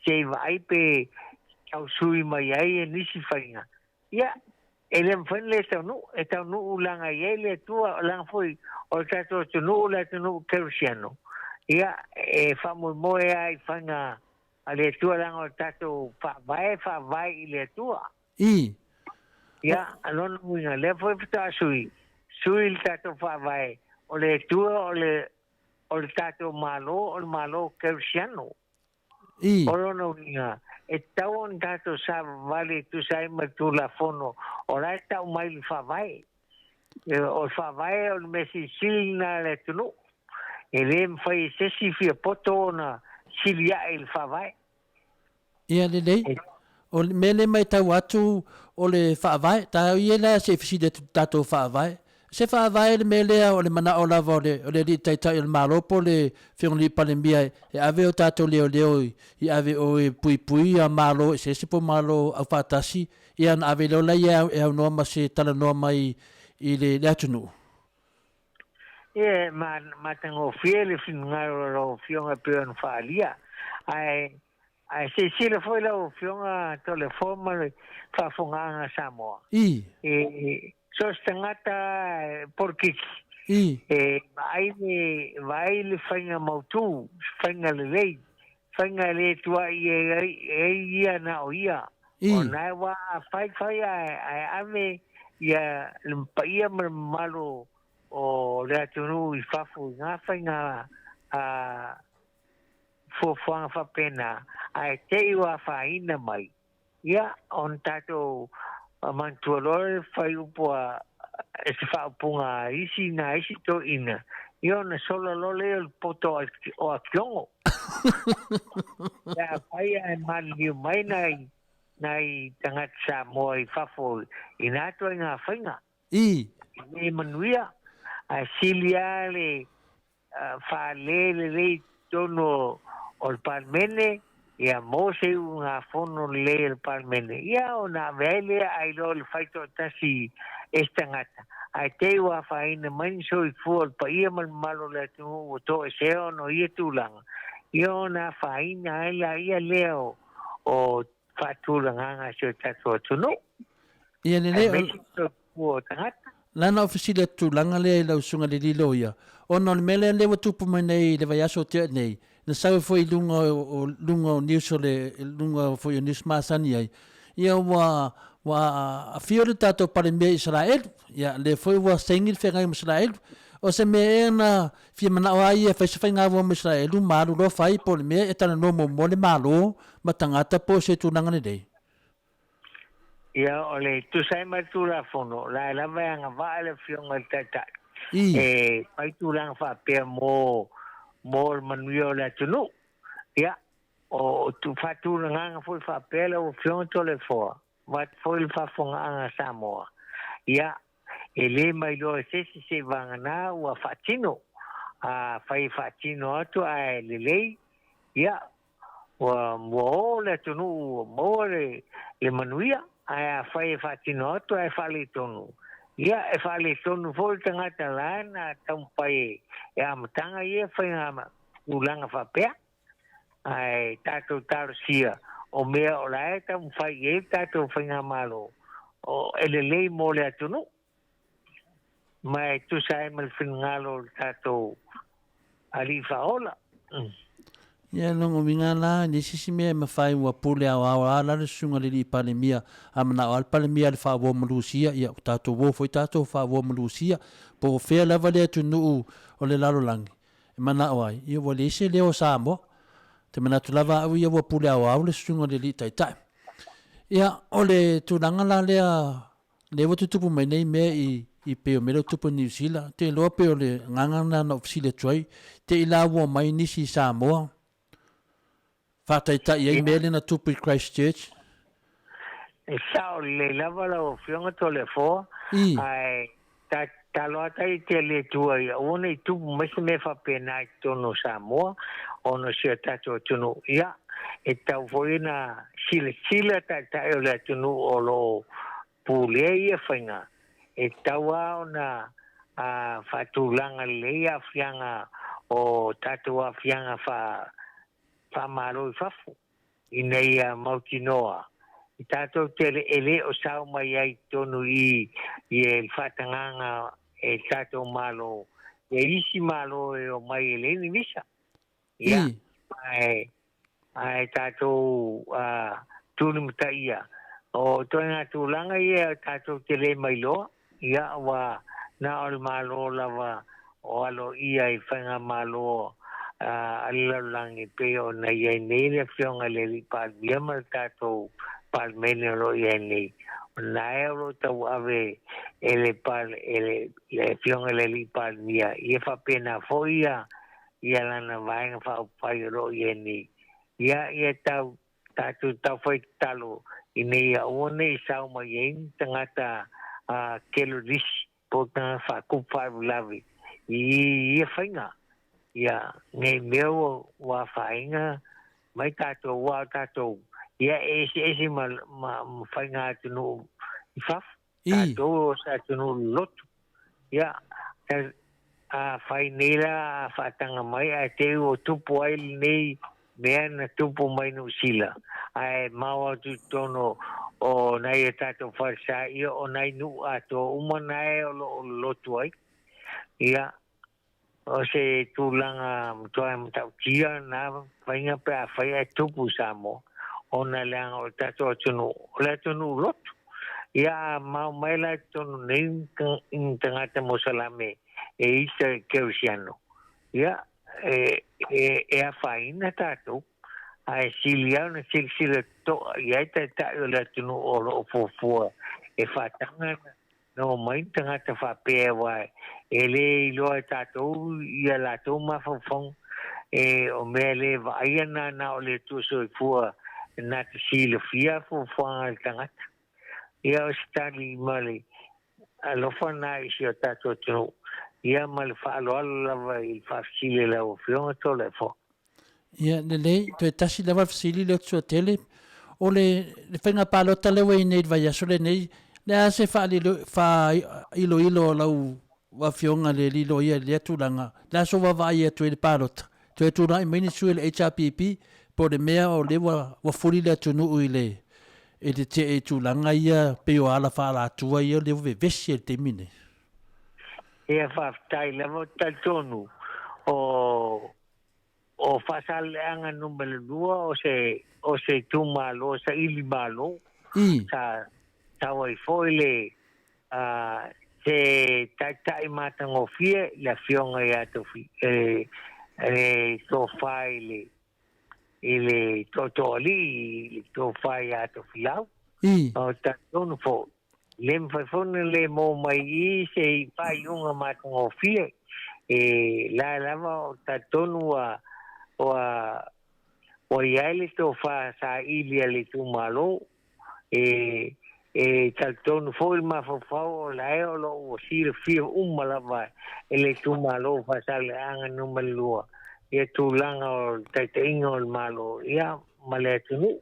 Speaker 6: se i vaai pe tausui mai ai e nisi faiga. Ia, e le mafai ona le taunuu, e taunuu leaga e i ai le Atua, leaga foi o le tatou atunuu o le atunuu kerisiano. Ia, e faamoemoe lava i faiga a le Atua leaga o le tatou faavae e faavae i le Atua.
Speaker 4: I.
Speaker 6: Ia, a lona uiga, lea foi faatoa sui, sui le tatou faavae, o le Atua o le, o le tatou Malo, o le Malo Kerisiano.
Speaker 4: I.
Speaker 6: O lona uiga, e tatau ona tatou savavali e tusa ai ma le Tulafono o la e tau mai i le Faavae. O le Faavae o le mea silisili lena a le atunuu. E le mafai e se isi fia poto ona sili ae i le Faavae.
Speaker 4: Ia lelei. O le mea lea e matau atu o le Faavae, tae ia la se i fesili atu i le tatou Faavae. Se Faavae le mea lea o le manao lava o le o le Alii Taitai o le Malo po o le Afioga i le Alii Palemia e ave o tatou leoleo i ave i o e puipui ia Malo eseese po o Malo aufaatasi ia ona ave loa lea e aunoa ma se talanoa mai i le atunuu.
Speaker 6: Ia, e matagofie le finagalo o lau Afioga e pei ona faaalia. Ae, ae silasila foi lau Afioga Toleafoa ma le faafofogaaga a Samoa.
Speaker 4: I.
Speaker 6: E, so o se tagata polokiki.
Speaker 4: I.
Speaker 6: E vaai le, vaai le faiga mautu, faiga lelei, faiga e le tuai ai e ia na o ia.
Speaker 4: I.
Speaker 6: O na e wā a fai fai ae, ae ave ia le paia ma le mamalu o le atunuu i fafo i ngā faiga a fuafuaga faapena, ae te i ua afaina mai, ia, ona tatou manatua loa le fuaiupu a se faaupuga a isi nā isi toeaiina, ia ona sola loa lea o le poto o Akiogo. Pe afai ae maliliu mai nai nai tagata Samoa i fafo i nā ituaiga faiga.
Speaker 4: I.
Speaker 6: E le manuia, ae sili lava le faalē lelei i totonu o le Palemene, ia maua se iugafono lelei a le Palemene, ia ona ave ai lea a iloa o le fai toatasi e se tagata, ae te i ua afaina mai ni soifua o le paia ma le mamalu o le atunuu ua toesea ona o ia tulaga, ia ona afaina ai laia lea o faatulagaga a si o tatou atunuu.
Speaker 4: Ia lelei,
Speaker 6: Aemaise le soifua o tagata.
Speaker 4: Lana o fesili atu tulaga lea i lau susuga i le Liloia, ona o le mea lea lea ua tupu mai nei i le vaiaso ua tea nei, na sau ai foi i luga o luga o news o le luga foi o news masani ai, ia ua ua afio le tatou Palemia i Isaraelu, ia lea foi ua saini le feagai ma Isaraelu. O se mea ea na fia manao ai ia e fai se faigāvua ma Isaraelu ma alu loa fai po o le mea e talanoa muamua le Malo ma tagata po o se tulaga lelei.
Speaker 6: Ia, o le tusa ai ma le Tulafono, o la e lava e agavaa le Afioga i le Taitai
Speaker 4: I.
Speaker 6: e fai tulaga faapea mo, mo le manuia o le atunuu. Ia, o faatulagaga foi faapea lau Afioga Toleafoa, vaeatu foi le faafofogaaga a Samoa, ia, e le mailoa e se isi seivagana ua faatino. Afai e faatino atu ae lelei, ia, ua o le atunuu ua maua le manuia, ae afai e faatino atu ae faaletonu, ia, e faaletonu foi le tagata la na taumafai e amataga ia faiga tulaga faapea. Ae tatou talosia o mea o la e taumafai i ai le tatou faigamalo, o e lelei mo le atunuu, ma e tusa ai ma le finagalo o le tatou Alii Faaola.
Speaker 4: Ia lona uiga la, e leai se isi mea e mafai ua pule aoao a la le susuga i le alii Palemia, a manao lava le Palemia i le faaauau ma Lusia, ia ua tatou o foi tatou faaauau ma Lusia, po o fea lava le atunuu o le lalolagi e manao ai, ia ua leai se leo o Samoa. Ou te manatu lava au ia ua pule aoao le susuga i le alii Taitai. Ia, o le tulaga la lea Lea ua tutupu mai nei mea i, i pei o mea lea ua tupu i Niu Sila, ou te iloa pei o le agaga lena na ou fesili atu ai, te i la ua omai nisi i Samoa, faataitai ai mea lea na tupu i Christchurch.
Speaker 6: E sao lelei lava lau Afioga Toleafoa, ae ta tatalo atu ai i le Atua ia aua ne i tupu mai se mea faapena i totonu o Samoa ona o si o tatou atunuu. Ia, e tatau foi ona silasila taitai o le atunuu o lo o pulea ia faiga, e tatau lava ona faatulaga lelei aafiaga o tatou aafiaga faamalo i fafo, ina ia mautinoa i tatou te e le o sao mai ai i totonu i i le faatagaga e tatou Malo e isi Malo e omai e leai ni visa. Ia, ae, ae tatou tulimataia, o ituaiga tulaga ia tatou te le mailoa, ia, ua na o le Malo lava o aloaia i faigamalo a le lalolagi pei ona i ai nei le Afioga i le Alii Palemia ma le tatou Palemene o lo o i ai nei. O lena e o lo o tauave e le, e le, le Afioga i le Alii Palemia, ia faapena foi ia ia lana Vaega Faaupufai o lo o i ai nei. Ia, ia tau, tatou taufai tatalo ina ia aua ne i sao mai ai ni tagata a kelolisi po o tagata faatupu faalavelave i ia faiga. Ia, nei mea ua, ua afaina mai tatou, aua o tatou, ia e eseese ma, ma, ma faiga atunuu i fafo. Tatou o se atunuu loloto. Ia, a fai nei la a faataga mai ae te i ua tupu ai lenei mea na tupu mai Niu Sila, ae mao atu i totonu o nai o tatou falesa, ia o nai nuu atoa uma nae o lo o loloto ai. Ia, o se tulaga matuai matautia na faiga pe afai ae tupu i Samoa, ona leaga o le tatou atunuu, o le atunuu lotu. Ia, a mao mai la i totonu nei ni tagata mosalame e ita i kerisiano, ia, e, e, e afaina tatou, ae sili lava ona silasila totoa i ai taitai o le atunuu o lo o fuafua e faataga Na omai ni tagata faapea aua e le iloa e tatou ia latou mafaufauga, e o mea le vaaia na na o le Atua Soifua na te silafia fuafuaga a le tagata. Ia o se tali ma le alofa na i si o tatou atunuu, ia ma le faaaloalo lava i le faafesili a lau Afioga Toleafoa.
Speaker 4: Ia, lelei, toe tasi lava le fesili lea ou te suatele, o le, le faiga palota lea ua i ai nei i le vaiaso lenei, le a se faailoilo a lau Afioga i le alii loia i lea tulaga, le a sou vaavaai atu ai i le palota, toe tulai mai ni sui o le HRPP, po o le mea o lea ua, ua fuli le atunuu i le, i le tetee i tulaga ia pei o ala faaalatua ia lea ua vevesi ai i le taimi lenei.
Speaker 6: Ia, faafetai lava. Ou te talitonu o O Faasaleleaga numera 2 o se o se itumalo saili malo sa sau ai foi le se taitai matagofie le Afioga ia Tofi le Tofa i le i le Tootooalii i le Tofa ia Tofilau. O talitonu foi, le mafai foi ona le maua mai i i se faaiuga matagofie. E la lava o talitonu ua ua ua i ai le tofa saili a le itumalo. E e talitonu foi le mafaufau o la e o lo o ua silafia uma lava e le itumalo o Faasaleleaga Nu.2 ia tulaga o le taitaiga o le Malo ia ma le atunuu.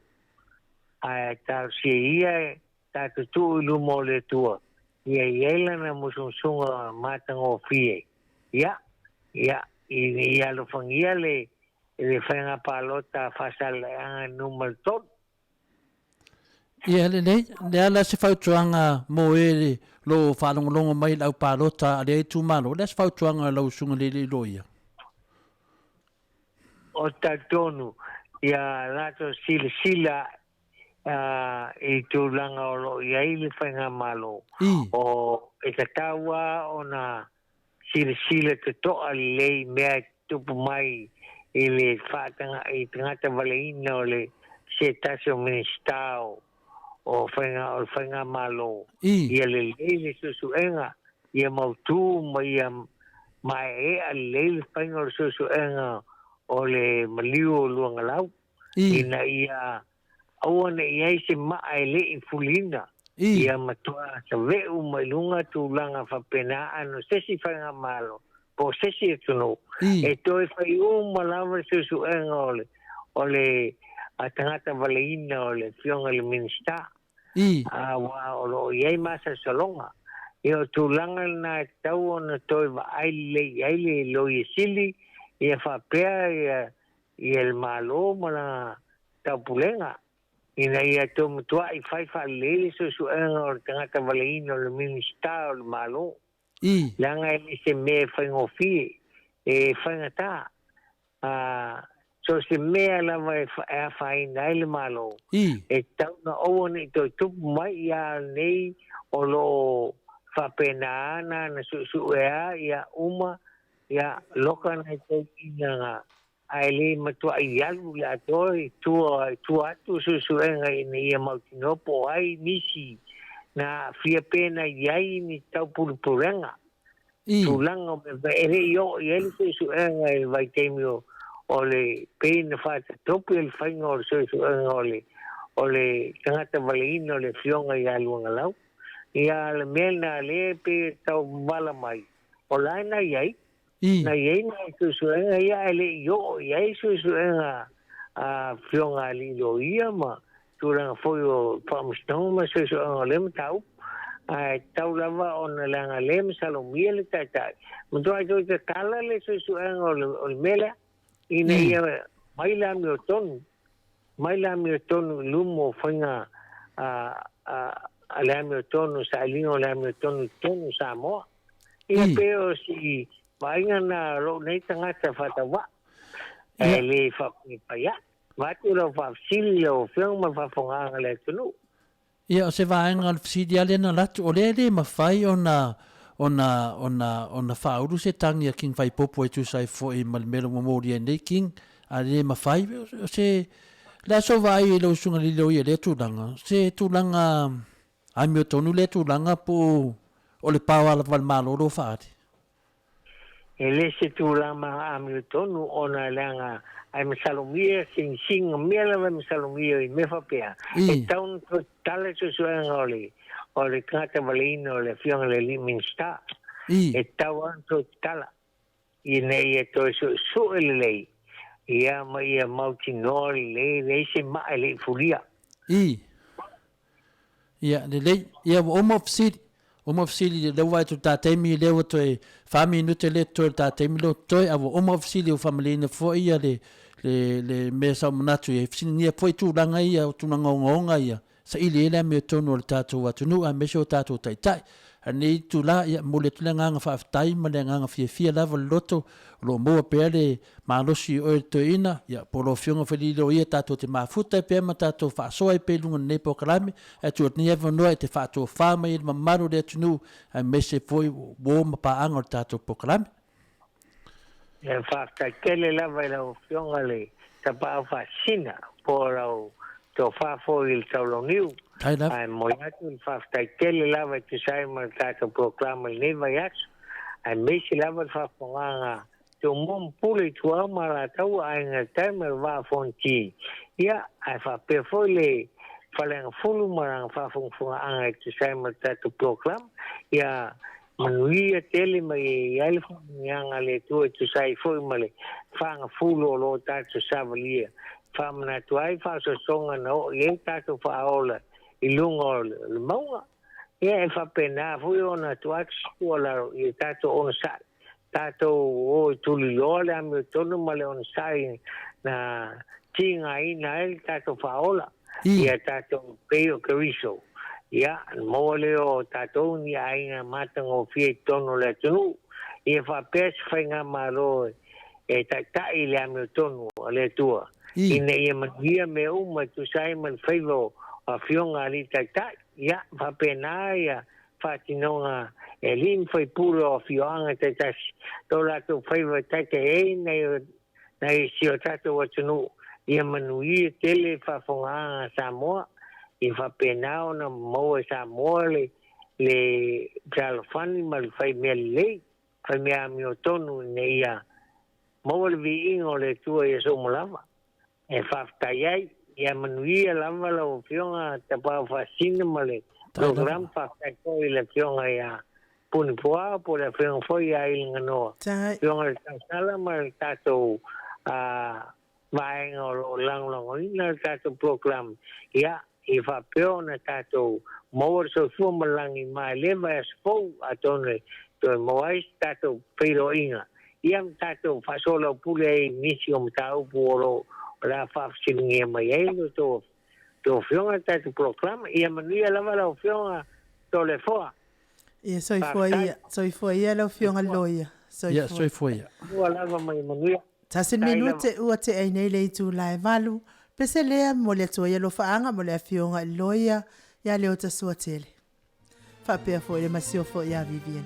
Speaker 6: Ae talosia ia e tatou tuu i luma o le Atua ia i ai lana musumusuga matagofie. Ia, ia, ina ia alofagia le le faiga palota a Faasaleleaga Nu.3.
Speaker 4: Ia lelei, le a la se fautuaga mo e lo o faalogologo mai i le au palota a lea itumalo, o le a se fautuaga a lau Susuga i le Alii Loia?
Speaker 6: O talitonu ia latou silasila i tulaga o lo o i ai le Faigamalo, o e tatau lava ona silasila totoa lelei i mea e tutupu mai i le i tagata valeina o le se tasi o Minisita o o faiga o le Faigamalo, ia lelei le suesuega, ia mautu ma ia maeaea lelei le faiga o le suesuega o le maliu o Luagalau, ina ia aua ne i ai se maa e le i fuliina, ia matua save'u mai luga tulaga faapena ano se isi faigamalo po o se isi atunuu e toe fai uma lava le suesuega o le o le tagata valeina o le Afioga i le Minisita, aua o lo o i ai masalosaloga. Ia o tulaga lena e tatau ona toe vaai lelei i ai le Loia Sili ia faapea ia ia le Malo ma lana taupulega, ina ia toe matuai fai faalelei le suesuega o le tagata valeina o le Minisita o le Malo. Leaga e le se mea e faigofie, e faigata. A, so o se mea lava e afaina ai le Malo, e tatau ona aua ne i toe tupu mai ia nei o lo o faapena ana ana suesuea ia uma Ia, loka nai toeaiina ae le matuai alu le atoa i tua, i tua atu o suesuega ina ia mautinoa po o ai nisi na aafia pe na i ai ni taupulepulega. Tulaga o mea e le i oo i ai le suesuega i le vaitaimi o, o le pei na faatatopi le faiga o le suesuega o le, o le tagata valeina o le Afioga ia Luagalau. Ia, le mea lena lea pei e tau vala mai, O la e na i ai, na i ai nai suesuega ia ae le i oo i ai suesuega a Afioga Alii Loia ma tulaga foi o Faamasinoga ma suesuega o lea mataupu. Ae tatau lava ona leaga lea e masalomia le Taitai, matuai toe tatala le suesuega o le mea lea ina ia mai le amiotonu, mai le amiotonu i luma o faiga a le amiotonu, sailiga o le amiotonu i totonu o Samoa. Ia pei o si vaaiga na o lou nei tagata faatauvaa, e le faapaepaea'i. Vaeatu lau faafesili i lau Afioga ma le faafofogaaga a le atunuu.
Speaker 4: Ia, o se vaega o le fesili lava lea na alu atu, o lea e le mafai ona, ona, ona, ona faaulu se tagi a King Faipopo e tusa ai foi ma le mea ua molia ai nei King, a le mafai, o se, le a sou vaai i lau Susuga i le Loia i lea tulaga, se tulaga amiotonu lea tulaga po o le pao lava a le Malo o lo o faaali?
Speaker 6: E le se tulaga amiotonu ona leaga ae masalomia sinsinga mea lava e masalomia i mea faapea e tatau ona toe tatala suesuega o le o le tagata valeina o le afioga i le alii Minisita. E tatau lava ona toe tatala ina ia toe suesue lelei ia ma ia mautinoa lelei e leai se maa e le i fulia.
Speaker 4: Ia, lelei. Ia, ua uma fesili. Uma fesili, lea ua vaai atu i le ta taimi, lea ua toe fa minute lea e totoe o le ta taimi lea o totoe, a ua uma fesili ua faamalieina foi ia le, le, le mea sa ou manatu i ai. Fesiligia foi tulaga ia, o tulaga ogaoga ia, saili ai le amiotonu o le tatou atunuu aemaise o tatou taitai. A o lenei itula, ia, momoli atu le agaga faafetai ma le agaga fiafia lava o le loto o lo o maua pea le malosi i oe le toeaina, ia, po o lau Afioga foi i le Loia tatou te mafuta ai pea ma tatou faasoa ai pea i luga o lenei polokalame, ae tuu atu nei avanoa e te faatofa mai ai le mamalu o le atunuu aemaise foi uo ma paaga o le tatou polokalame.
Speaker 6: Ia, faafetai tele lava i lau Afioga le Tapaau Faasisina po o lau tofa foi i le Taulauniu. Ae momoli atu le faafetai tele lava e tusa ai ma le tatou polokalame i lenei vaiaso. Aemaise lava le faafofogaaga a Tumua ma Pule Ituau ma Alataua, Aiga i le Tai ma le Vaa o Fonoti, ia, ae faapea foi le Faleagafulu ma lana faafogafogaaga e tusa ai ma le tatou polokalame. Ia manuia tele ma ia i ai le faamanuiaga a le Atua e tusa ai foi ma le faagafulu o lo o tatou savalia, e faamanatu ai faasoasoga na oo i ai tatou faaola i luga o le mauga. Ia e faapena foi ona tuu atu se tuualalo ia tatou onosai, tatou o e tuliloa le amiotonu ma le onosai na tigaina ai le tatou faaola, ia tatou pei o Keriso. Ia, ona maua lea o tatou ni aiga matagofie i totonu o le atunuu. Ia faapea se faigamalo e taitai i le amiotonu a le Atua, ina ia manuia mea uma e tusa ai ma le faiva o afioga a alii taitai. Ia, faapena ia faatinoga e alii ma faipule o afioaga taitasi, lo latou faiva e taitai ai nai si o tatou atunuu, ia manuia tele faafogaaga a Samoa, ia faapena ona maua e Samoa le fealofani ma le fai mea lelei, fai mea amiotonu ina ia maua le viiga o le Atua i aso uma lava. E faafetai ai. Ia manuia lava lau Afioga Tapaau Faasisina ma le program. Faafetai foi i le Afioga ia Punipuao po o le Afioga foi ia Iliganoa, Afioga i le Tausala ma le tatou vaega o lo o lagolagoina le tatou program. Ia, ia faapea ona tatou maua le soifua ma le lagi ma e le vaiaso fou atonu e toe maua ai se tatou feiloaiga ia ma tatou faasolaupule ai i nisi o mataupu o lo o le a faafesiligia mai ai lo outou Afioga i le tatou polokalame. Ia manuia lava lau Afioga Toleafoa.
Speaker 3: Ia soifua ia, soifua ia lau Afioga i le Loia.
Speaker 4: Ia soifua ia.
Speaker 6: Soifua lava ma ia manuia.
Speaker 3: Tasi le minute ua tea ai nei le itula e 8. Pese lea momoli atu ai alofaaga mo le Afioga i le Loia ia Leota Suatele. Faapea foi le masiofo ia Vivian.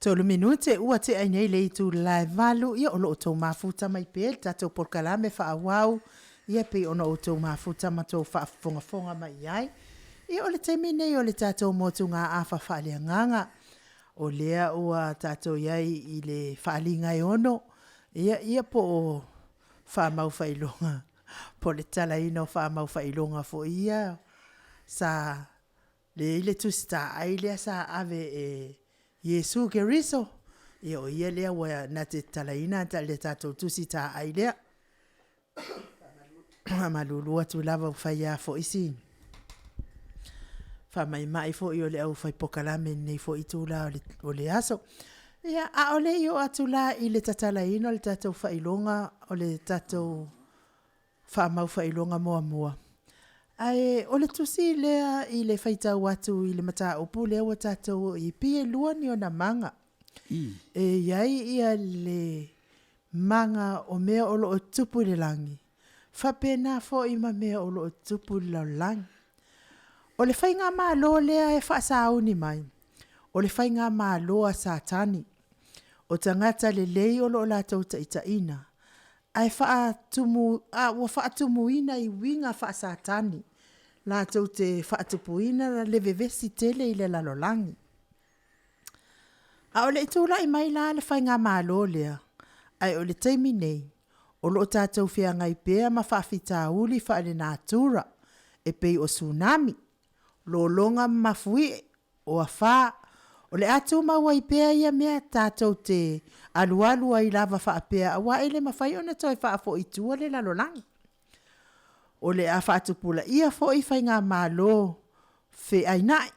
Speaker 3: Tolu minute ua tea ai nei le itula e 8, ia o lo o outou mafuta mai pea i le tatou polokalame faaauau, ia pei ona outou mafuta ma tou faafofogafoga mai i ai. Ia o le taimi nei o le tatou motugaafa faaleagaga, o lea ua tatou i ai i le faaliga e 6. Ia, ia po o faamau faailoga, po o le talaina o faamau faailoga foi ia sa leai le Tusi Taai lea sa ave e Iesu Keriso, ia o ia lea ua na te talaina le tatou Tusi Taai lea. Faamalulu atu lava ua fai lava foi si faamaimai foi o le aufai polokalame i lenei foi itula o le aso. Ia, a o le i oo atu la i le tatalaina o le tatou faailoga o le tatou faamaufaailoga muamua, ae o le tusi lea i le faitau atu i le mataupu lea ua tatou oo i ai, pei e lua ni ona maga. E i ai ia le maga o mea o lo o tupu i le lagi, faapena foi ma mea o lo o tupu i le lalolagi. O le faigamalo lea e faasauni mai, o le faigamalo a Satani. O tagata lelei o lo o latou taitaiina, ae faatumu, a ua faatumuina i uiga faa-Satani, latou te faatupuina le vevesi tele i le lalolagi. A o le i tulai mai la le faigamalo lea, ae o le taimi nei, o lo o tatou feagai pea ma faafitauli faalenatura e pei o tsunami, lologa ma mafuie, o afa. O le a tumau ai pea ia mea tatou te alualu ai lava faapea aua e le mafai ona toe faafoi i tua le lalolagi. O le a faatupulaia foi faigamalo feainai,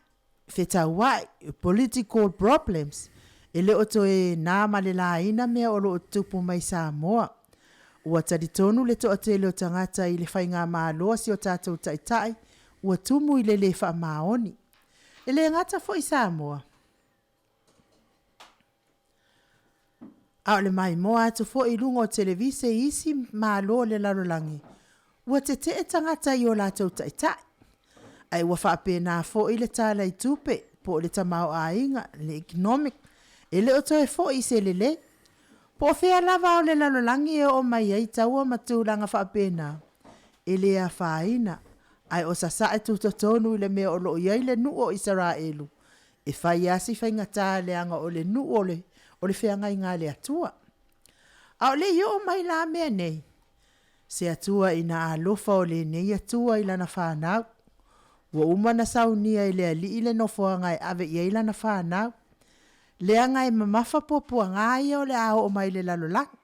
Speaker 3: fetauai, political problems, e le o toe na ma le laina mea o lo o tutupu mai Samoa. Ua talitonu le toatele o tagata i le faigamalo a si o tatou Taitai ua tumu i le le faamaoni. E le gata foi i Samoa, a o le maimoa atu foi i luga o televise i isi Malo o le lalolagi, ua tetee tagata i o latou taitai, ae ua faapena foi le Tala i Tupe po o le tamaoaiga, le economic, e le o toe foi i se lelei. Po o fea lava o le lalolagi e oo mai ai taua ma tulaga faapena, e le afaina, ae o sasae tutotonu i le mea o lo o i ai le nuu o Isaraelu, e fai lava si faigata leaga o le nuu o le, o le feagaiga a le Atua. A o le i oo mai la mea nei, se Atua ina alofa o lenei Atua i lana fanau. Ua uma ona saunia e le Alii le nofoaga e ave i ai lana fanau, leaga e mamafa puapuaga ia o le a oo mai i le lalolagi.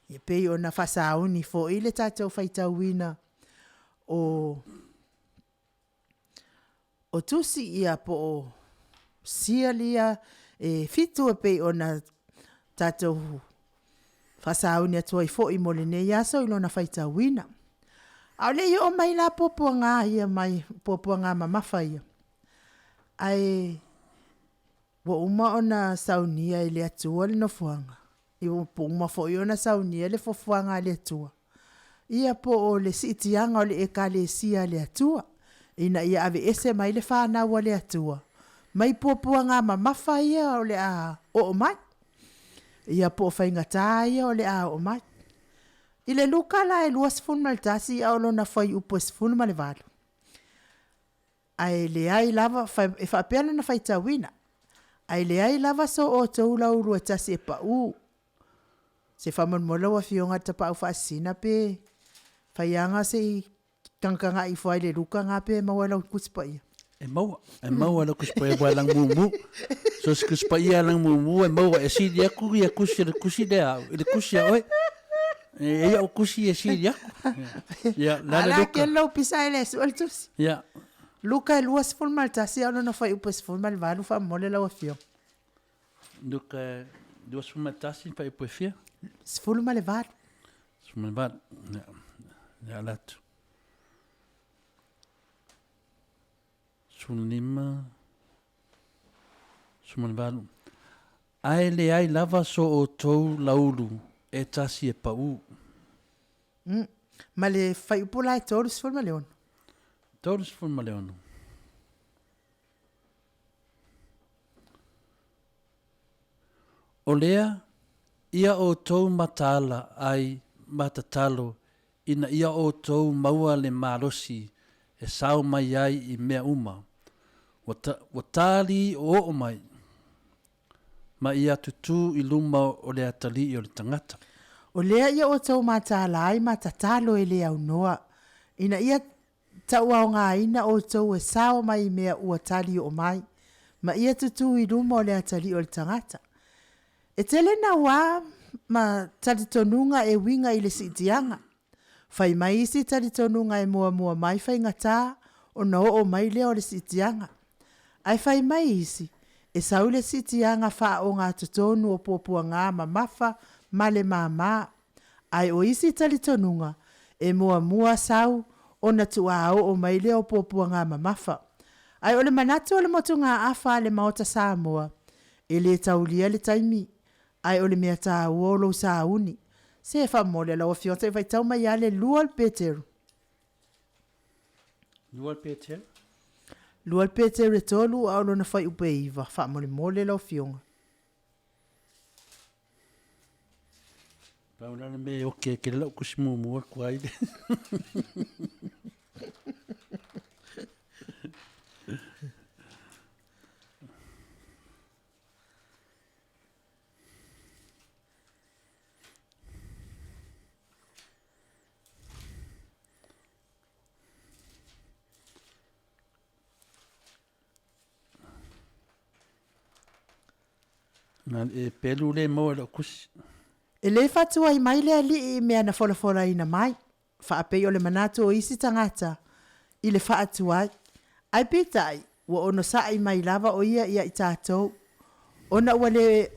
Speaker 3: E pei ona faasauni foi le tatou faitauina o tusi ia po o seal ia e 7 e pei ona tatou faasauni atu ai foi mo lenei aso i lona faitauina. A o le i oo mai la puapuaga ia mai puapuaga mamafa ia, ae ua uma ona saunia e le Atua le nofoaga, ua uma foi ona saunia le fuafuaga a le Atua, ia po o le siitiaga o le Ekalesia a le Atua, ina ia aveese mai le fanau a le Atua mai puapuaga mamafa ia o le a oo mai, ia po o faigata ia o le a oo mai. I le Luka la e 21 a o lona fuaiupu e 18, ae leai lava, e faapea lona faitauina, ae leai lava so outou laulu e tasi e pau. Se faamolemole lau Afioga i le Tapaau Faasisina pe fai lava se i tagatagai ifo lava i le Luka lena pe maua i lau Tusi Paia.
Speaker 4: E maua, e maua i lau Tusi Paia aua e lagumumu. So o se Tusi Paia e lagumumu e maua e sili atu ia tusi o le tusi lea a au i le tusi a oe. E i ai au tusi e sili atu. Ia, le a le
Speaker 3: Luka?
Speaker 4: Ala
Speaker 3: lou pisa e le sue le tusi.
Speaker 4: Ia.
Speaker 3: Luka e 21 a o lona fuaiupu e 18 faamolemole lau Afioga.
Speaker 4: Luka e 21 fuaiupu e fia?
Speaker 3: 18.
Speaker 4: 18. Ia, ia ala atu. 15, 18. Ae leai lava so outou laulu e tasi e pau.
Speaker 3: Ma le fuaiupu la e 36.
Speaker 4: 36. O lea, ia outou mataala ai ma tatalo ina ia outou maua le malosi e sao mai ai i mea uma ua, ua tali oooo mai, ma ia tutū i luma o le atalii o le tagata.
Speaker 3: O lea ia outou mataala ai ma tatalo e le aunoa, ina ia tauaogaina outou e sao mai i mea ua tali oo mai, ma ia tutū i luma o le atalii o le tagata. E tele nauā ma talitonuga e uiga i le siitiaga. Fai mai isi talitonuga e muamua mai faigatā ona oo mai lea o le siitiaga. Ae fai mai isi, e sau le siitiaga faaogatotonu o puapuagā mamafa ma le māmā. Ae o isi talitonuga, e muamua sau ona tuaa oo mai lea o puapuagā mamafa. Ae o le manatu o le motugaafa a le Maota Samoa, e le taulia le taimi, ae o le mea taua o lou sauni. Se faamolemole lau Afioga se i faitau mai lava le 2 o le Peteru.
Speaker 4: 2 o le Peteru.
Speaker 3: 2 o le Peteru e 3 a o lona fuaiupu e 9, faamolemole lau Afioga.
Speaker 4: Pau la le mea e oke ke lau kusi muamua ku ai le. Na e pelu le maua i lau kusi.
Speaker 3: E le fatuai mai le alii i mea na folafolaina mai, faapei o le manatu o isi tagata i le faatuai. Ae peitai, ua onosai mai lava o ia ia i tatou, ona ua le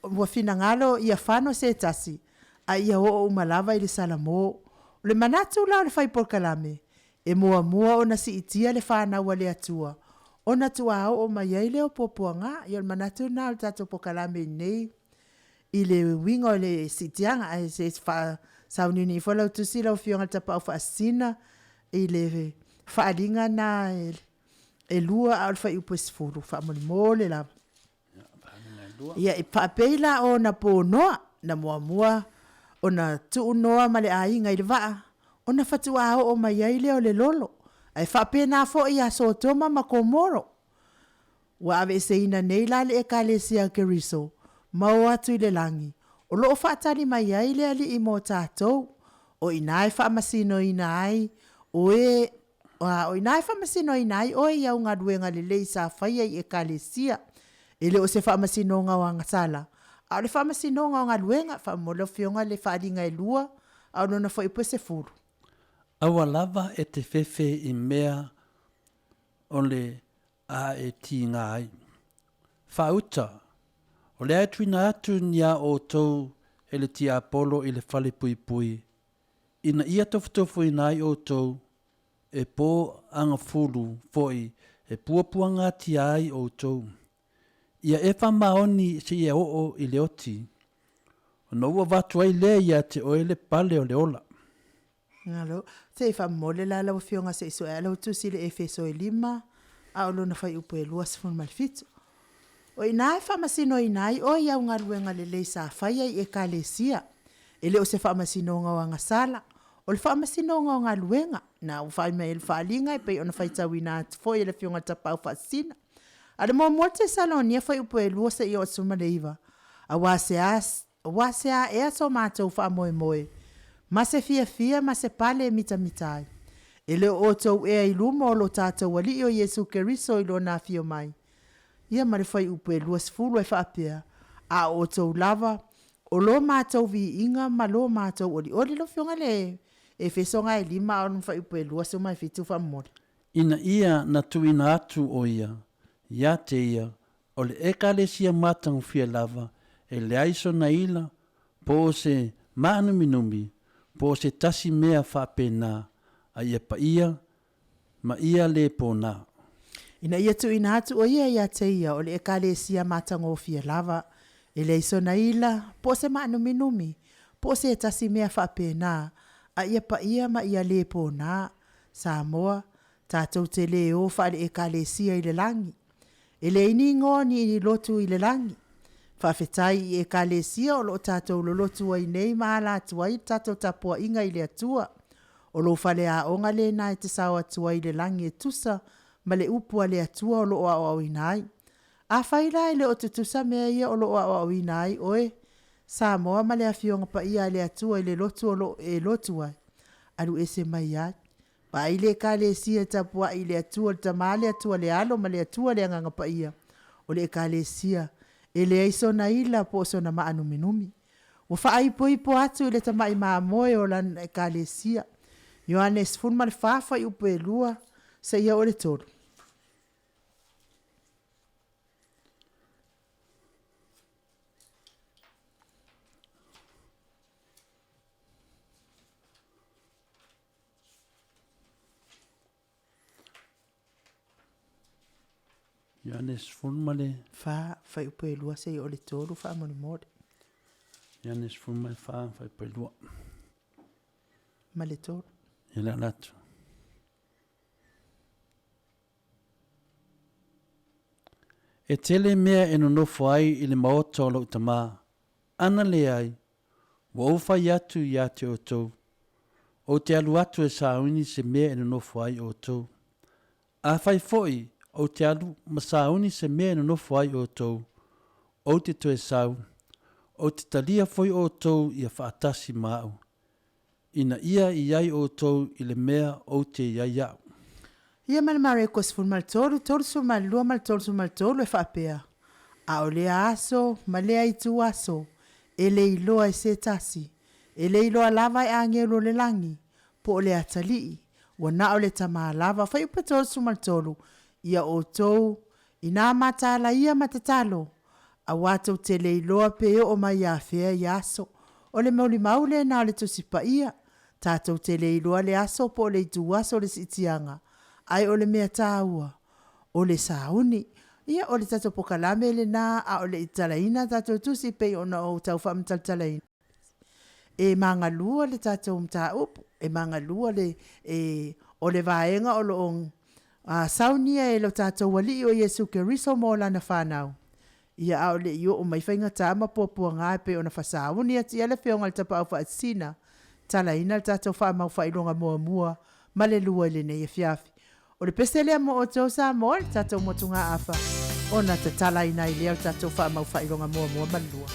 Speaker 3: ua finagalo ia fano se tasi, a ia oo uma lava i le salamo. O le manatu la o le fai polokalame, E muamua ona siitia le fanau a le Atua, ona tuaoo mai ai lea o puapuaga. Ia o le manatu lena o le tatou polokalame i lenei, i le uiga o le siitiaga. Ae se i faasauniuni ifo lau tusi lau Afioga i le Tapaau Faasisina i le faaaliga lena e 2 a o le fuaiupu e 10 faamolemole lava. Ia, e faapei la o ona po Noa, na muamua ona tuu Noa ma le aiga i le vaa, ona faatoa oo mai ai lea o le lolo. Ae faapena foi ia Sotoma ma Komoro. Ua aveeseina nei la le Ekalesia a Keriso ma o atu i le lagi, o lo o faatali mai ai le Alii mo tatou, o i ina e faamasinoina ai o e A o i ina e faamasinoina ai oe i au galuega lelei sa faia i Ekalesia. E le o se faamasinoga o agasala, a o le faamasinoga o galuega. Faamolemole lau Afioga le faaaliga e 2, a o lona fuaiupu e 10.
Speaker 4: Aua lava e te fefe i mea o le a e tiga ai. Faauta, o lea e tuuina atu ni a outou e le tiapolo i le fale puipui, ina ia tofutofuina ai outou, e po agafulu foi e puapuagatia ai outou. Ia e faamaoni seia oo i le oti, ona ou avatu ai lea ia te oe le pale o le ola.
Speaker 3: Malo. Se i faamomoli la lau Afioga se i sue ae lau tusi i le Efeso e 5, a o lona fuaiupu e 27. O i ina e faamasinoina ai oe i au galuega lelei sa faia i Ekalesia. E le o se faamasinoga o agasala, o le faamasinoga o galuega. Na ua fai mai e le faaaliga e pei ona faitauina atu foi e le Afioga i le Tapaau Faasisina. A o le muamua Tesalonia fuaiupu e 2 seia oo i le 19, Aua se a Aua se a ea so matou faamoemoe, ma se fiafia ma se pale e mitamita ai? E le o outou ea i luma o lo tatou Alii o Iesu Keriso i Lona afio mai? Ia ma le fuaiupu e 20 e faapea, A o outou lava, o lo matou viiga ma lo matou olioli. Lau Afioga i le Efeso ga e 5 a o le fuaiupu e 27 faamolemole.
Speaker 4: Ina ia na tuuina atu o ia ia te ia o le Ekalesia matagofie lava, e leai sona ila, po o se maanuminumi, po o se tasi mea faapena, a ia paia ma ia le pona.
Speaker 3: Ina ia tuuina atu o ia ia te ia o le Ekalesia matagofie lava, e leai sona ila, po o se maanuminumi, po o se tasi mea faapena, a ia paia ma ia le pona. Samoa, tatou te le o faale-Ekalesia i le lagi. E leai ni igoa ni lotu i le lagi. Faafetai i Ekalesia o lo o tatou lolotu ai nei ma ala atu ai le tatou tapuaiga i le Atua. O lou faleaoga lena e te sao atu ai i le lagi e tusa ma le upu a le Atua o lo o aoaoina ai. Afai la e le o tutusa mea ia o lo o aoaoina ai oe, Samoa ma le Afioga Paia a le Atua i le lotu o lo o e lotu ai. Alu ese mai ai. Vaai le Ekalesia e tapuai i le Atua le Tama, le Atua le Alo ma le Atua le Agaga Paia. O le Ekalesia e leai sona ila po o sona maanuminumi. Ua faaipoipo atu i le tamai mamoe o lana Ekalesia. Ioane 14 fuaiupu e 2 seia oo i le 3.
Speaker 4: Ioane sefulu ma le.
Speaker 3: Fa, fuaiupu e lua seia oo i le tolu faamolemole.
Speaker 4: Ioane 14, fuaiupu e lua.
Speaker 3: Ma le tolu.
Speaker 4: Ia le ala atu. E tele mea e nonofo ai i le maota o lou tama, ana leai, ua ou fai atu ia te outou, ou te alu atu e sauni se mea e nonofo ai outou. Afai foi ou te alu ma sauni se mea e nonofo ai outou, ou te toe sau, ou te talia foi outou ia faatasi ma au, ina ia i ai outou i le mea ou te i ai au.
Speaker 3: Ia ma le Mareko 13, 32 ma le 33 e faapea, A o lea aso ma lea ituaso e le iloa e se tasi, e le iloa lava e agelu o le lagi, po o le atalii, ua na o le Tama lava. Fuaiupu 33, Ia outou inā mataala ia ma tatalo, auā tou te le iloa pe oo mai ia fea ia aso. O le molimau lena o le Tusi Paia, tatou te le iloa le aso po o le ituaso o le siitiaga, ae o le mea taua, o le sauni. Ia, o le tatou pokalame lena, a o le i tatalaina tatou tusi pei ona ou tau faamatalatalaina. E magalua le tatou mataupu, e magalua le, e, o le vaega o lo o saunia e lo tatou Alii o Iesu Keriso mo lana fanau. Ia a o le i oo mai faigata ma puapuaga e pei ona fasauni atu i ai le Afioga i le Tapaau Faasisina, talaina le tatou faamau faailoga muamua ma le lua i lenei afiafi. O le pese lea mo outou Samoa i le tatou motugaafa ona tatalaina ai lea o le tatou faamau faailoga muamua ma le lua.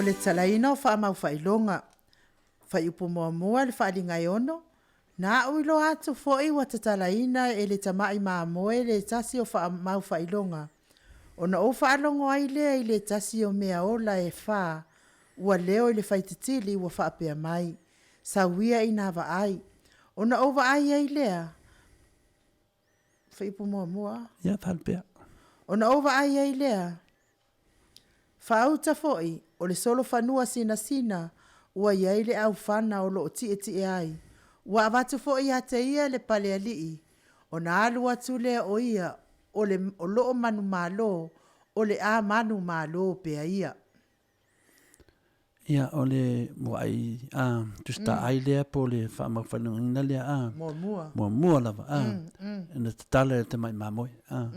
Speaker 3: O le tatalaina o faamaufailoga. Fuaiupu muamua le faaaliga e ono, Na aʻu iloa atu foi ua tatalaina e le tamaʻi mamoe le tasi o faamaufailoga, ona ou faalogo ai lea i le tasi o mea ola e fa ua leo i le faititili ua faapea mai, Sau ia ina vaai. Ona ou vaai ai lea, Fuaiupu muamua.
Speaker 4: Ia, faalupea.
Speaker 3: Ona ou vaai ai lea, Faauta foi, o le solofanua sinasina ua i ai le aufana o lo o tietie ai. Ua avatu foi ia te ia le palealii, ona alu atu lea o ia o le o loo manumalo, o le a manumalo pea ia.
Speaker 4: Ia, o le muai a tusitaai lea po o le faamaufainogaina lea a.
Speaker 3: Muamua.
Speaker 4: Muamua lava a. Na tatala e le tamai mamoe a.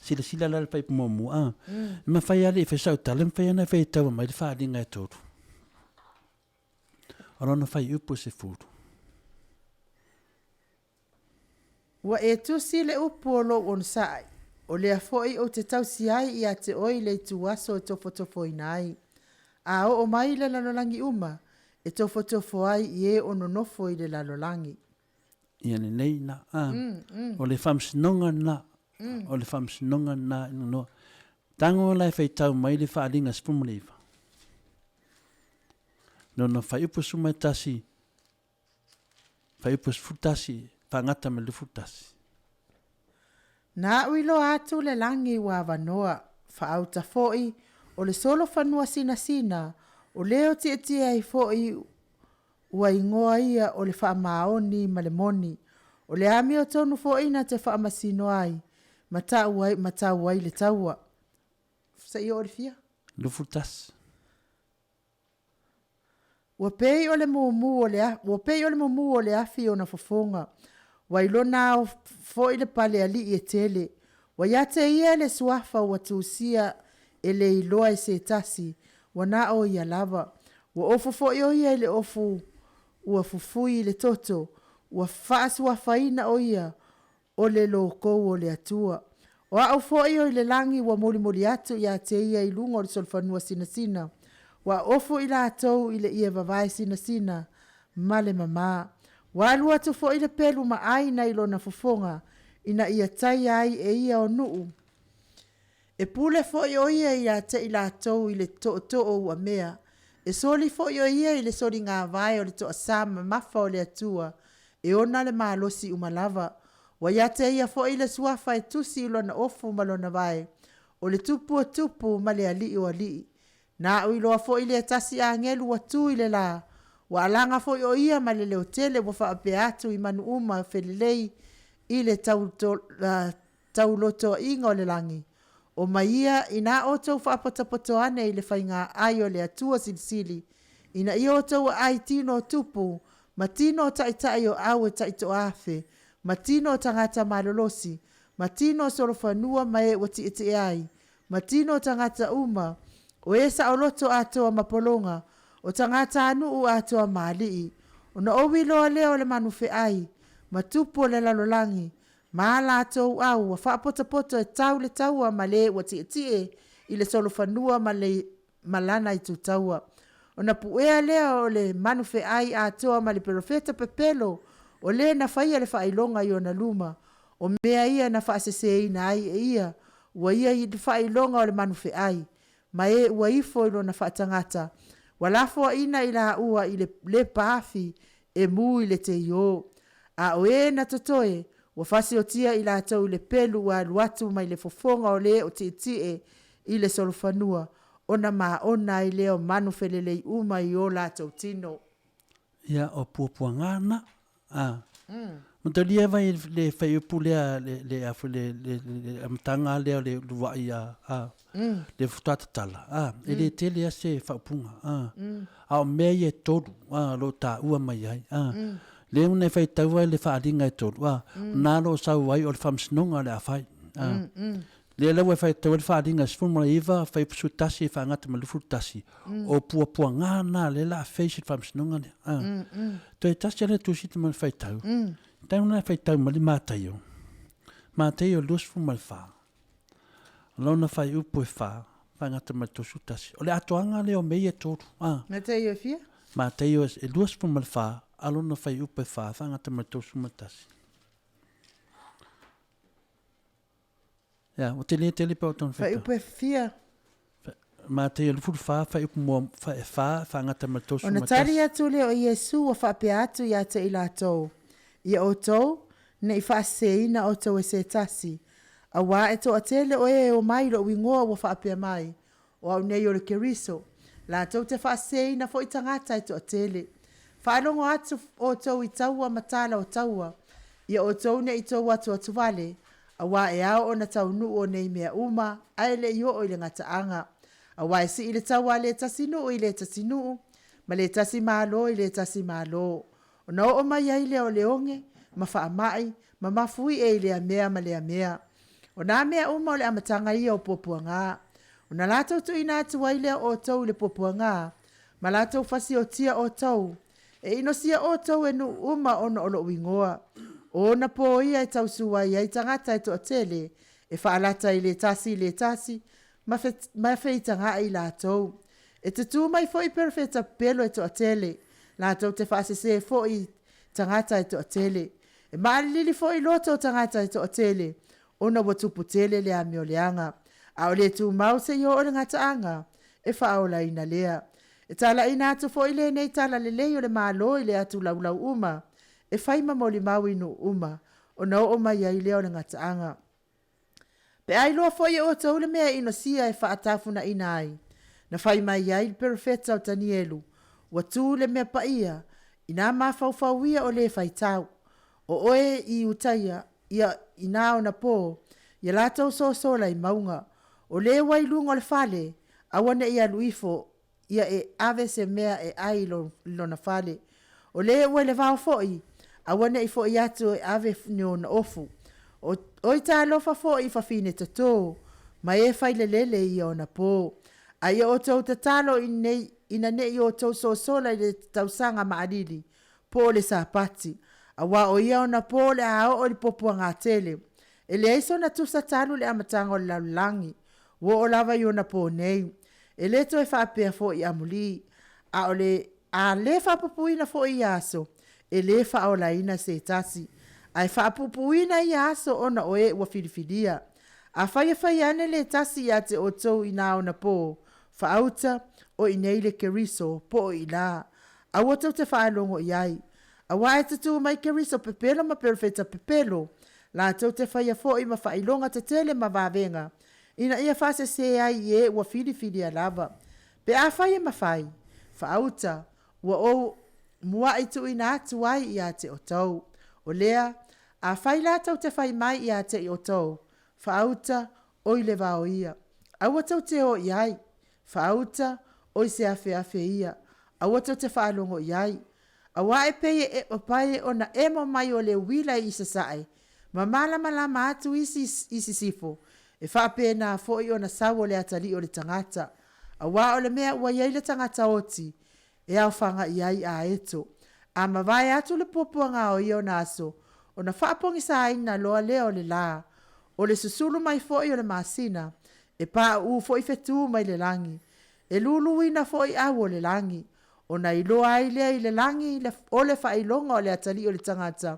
Speaker 4: Silasila la le paipa muamua a. E mafai lava le i fai sau tala, e mafai lava ona fai taua mai le faaaliga e tolu. O lona fuaiupu e 10.
Speaker 3: Ua e tusi le upu o lou onosai, o lea foi ou te tausi ai ia te oe i le ituaso e tofotofoina ai. A oo mai le lalolagi uma, e tofotofo ai i e o nonofo i le lalolagi.
Speaker 4: Ia lenei na, a, o le faamasinoga lena, o le faamasinoga lena i nonoa. Tago la e faitau mai le faaaliga 19. Lona fuaiupu 11, Fuaiupu 11, faagata ma le 21.
Speaker 3: Na aʻu iloa atu le lagi ua avanoa, faauta foi o le solofanua sinasina, o leo tietie ai foi ua igoa ia o le faamaoni ma le moni, o le amiotonu foi na te faamasino ai ma tau ai, ma tau ai le taua. Se i oo i le fia?
Speaker 4: 21.
Speaker 3: Ua pei o le mumu o le ua pei o le mumu o le afi ona fofoga. Ua i lona ao foi le pale alii e tele. Ua ia te ia le suafa ua tusia e le iloa e se tasi, ua na o ia lava. Ua ofo foi o ia i le ofu ua fufui i le toto, ua faasuafaina o ia o le lokou o le Atua. O a'u foi o i le lagi ua molimoli atu ia te ia i luga o le solofanua sinasina, ua ofu i latou i le ie vavae sinasina ma le mamā. Ua alu atu foi le pelu ma ai nai lona fofoga, ina ia taia ai e ia o nuu. E pule foi o ia ia te i latou i le tootoo ua mea. E soli foi o ia i le soligavae o le toasā mamafa o le Atua, e ona le malosi uma lava. Ua ia te ia foi le suafa e tusi i lona ofu ma lona vae, o le Tupu o tupu ma le Alii o alii. Na aʻu iloa foi lea tasi agelu ua tu i le la, ua alaga foi o ia ma le leotele ua faapea atu i manu uma felelei i le taulotoaiga o le lagi, O mai ia, inā outou faapotopoto ane i le faiga ai o le Atua Silisili, ina ia outou aai tino o tupu, ma tino o taitai o au e taitoafe, ma tino o tagata malolosi, ma tino o solofanua ma e ua tietie ai, ma tino o tagata uma, o e saoloto atoa ma pologa, o tagatanuu atoa ma alii. Ona ou iloa lea o le manu feai, ma tupu o le lalolagi, Ma a latou au ua faapotopoto e tau le taua ma le ua tietie i le solofanua ma le ma lana itutaua. Ona puea lea o le manufeai atoa ma le perofeta pepelo o le na faia le faailoga i ona luma, o mea ia na faaseseina ai e ia, ua ia i le faailoga o le manufeai, ma e ua ifo i lona faatagata, ua lafoaina i laua i le lepaafi e mu i le teiō. A o e na totoe, ua fasiotia i latou i le pelu ua alu atu mai le fofoga o le o tietie i le solofanua, ona maona ai lea o manu felelei uma i o latou tino.
Speaker 4: Ia, o puapuaga na. A. Matalia vai le fuaiupu lea le le a foi le le le amataga lea o le uluai a a le faatoa tatala a e le tele lava se faaupuga a a o mea ia e tolu a o lo o taua mai ai a lea ona e faitau ai le faaaliga e tolu a na o lo o sau ai o le faamasinoga o le a fai a lea la ua e faitau ai le faaaliga 19 fuaiupu 11 e faagata ma le 21 o puapuaga na lea o le a face i le faamasinoga lea a toe tasi lava le tusi te mana faitau taimi lena e faitau mai le Mataio, Mataio 24 lona fuaiupu e 4. faagata ma le 31. O le atoaga lea o mea ia e tolu, a.
Speaker 3: Mataio e fia?
Speaker 4: Mataio e 24, a lona fuaiupu e 4, faagata ma le 31. Ia, ua tele tele pe o tonu
Speaker 3: whaitau. Fuaiupu e fia?
Speaker 4: Mataio 24, fuaiupu mua, e 4, faagata ma le 31.
Speaker 3: Ona tali atu lea o Iesu ua faapea atu ia te i latou, Ia outou, ne i faaseseina outou e se tasi, auā e toatele o e e omai i lou igoa ua faapea mai, O au nei o le Keriso, latou te faaseseina foi tagata e toatele. Faalogo atu outou i taua ma tala o taua, ia outou ne i tou atuatuvale, auā e ao ona taunuu o nei mea uma, ae le i oo i le gataaga. Auā e sii le taua a le tasi nuu i le tasi nuu, ma le tasi malo i le tasi malo. Ona oo mai ai lea o le oge, ma faamai, ma mafuie i lea mea ma lea mea. O nā mea uma o le amataga ia o puapuagā. Ona latou tuuina atu ai lea o outou i le puapuagā, ma latou fasiotia outou, e inosia outou e nuu uma ona o lou igoa. O ona pō ia e tausuai ai tagata e toatele, e faalata i le tasi i le tasi, ma, ma feitagaʻi latou. E tutū mai foi perofeta pepelo e toatele, latou te faasesē foi i tagata e toatele. E maalilili foi loto o tagata e toatele, ona ua tupu tele le amioleaga, a o le tumau seia oo i le gataaga, e faaolaina lea. E talaina atu foi lenei tala lelei o le Malo i le atu laulau uma, e fai ma molimau i nuu uma, ona oo mai ai lea o le gataaga. Pe a iloa foi e outou le mea e inosia e faatafunaina ai, na fai mai ai le perofeta o Tanielu, ua tu le mea paia, inā mafaufau ia o lē faitau. O oe i Utaia, ia inā ona pō, ia latou sosola i mauga. O lē ua i luga o le fale, aua ne i alu ifo, ia e ave se mea e ai i lona fale. O lē ua i le vao foi, aua ne i foʻi atu e ave ni ona ofu. O, oi talofa foi i fafine totō, ma e fai lelele ia ona pō. A ia outou tatalo i nei, ina ne i outou sosola i le tausaga maalili, po o le Sapati, auā o ia ona pō o le a oo i le puapuagā tele. E leai sona tusa talu le amataga o le lalolagi, ua oo lava i ona pō nei. E le toe faapea foi amulī, a o le a lē faapupuina foi ia aso, e lē faaolaina se tasi, ae faapuupuuina ia aso ona o e ua filifilia. Afai e fai ane le tasi ia te outou inā ona pō, faauta, o i nei le Keriso, po o i lā. Aua tou te faalogo i ai. Auā e tutū mai Keriso pepelo ma perofeta pepelo, latou te faia foi ma faailoga tetele ma vavega, ina ia faasesē ai i e ua filifilia lava. Pe afai e mafai, faauta, ua ou muaʻi tuuina atu ai ia te outou. O lea, afai latou te fai mai ia te i outou, faauta, oi le vao ia. Aua tou te o i ai. Faauta, oi se afeafe ia. Aua tou te faalogo i ai. Auā e pei e pae ona emo mai o le uila i sasae, ma malamalama atu isi i sisifo, e faapena foi ona sau o le atalii o le tagata. Auā o le mea ua i ai le tagata oti, e aofaga i ai a eto. A mavae atu le puapuaga o ia ona aso, ona faapogisaina loa lea o le lā, o le susulu mai foi o le masina, e paʻuʻu foi fetū mai le lagi, e luluina foi au o le lagi, ona iloa ai lea i le lagi o le faailoga o le atalii o le tagata,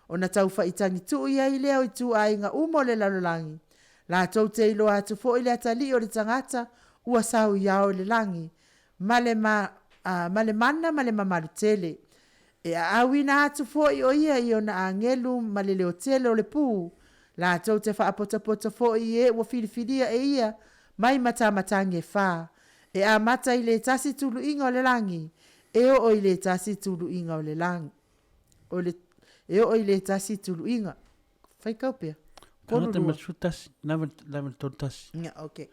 Speaker 3: ona taufaitagituʻi ai lea o ituaiga uma o le lalolagi. Latou te iloa atu foi le atalii o le tagata ua sau i ao i le lagi, ma le, ma, ma le mana ma le mamalu tele. E aauina atu foi o ia i ona agelu ma le leotele o le pū, latou te faapotopoto foi i e ua filifilia e ia mai matamatagi e fā, e amata i le tasi tuluiga o le lagi e oo i le tasi tuluiga o le lagi, o le, e oo i le tasi tuluiga. Faitau pea.
Speaker 4: Tangata ma le 11, lava, lava le 31.
Speaker 3: Ia, okay.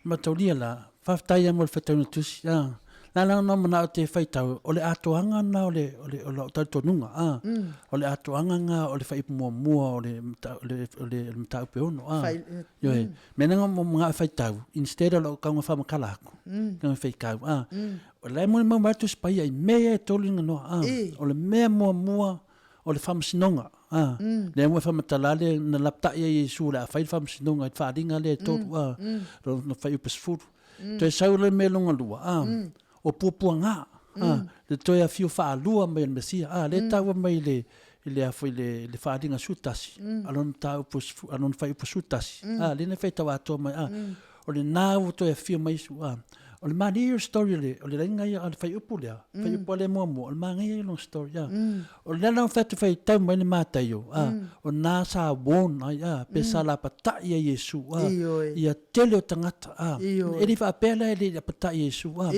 Speaker 4: Mataulia la, faafetai lava mo le faitauina tusi. Ah, la la ona manao te faitau, o le atoaga na o le, o le, o lau talitonuga, ah, mm. o le atoaga nga o le whaipu muamua o le, o le, o le, o le mataupu e ono, ah. Whai, mm. Ioe, mea nga mo mga faitau, instead o lau kaunga whamakala aku, mm. kaunga whaikau, ah. Mm. O le mo mau mai tusi paia i mea e tolu nga noa, ah. E. O le mea muamua o le faamasinoga, a. Lea ua e faamatala lea na lapataʻi ai Iesu o le a fai le faamasinoga i le faaaliga lea e tolu, a, lona fuaiupu e 10. Toe sau le mea lona lua, a, o puapuaga, a, le toe afio faalua mai o le Mesia, a, lea e taua mai i le, i le a foi le, le Faaaliga 11, a lona mataupu, a lona fuaiupu 11, a, lea na faitau atoa mai, a, o lena ua toe afio mai Iesu, a. O le manaia ia o le story o le, o le laina ia, o le fuaiupu lea, fuaiupu lea muamua, o le manaia ia o lona story, a. O lea la na fai atu faitau mai le Mataio, a, o na sa warn ai, a, pe sa lapatai ai Iesu, a, ia tele o tagata, a. E le faapea la e le i lapatai Iesu, a.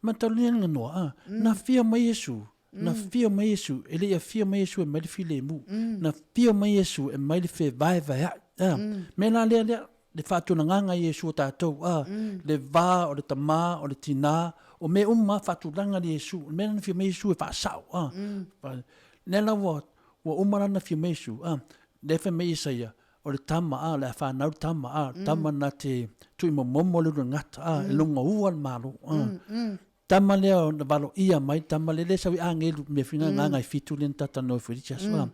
Speaker 4: Mataulia le ganoa, a, na afio mai Iesu, Na afio mai Iesu, e le i afio mai Iesu e mai le filemu. Na afio mai Iesu e mai le fevaevaea'i. A, mea la lea lea, le faatulagaga a Iesu o tatou, a, le va o le tamā, o le tinā, o mea uma lava faatulaga le Iesu. O le mea lea na afio mai Iesu e faasa'o, a. Lea la ua, ua uma la ona afio mai Iesu, a, lea e fai mai Isaia, o le tama, a, o le a fanau le tama, a, o le tama na te tuuimomomo le uluagata, a, e logoua le Malo, a. Tama lea na valoia mai tama lea lea sau i agelu mea fina mm. e fitu lea na talanoa foi i aso mm.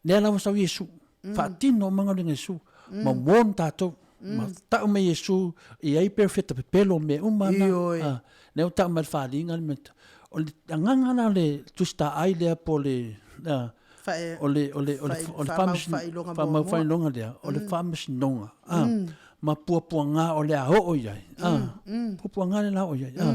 Speaker 4: Lea lava sau Iesu mm. Faatino uma galuega Iesu mm. Ma warn tatou mm. Ma tau mai Iesu i ai perfect pepelo mea uma na ah, lea ua tau mai le faaaliga le mea o le agaga la o le Tusi Taaai lea po o le ah, o le o le o le o le faamaufaailoga lea o le faamasinoga a ma puapuaga o le a oo i ai a puapuaga le la oo i ai a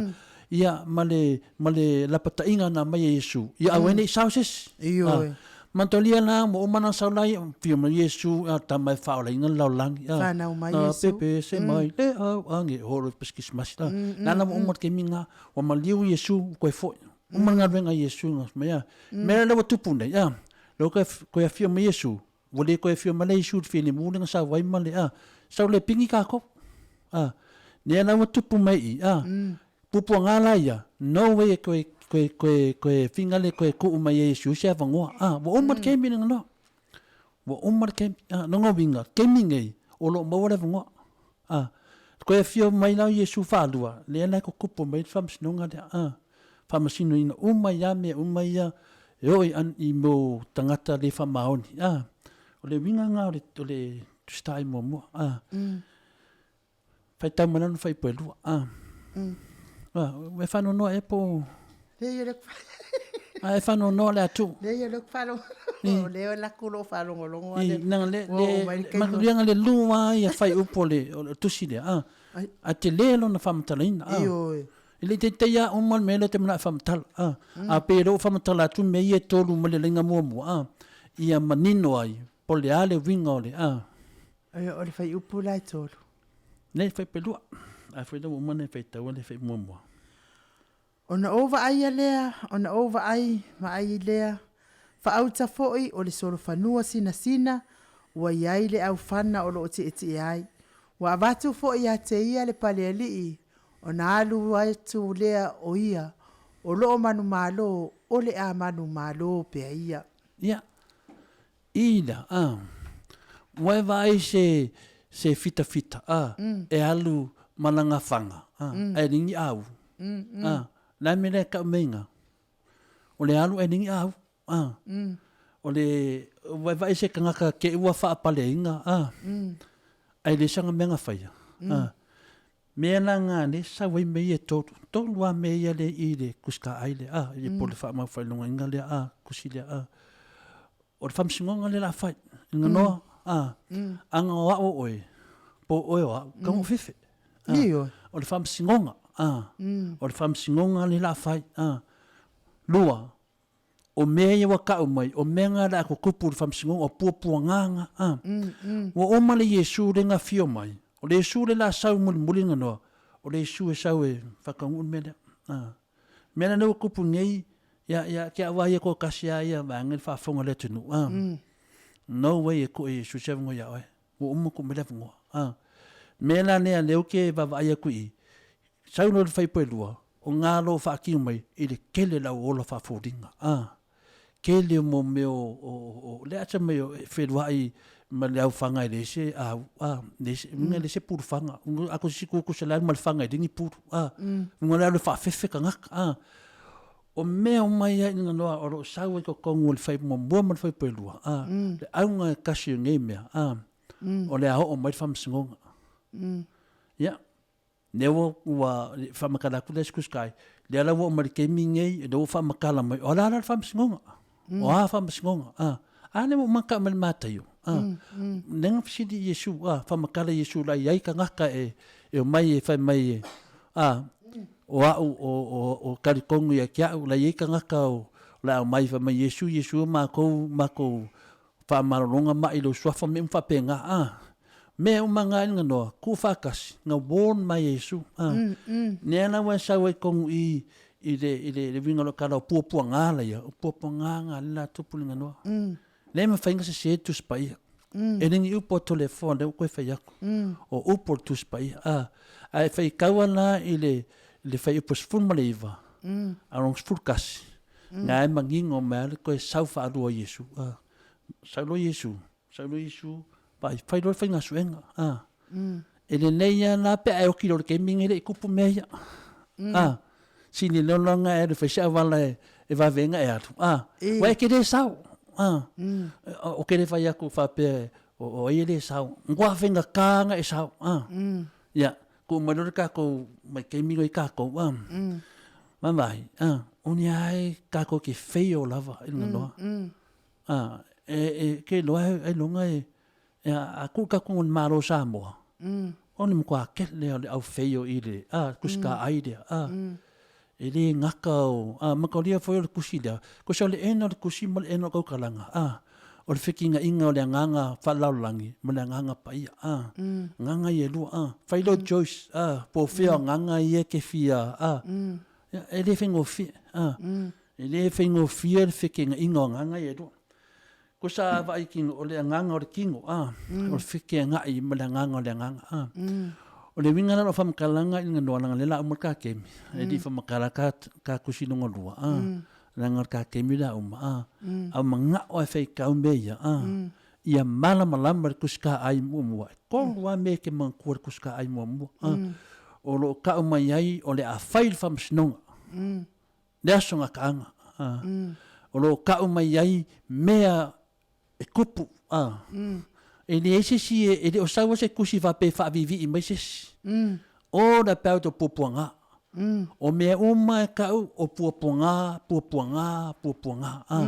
Speaker 4: ia ma le ma le lapataiga na aumai e Iesu ia aua ai ne i sao se isi a manatua la ua uma ona sau la afio mai Iesu a tama e faaolaina le lalolagi a
Speaker 3: Fanau mai Iesu.
Speaker 4: Pepese mai le au age holo i le Kisimasi la la ua uma le taimi lena ua maliu Iesu ua toe foi Uma le galuega a Iesu na fai mai, a, mea lea ua tupu nei, a, lea ua toe afio mai Iesu, ua le toe afio mai la Iesu i le filemu lea na sau ai ma le, a, sau le pigi tatou. A, lea la ua tupu mai i i, a, puapuaga la ia, no way e toe, toe, toe, toe finga le toe tuu mai e Iesu se avanoa, a, ua uma le taimi lena loa. Ua uma le taimi, a, lona uiga, taimi nei, o lo o maua le avanoa. A, toe afio mai la o Iesu faalua, lea la e tutupu mai ai le faamasinoga lea, a, faamasinoina uma ai lava mea uma ia e oo i, i mea o tagata le faamaoni, a. O le uiga lena o le, o le Tusi Taai muamua, a. Faitau mai lana fuaiupu e lua. Ah. Ah, e faanoanoa ea po o...
Speaker 3: Leai o lea
Speaker 4: A e faanoanoa le atu.
Speaker 3: Leai o lea ou te faalogo. O lea o laku lou faalogologo
Speaker 4: ale. Nanga le le manuia le lua ia fuaiupu o le o le tusi lea. Ah. A tele lona faamatalaina.
Speaker 3: Ah. Ioe.
Speaker 4: E le i teitei lava uma le mea lea ou te manao e faamatala. Ah. A pei o lea ua faamatala atu mea ia e tolu ma le laina muamua. Ah. Ia manino ai po o le a le uiga o le ah.
Speaker 3: O le fuaiupu la e tolu.
Speaker 4: Nei fuaipelua. Ae foi lea ua uma ona e faitaua le fai muamua.
Speaker 3: Ona ou vaaia lea, ona ou vaai, vaai lea, faauta foi o le solofanua sinasina ua i ai le aufana o lo o tietie ai. Ua avatu foi ia te ia le palealii, ona alu atu lea o ia o lo o manumalo o le a manumalo pea ia.
Speaker 4: Ia, Ina, a. Ua e vaai se, se fitafita, a, e alu ma lana faga, a, ae leai ni au. A, le a le mea lea e tau meinga? O le alu ae leai ni au, a. O le, ua e vaai se tagata te i ua faapaleina, a, ae leai sana mea na faia, a. Mea la na lea e sau ai mea ia e tolu, tolu lava mea ia lea i le Tusi Taai lea, a, ia po o le faamaufaailogaina lea, a, tusi lea, a. O le faamasinoga lea o le a fai, i le noa, a, ana o au o oe, po o oe o au, tago fefe. A, o le faamasinoga, a, o le faamasinoga lea o le a fai, a. Lua, o mea ia ua tau mai, o mea na o le a tutupu i le faamasinoga, o puapuagaga, a. Ua uma le Iesu lea na afio mai, o le Iesu lea o le a sau mulimuli na noa, o le Iesu e sau e faataunuu le mea lea, a. Mea la lea ua tupu nei, ia, ia, te au lava ia toatasi lava ia vaega le faafofoga a le atunuu, a. No way e tuu e Iesu se avanoa ia oe. Ua uma tuu mai le avanoa, a. Mea la lea lea ou te vaavaai atu i i, sau loa i le fuaiupu e lua, o na o lo o faatino mai i le tele o le au ola faafoliga, a. Tele o mo mea o, o, o le acha mai e feluai ma le aufaga e leai se au, a, leai se, uiga e leai se pulufaga. A ko se kuku se le alu ma le faga e leai ni pulu, a. Uiga o le alu e faafefe tagata, a. O mea uma ia i noa o lo o sau ai totonu o le fuaiupu muamua ma le fuaiupu e lua, a, le auga e tasi o nei mea, a, o le a oo mai le faamasinoga. Ia. Lea ua, ua faamatala atu lea Sky, lea la ua oo mai le taimi lenei, lea ua faamatala mai, o le a la le faamasinoga? O a faamasinoga? A, a lea ua uma ona tau mai le Mataio, a, lea na fesili Iesu, a, faamatala Iesu la i ai tagata e, e omai e fai mai e, a, o au, o, o, o talitonu ia te au, la i ai tagata o, o le a omai fai mai, Iesu, Iesu, o matou, matou faamalologa mai i lou suafa, mea uma faapena, a. Mea uma na i Noa, tuu faatasi, na warn mai e Iesu, a. Lea la ua e sau ai tonu i i le i le le uiga o le tala o puapuaga laia, o puapuaga na lea la tupu i Noa. Lea e mafai ona sese le Tusi Paia. E le ni upu a Toleafoa lea ua toe fai atu. O upu o le Tusi Paia, a. Ae faitau a la i le le fuaiupu 19, a lona 11, na e manino mai lava le toe sau faalua o Iesu, a. Sau loa Iesu, sau loa Iesu, vaai, fai loa le faiga suega, a. E lelei lava la pe a e oti loa i le taimi lenei e le i tupu mea ia, a. Sili loa la ona e alu e fai se auala e vave ai ona e alu, a. Aua e te le sao, a. Ou te le fai atu faapea o ai e le sao, matua faigata ona e sao, a. Ia, tuu mai loa le tatou vaitaimi lenei tatou, a. Vaavaai, a, o ni a e tatou te fail lava i le noa. A, e, e, ke loa ailoga e, e a, a tuu tatou i le Malo o Samoa, o le matua tele lava o le au fail i le, a, tusika ai lea, a. E le gata o, a, mataulia foi o le tusi lea, kosa o le ena o le tusi ma le ena o le tautalaga, a, o le fekinaiga o le agaga faalelalolagi ma le agaga paia, a, agaga ia e lua, a, fai loa choice, a, po o fea o agaga ia e te fia, a, e le faigofie, a, e le faigofie le fekinaiga o agaga ia e lua. Ko sa vaai kino, o le agaga o le kino, a, o le fekeagai ma le agaga o le agaga, a. O le uiga la o lau faamatalaga i le noa, leaga o lea o le a uma le ta kemi, e le i faamatala ta, ta tusi lona lua, a, leaga o le ta kemi o le a uma, a. A ua manao lava e faitau mea ia, a, ia malamalama le tusi kaai muamua. E tolu lava mea e te manatua i le tusi kaai muamua, a. O lo o tau mai ai o le a fai le faamasinoga. Le aso gataaga, a, o lo o kau mai ai mea e kupu, a. E leai se isi e, e le o sau lava se tusi faapea e faaviivii mai se isi. All about o puapuaga. O mea uma e kau o puapuaga, puapuaga, puapuaga, a.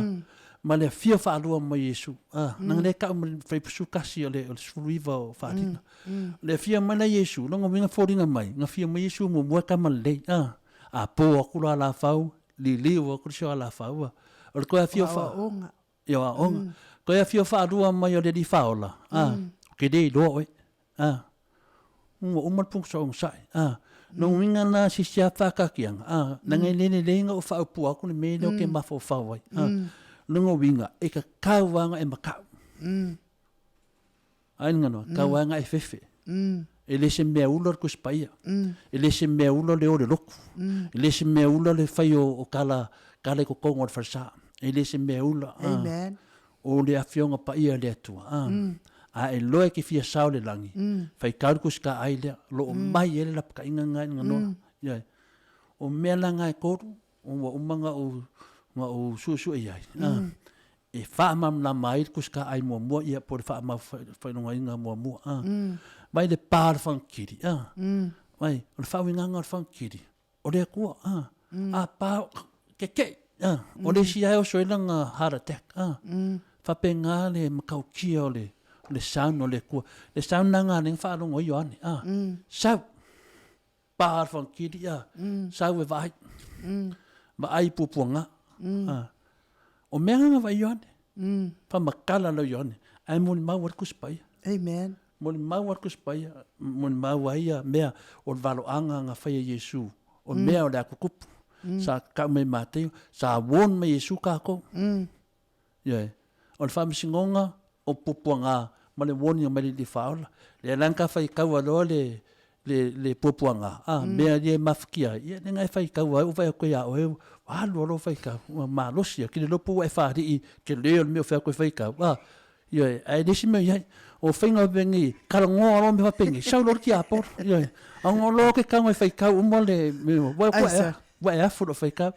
Speaker 4: Ma le afio faalua mai o Iesu, a. Leaga lea e kau ma le Fuaiupu 11 o le 19 o Faaaliga. O le afio mai la Iesu, lona uiga foliga mai, na afio mai Iesu muamua e tama lelei, a. A po atu loa alafau, liliu atu le sio alafau a. O le toe afio fa...
Speaker 3: Aoaoga.
Speaker 4: Ia, o aoaoga. Mm. Toe afio faalua mai o le alii faaola, a, mm. ke le iloa oe, a. Ua uma le pungsa onosai, a. No mm. uiga la sisi a whaakakianga, a. Mm. Nanga i lele leinga o whaupua aku le mea leo mm. ke mawhawhau ai, a. Mm. Lunga uiga, e ka kauanga e makau. Mm. Ai le nganoa, kau ai nga e fefe. E le se mea ula le Tusi Paia. E le se mea ula le o le lotu. E le se mea ula le fai o, o kala, kala i totonu o le falesa. E le se mea ula.
Speaker 3: Amen.
Speaker 4: O le Afioga Paia a le Atua. A. A e loa e ke fia sao le lagi, faitau le Tusi Kaai lea, lo o mai ai le lapataiga nga i le nganoa. Ioe. O mea la nga e tolu, ua uma na ou, na ou suesue i ai. E faamalamalama ai le tusi kaai muamua ia po o le faamau-faailogaina muamua a. Mai le pa o le fagakili a. Mai o le faauigaga o le fagakili o le Atua a. A pa keke'i a. O le isi lava e oso ai lana heart attack a. Faapena le matautia o le le sound o le Atua. Le sound lena lea na faalogo ai Ioane a. Sau. Pa le fagakili a. Sau e vaai. Vaai i puapuaga. A. O mea nga vaai Ioane. Faamatala lau Ioane. Ae molimau ai le Tusi Paia.
Speaker 3: Amen.
Speaker 4: Molimau ai le Tusi Paia. Molimau ai ia mea o le valoaga na fai e Iesu. O mea o le a tutupu. Sa tau mai Mateio. Sa warn mai Iesu kākou. Ioe. O le faamasinoga o puapuaga ma le warning mai le Alii Faaola. Lea la na faitau loa le, le, le puapuaga, a, mea ia e mafatia ai, ia lea na e faitau ai, ua vaai atu ia oe, ua alu lava lou faitau, ua malosi lava, ke le iloa po ua e faalii tele o le mea o fea atu e faitau, a, ioe, ae leai se mea o i ai. O faiga faapenei, talanoa loa mea faapenei, sau loa le tiapolo, ioe. A ona loa ke tago e faitau uma le, ua, ua, ua e afu lou faitau.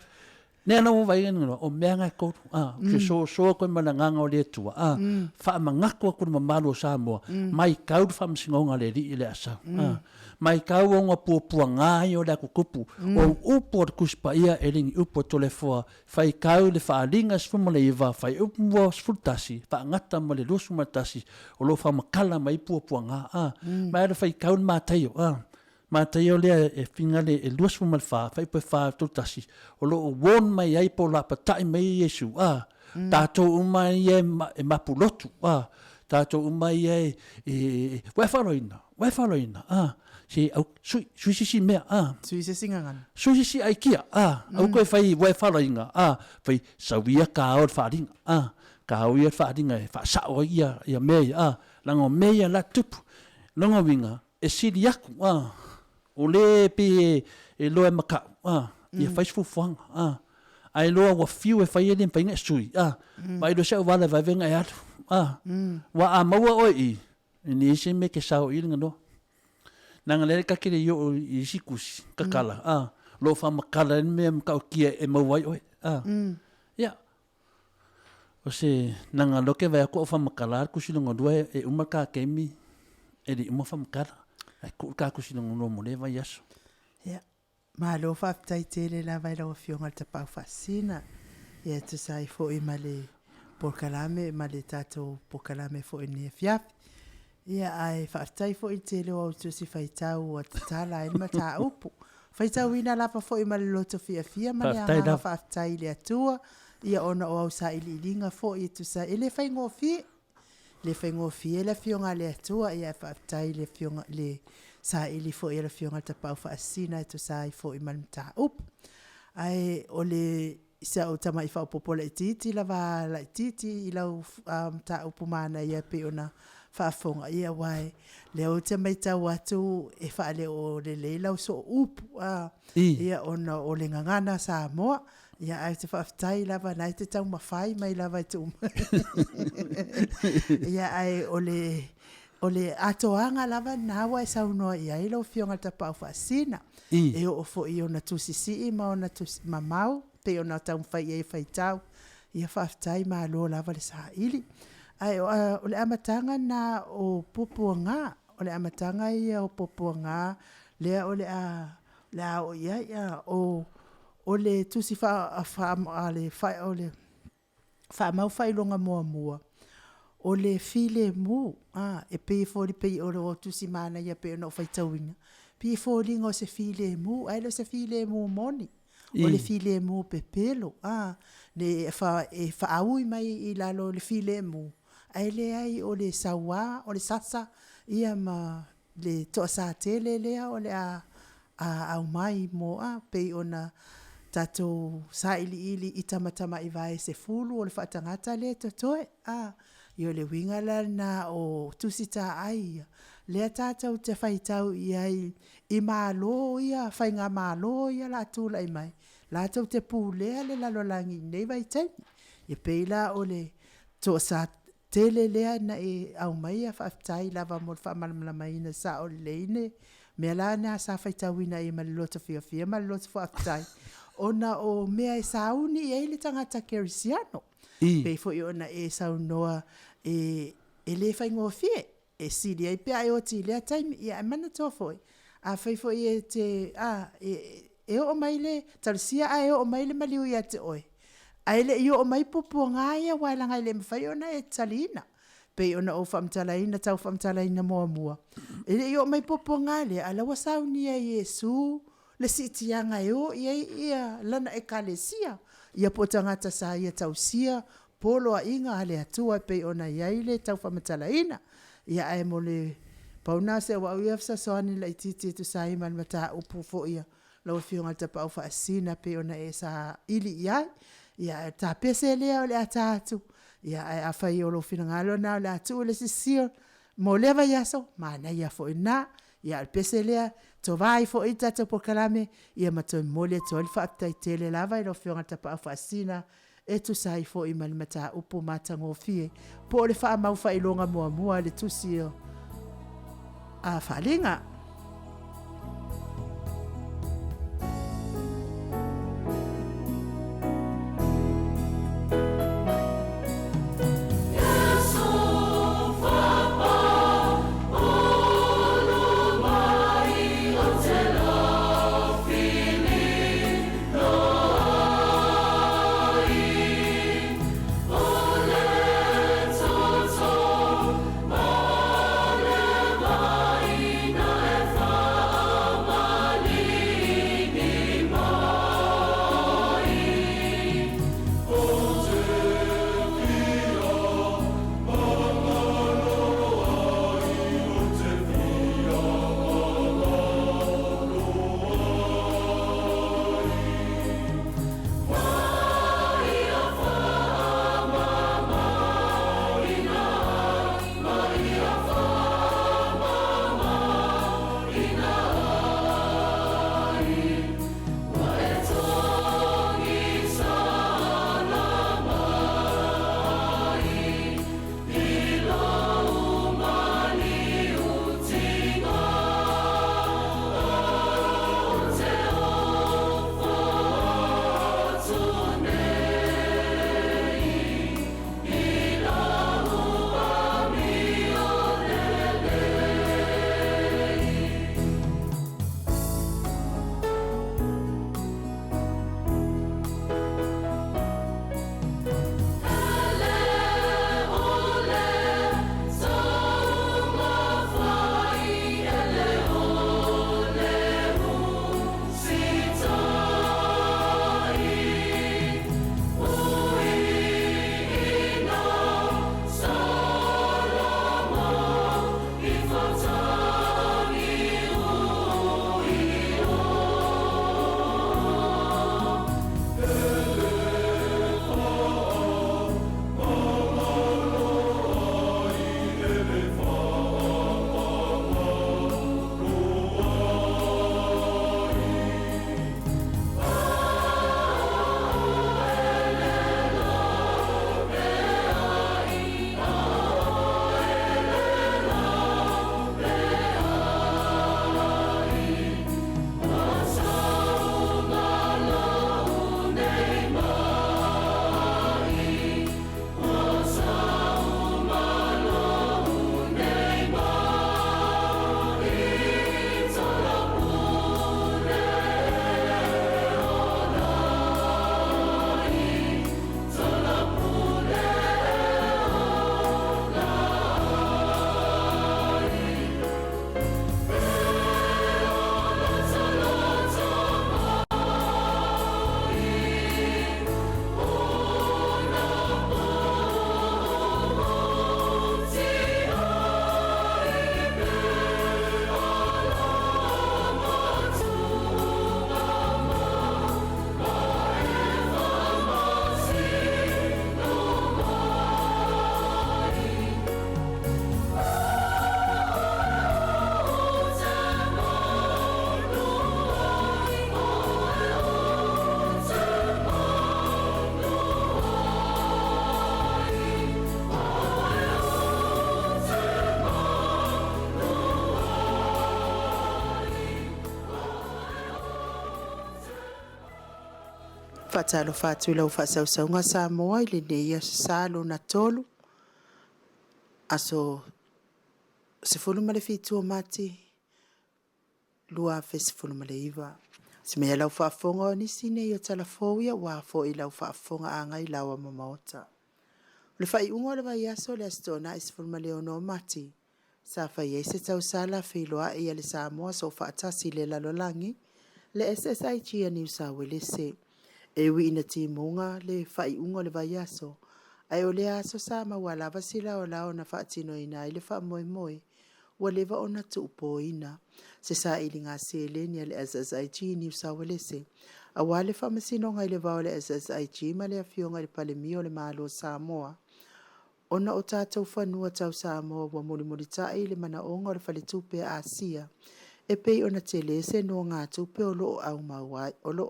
Speaker 4: Nea na ua vaai ai o mea nga e kolu, a, mm. ke sosoa koe ma le agaga o le Atua, a, mm. faamagako aku le mamalu o Samoa, mm. mai kau le faamasinoga a le Alii i le asau, mm. a, mai kau o nga puapuaga ai o le akukupu, mm. o upu o le Tusi Paia e le ni upu a Toleafoa, faikau le Faaaliga 19, fuaiupu mua 11, faagata ma le 21, o lo o faamakala mai puapuaga, a, mm. mai le faikau le Mataio, a, Mataio lea e finagale e 24, fuaiupu e 4 31, o lo o warn mai ai po o lapatai mai ai Iesu, a, tatou uma ia e mapulotu, a, tatou uma ia e, e, ua e faaaloina, ua e faaaloina, a, se au, sui, sui se isi mea, a.
Speaker 3: Sui se isi gagana.
Speaker 4: Sui se isi aikia, a, aua koe fai ua e faaaloina, a, fai sauia ka ao le faaaliga, a, ka ao ia le faaaliga e faasao ai ia, ia mea ia, a, leaga o mea ia la tupu. Lona uiga, E sili aku, a, o le pei e loa e makaʻu, a, ia fai se fuafuaga, a, ae loa ua fiu e fai e le mafai ona e sui, a, vaai loa si au vala e vave ona e alu, a, ua a maua oe i i, e leai se mea e te sao i i le ganoa. Leaga lea ta te le i oo i isi tusi, tatala, a, o lo o faamatala ai le mea matautia e maua ai oe, a, ia, O se naga loa ke vaai atu o faamatala le tusi lona lua e uma le ta taimi e le i uma faamatala ae tuu le ta tusi lona lua mo lea vaiaso.
Speaker 3: Ia, malo faafetai tele lava i lau Afioga i le Tapaau Faasisina, ia e tusa ai foi ma le polokalame ma le tatou polokalame foi i lenei afiafi. Ia, ae faafetai foi i le tele o au tusi faitau ua tatala ai le mataupu. Faitauina lava foi ma le loto fiafia ma le agaga faafetai i le Atua, ia ona o au sailiiliga foi e tusa ai. E le faigofie, le faigofie le Afioga a le Atua, ia ae faafetai i le Afioga i le saili foi a le Afioga i le Tapaau Faasisina e tusa ai foi ma le mataupu. Ae o le si au tamai faaopoopo laitiiti lava laitiiti i lau mataupu manaia e pei ona faafofoga, ia aua lea ou te matau atu e faaleo lelei lau sooupu a, ia ona o le gagana Samoa, ia ae ou te faafetai lava na e te taumafai mai lava e tuu mai. Ia ae o le O le atoaga lava lena ua e saunoa i ai lau Afioga i le Tapaau Faasisina, e oo foi i ona tusi sii ma ona tusi mamao pei ona taumafai i ai e faitau. Ia faafetai malo lava le saili. Ae o le amataga lena o puapuaga, o le amataga ia o puapuaga lea o le a o le a oo i ai. O o le tusi faa faa le o le Faamau faailoga muamua, o le filemu, a, e pei e foli pei o le tusi manaia pei ona ou faitauina, pei e foliga o se filemu, ae le o se filemu moni. O le filemu pepelo, a, le fa, e faaui mai i lalo o le filemu, ae leai o le sauā, o le sasa, ia ma le toasā tele lea o le a aumai mo a pei ona tatou sailiili i tamatama'i vae 10 o le faatagata lea e totoe a. Ia o le uiga la lena o tusi taai ia lea tatou te faitau i ai i Malo ia faigamalo ia la tulai mai latou te pulea le lalolagi i lenei vaitaimi. E pei la o le toasā tele lea na e aumaia, faafetai lava mo le faamalamalamaina sao lelei le mea la lena sa faitauina ai ma le loto fiafia ma le loto faafetai, ona o mea e sauni i ai le tagata kerisiano. Pei foi ona e saunoa e le faigofie, e sili ai pe a e oti i lea taimi. Ia ae manatua foi, afai foi e te, a, e oo mai le, talosia ae oo mai le maliu ia te oe, ae le i oo mai puapuaga ia aua leaga e le mafai ona e taliina. Pei ona ou faamatalaina, tau faamatalaina muamua, e le i oo mai puapuaga lea, a o la ua saunia e Iesu le siitiaga e o i ai ia Lana Ekalesia, ia po o tagata sa Ia tausia poloaiga a le Atua e pei ona i ai le tau faamatalaina. Ia ae mo le pau na o se au ia fesoasoani laitiiti e tusa ai ma le mataupu foi a lau Afioga i le Tapaau Faasisina pei ona e saili i ai. Ia ae ta pese lea o le a ta atu, ia ae afai o lou finagalo na o le a tuu le isi seal mo lea vaiaso, manaia foi lena. Ia a o le pese lea, tova ai foi le tatou polokalame, ia ma toe momoli atu ai le faafetai tele lava i lau Afioga i le Tapaau Faasisina e tusa ai foi ma le mataupu matagofie po o le faamau faailoga muamua a le tusi o a Faaaliga. Faatalofa atu i lau faasausauga Samoa i lenei aso Sa lona 3, aso 17 o Mati 2019. Si mea lau faafofoga o nisi nei o talafou ia ua foi lau faafofoga agai laoa ma maota. O le faaiuga o le vaiaso le Aso Toonai 16 o Mati, sa fai ai se tausala feiloai a le Samoa Soofaatasi i le Lalolagi, le SSIG a Niu Sauelese. E ui ina timuga le faaiuga o le vaiaso, ae o lea aso sa maua lava si laolao na faatinoina ai le faamoemoe ua leva ona tuupoina se sailiga seleni a le SSIG i Niu Sauelese, aua le faamasinoga i le va o le SSIG ma le Afioga i le Palemia o le Malo o Samoa, ona o tatou fanua tau Samoa ua mulimulitai i le manaoga o le Faletupe a Asia e pei ona tele se nogatupe o lo o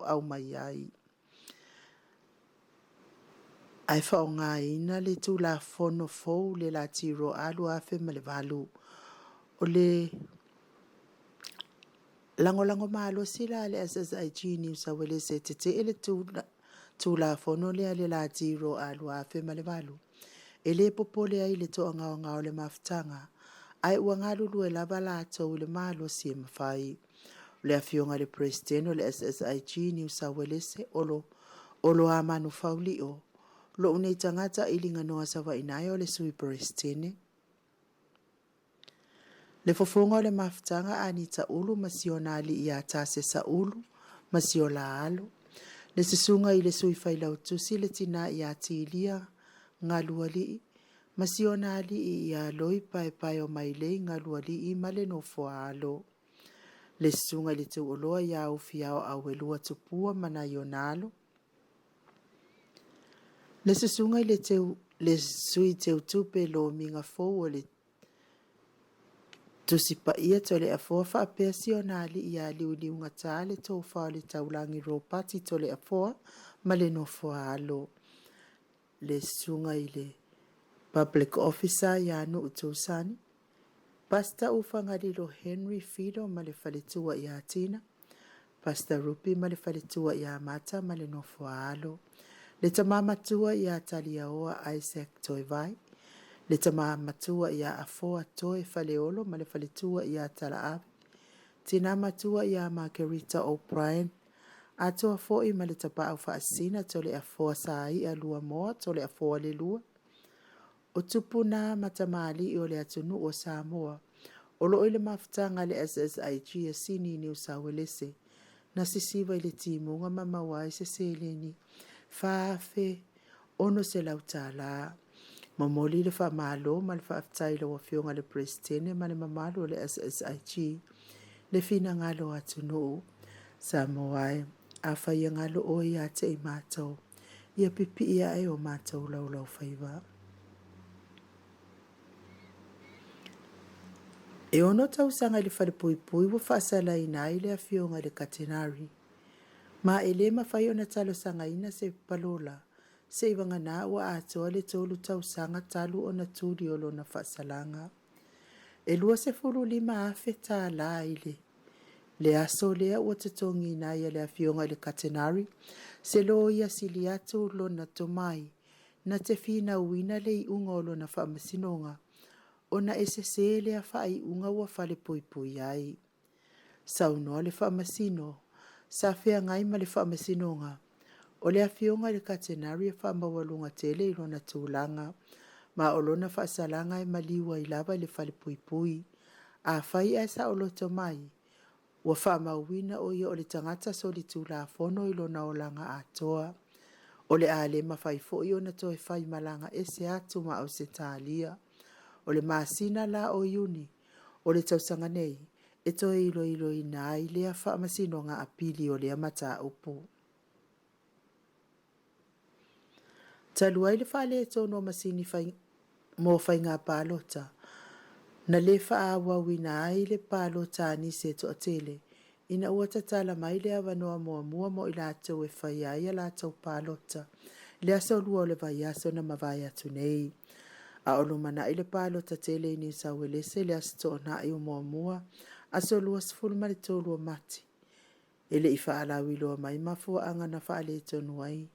Speaker 3: aumai ai. Ae faaaogaina le Tulafono fou le Latiro A 2008. O le lagolago malosi la a le SSIG Niu Sauelese e tetee le Tulafono lea le Latiro A 2008, e le popole ai i le toagaogao o le mafutaga, ae ua galulue lava latou i le malosi e mafai. O le afioga i le Peresetene o le SSIG Niu Sauelese, Oloamanu Faulio, lou nei tagata iliga Savaii o le Sui Peresetene. Le fofoga o le mafutaga Anita Ulu ma si ona alii ia Tasesa Ulu ma si o la alo. Le susuga i le Sui Failautusi le tina ia Tilia Galualii ma si ona alii ia Loi Paepae o Mailei Galualii ma le nofo a alo. Le susuga i le Tuuloa ia Ufiao Auelua Tupua ma nai ona alo. Le susuga i le Sui Teutupe Lomiga Fou o le Tusi Paia Toleafoa faapea si ona alii ia Liuliugata le Tofa o le Taulagi Ropati Toleafoa ma le nofo a alo. Le susuga i le Public Officer ia Nuu Tuusani, Pastor Ufagalilo Henry Fido ma le faletua ia Tina, Pastor Rupi ma le faletua ia Mata ma le nofo a alo. Le tama matua ia Taliaoa Isaac Toevai, le tama matua ia Afoa Toe Faleolo ma le faletua ia Talaave, tina matua ia Margarita O'Brien, atoa foi ma le tapaau faasisina Toleafoa Saia Luamoa Toleafoa le Lua. O tupu na ma tamalii o le atunuu o Samoa o loo i le mafutaga a le SSIG a Sini Niu Sauelese na sisiva i le timuga ma maua ai se seleni $4,600. Momoli le faamalo ma le faafetai i lau Afioga i le Peresetene ma le mamalu o le SSIG le finagalo o atunuu Samoa e. Afai e galo oe ia te i matou, ia pipii ae o matou laulaufaiva. E 6 tausaga i le falepuipui ua faasalaina ai le afioga i le Katenari, ma e le mafai ona talosagaina se palola seivagana ua atoa le 3 tausaga talu ona tuli o lona faasalaga. E $25,000 i le aso lea ua totogiina ai e le afioga i le Katenari se loia sili atu lona tomai na te finauina le iuga o lona faamasinoga ona e sesē lea faaiuga ua falepuipui ai. Saunoa le faamasino sa feagai ma le faamasinoga o le afioga i le Katenari e faamaualuga tele i lona tulaga, ma o lona faasalaga e maliu ai lava i le falepuipui. Afai ae saoloto mai, ua faamauina o ia o le tagata solitulafono i lona olaga atoa. O le a le mafai foi ona toe fai malaga ese atu ma Ausetalia. O le masina la o Iuni o le tausaga nei e toe iloiloina ai lea faamasinoga apili o lea mataupu. Talu ai le faaletonu o masini mo faiga palota, na le faaauauina ai le palota a nisi e toatele, ina ua tatala mai le avanoa muamua mo i latou e faia ai a latou palota le aso 2 o le vaiaso na mavae atu nei. A o lumanai le palota tele i Niu Sauelese le Aso Toonai o muamua, aso 23 o Mati. E le i faalauiloa mai mafuaaga na faaletonu ai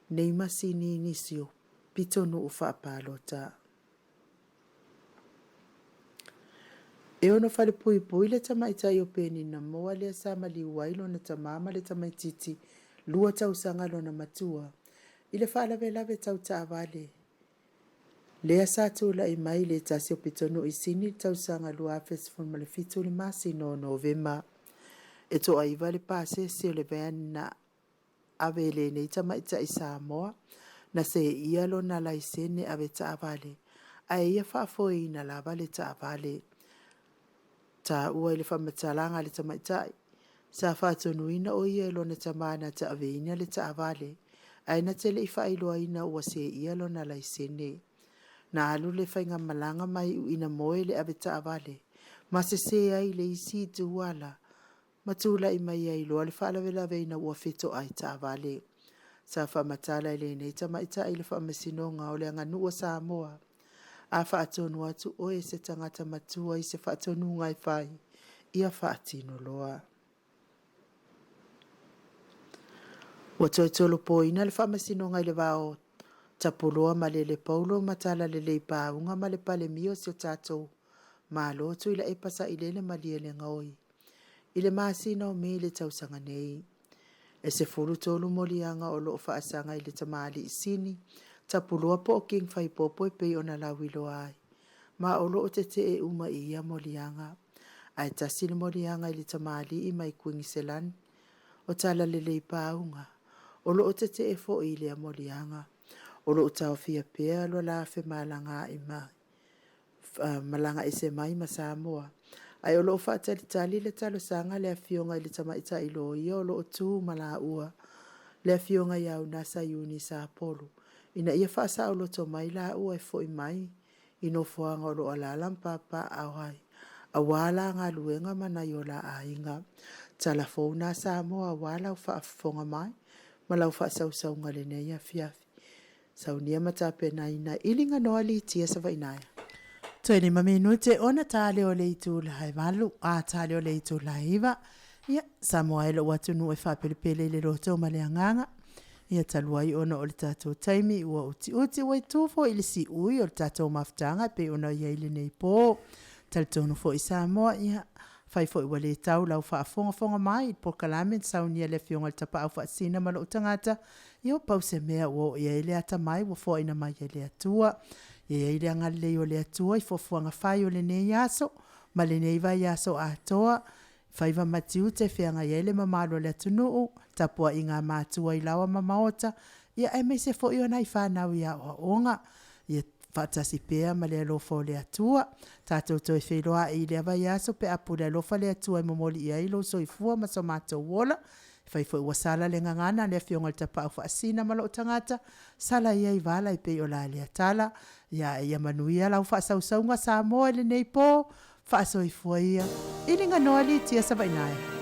Speaker 3: nei masini i nisi o pitonuu faapalota. E ono falepuipui le tamaitai o Penina Moa lea sa maliu ai lona tama ma le tamaitiiti lua tausaga lona matua i le faalavelave tau taavale lea sa tulai mai i le tasi o pitonuu i Sini i le tausaga 2017 i le masina o Novema. E toaiva le pasese o le van na ave e lenei tamaitai Samoa na seia lona laisene ave taavale ae ia faafoeina lava le taavale. Taua i le faamatalaga a le tamaitai, sa faatonuina o ia e lona tama na te aveina le taavale ae na te le i faailoaina ua seia lona laisene. Na alu le faigamalaga ma iu ina moe le ave taavale ma sese ai le isi itu ala ma tulai mai ai loa le faalavelave ina ua fetoai taavale. Sa faamatala e lenei tamaitai i le Faamasinoga o le Aganuu a Samoa, A faatonu atu oe e se tagata matua i se faatonuga e fai, ia faatino loa. Ua toe tolopoina le Faamasinoga i le va o Tapuloa Malele Paulo ma Talalelei Pauga ma le Palemia o si o tatou Malo Tuilaepa Sailele Malielegaoi i le masina o Me i le tausaga nei. E 13 moliaga o lo o faasaga i le tamalii sini Tapuloa po o King Faipopo e pei ona lauiloa ai, ma o lo o tetee uma i ia moliaga. Ae tasi le moliaga i le tamalii mai Kuiniselani o Talalelei Pauga, o lo o tetee foi i lea moliaga. O lo o taofia pea lo la femalagaai mai malaga ese mai ma Samoa, ae o lo o faatalitali le talosaga a le Afioga i le Tamaitai Loia o lo o tu ma laua, le Afioga ia Unasa Iuni Sapolu, ina ia faasaoloto mai laua e foi mai i nofoaga o lo o alaala ma papaaao ai, aua la galuega ma nai o la aiga. Tala fou na Samoa aua lau faafofoga mai ma lau faasausauga i lenei afiafi. Saunia ma tapenaina i Liganoa Litia Savainaea. Toe lima minute ona tale o le itula e valu, a tale o le itula e iva. Ia, Samoa e lou atunuu e faapelepele i le loto ma le agaga. Ia talu ai ona o le tatou taimi ua utiuti ua itu foi i le siui o le tatou mafutaga e pei ona i ai lenei po. Talitonu foi Samoa, ia, Fai foi ua le tau lau faafogafoga mai i le polokalame na saunia e le Afioga i le Tapaau Faasina ma lou tagata, ia ua pau se mea ua oo i ai le atamai ua foaina mai e le Atua. Ia i ai le agalelei o le Atua i fuafuaga fai o lenei aso ma lenei vaiaso atoa, faiva ma tiute e feagai ai le mamalu o le atunuu, tapuaiga a matua i laoa ma maota, ia aemaise foi o nai fanau i aoaoga. Ia faatasi pea ma le alofa o le Atua. Tatou toe feiloai i lea vaiaso pe a pule alofa le Atua e momoli i ai lou soifua ma so matou ola. E fai foi ua sala le gagana a le Afioga i le Tapaau Faasina ma lou tagata, sala ia i vala e pei o la lea tala. Ia a ia manuia lau faasausauga Samoa i lenei po, Faasoifua ia i Liganoa Litia Savainaea.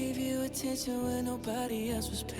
Speaker 7: Gave you attention when nobody else was paying.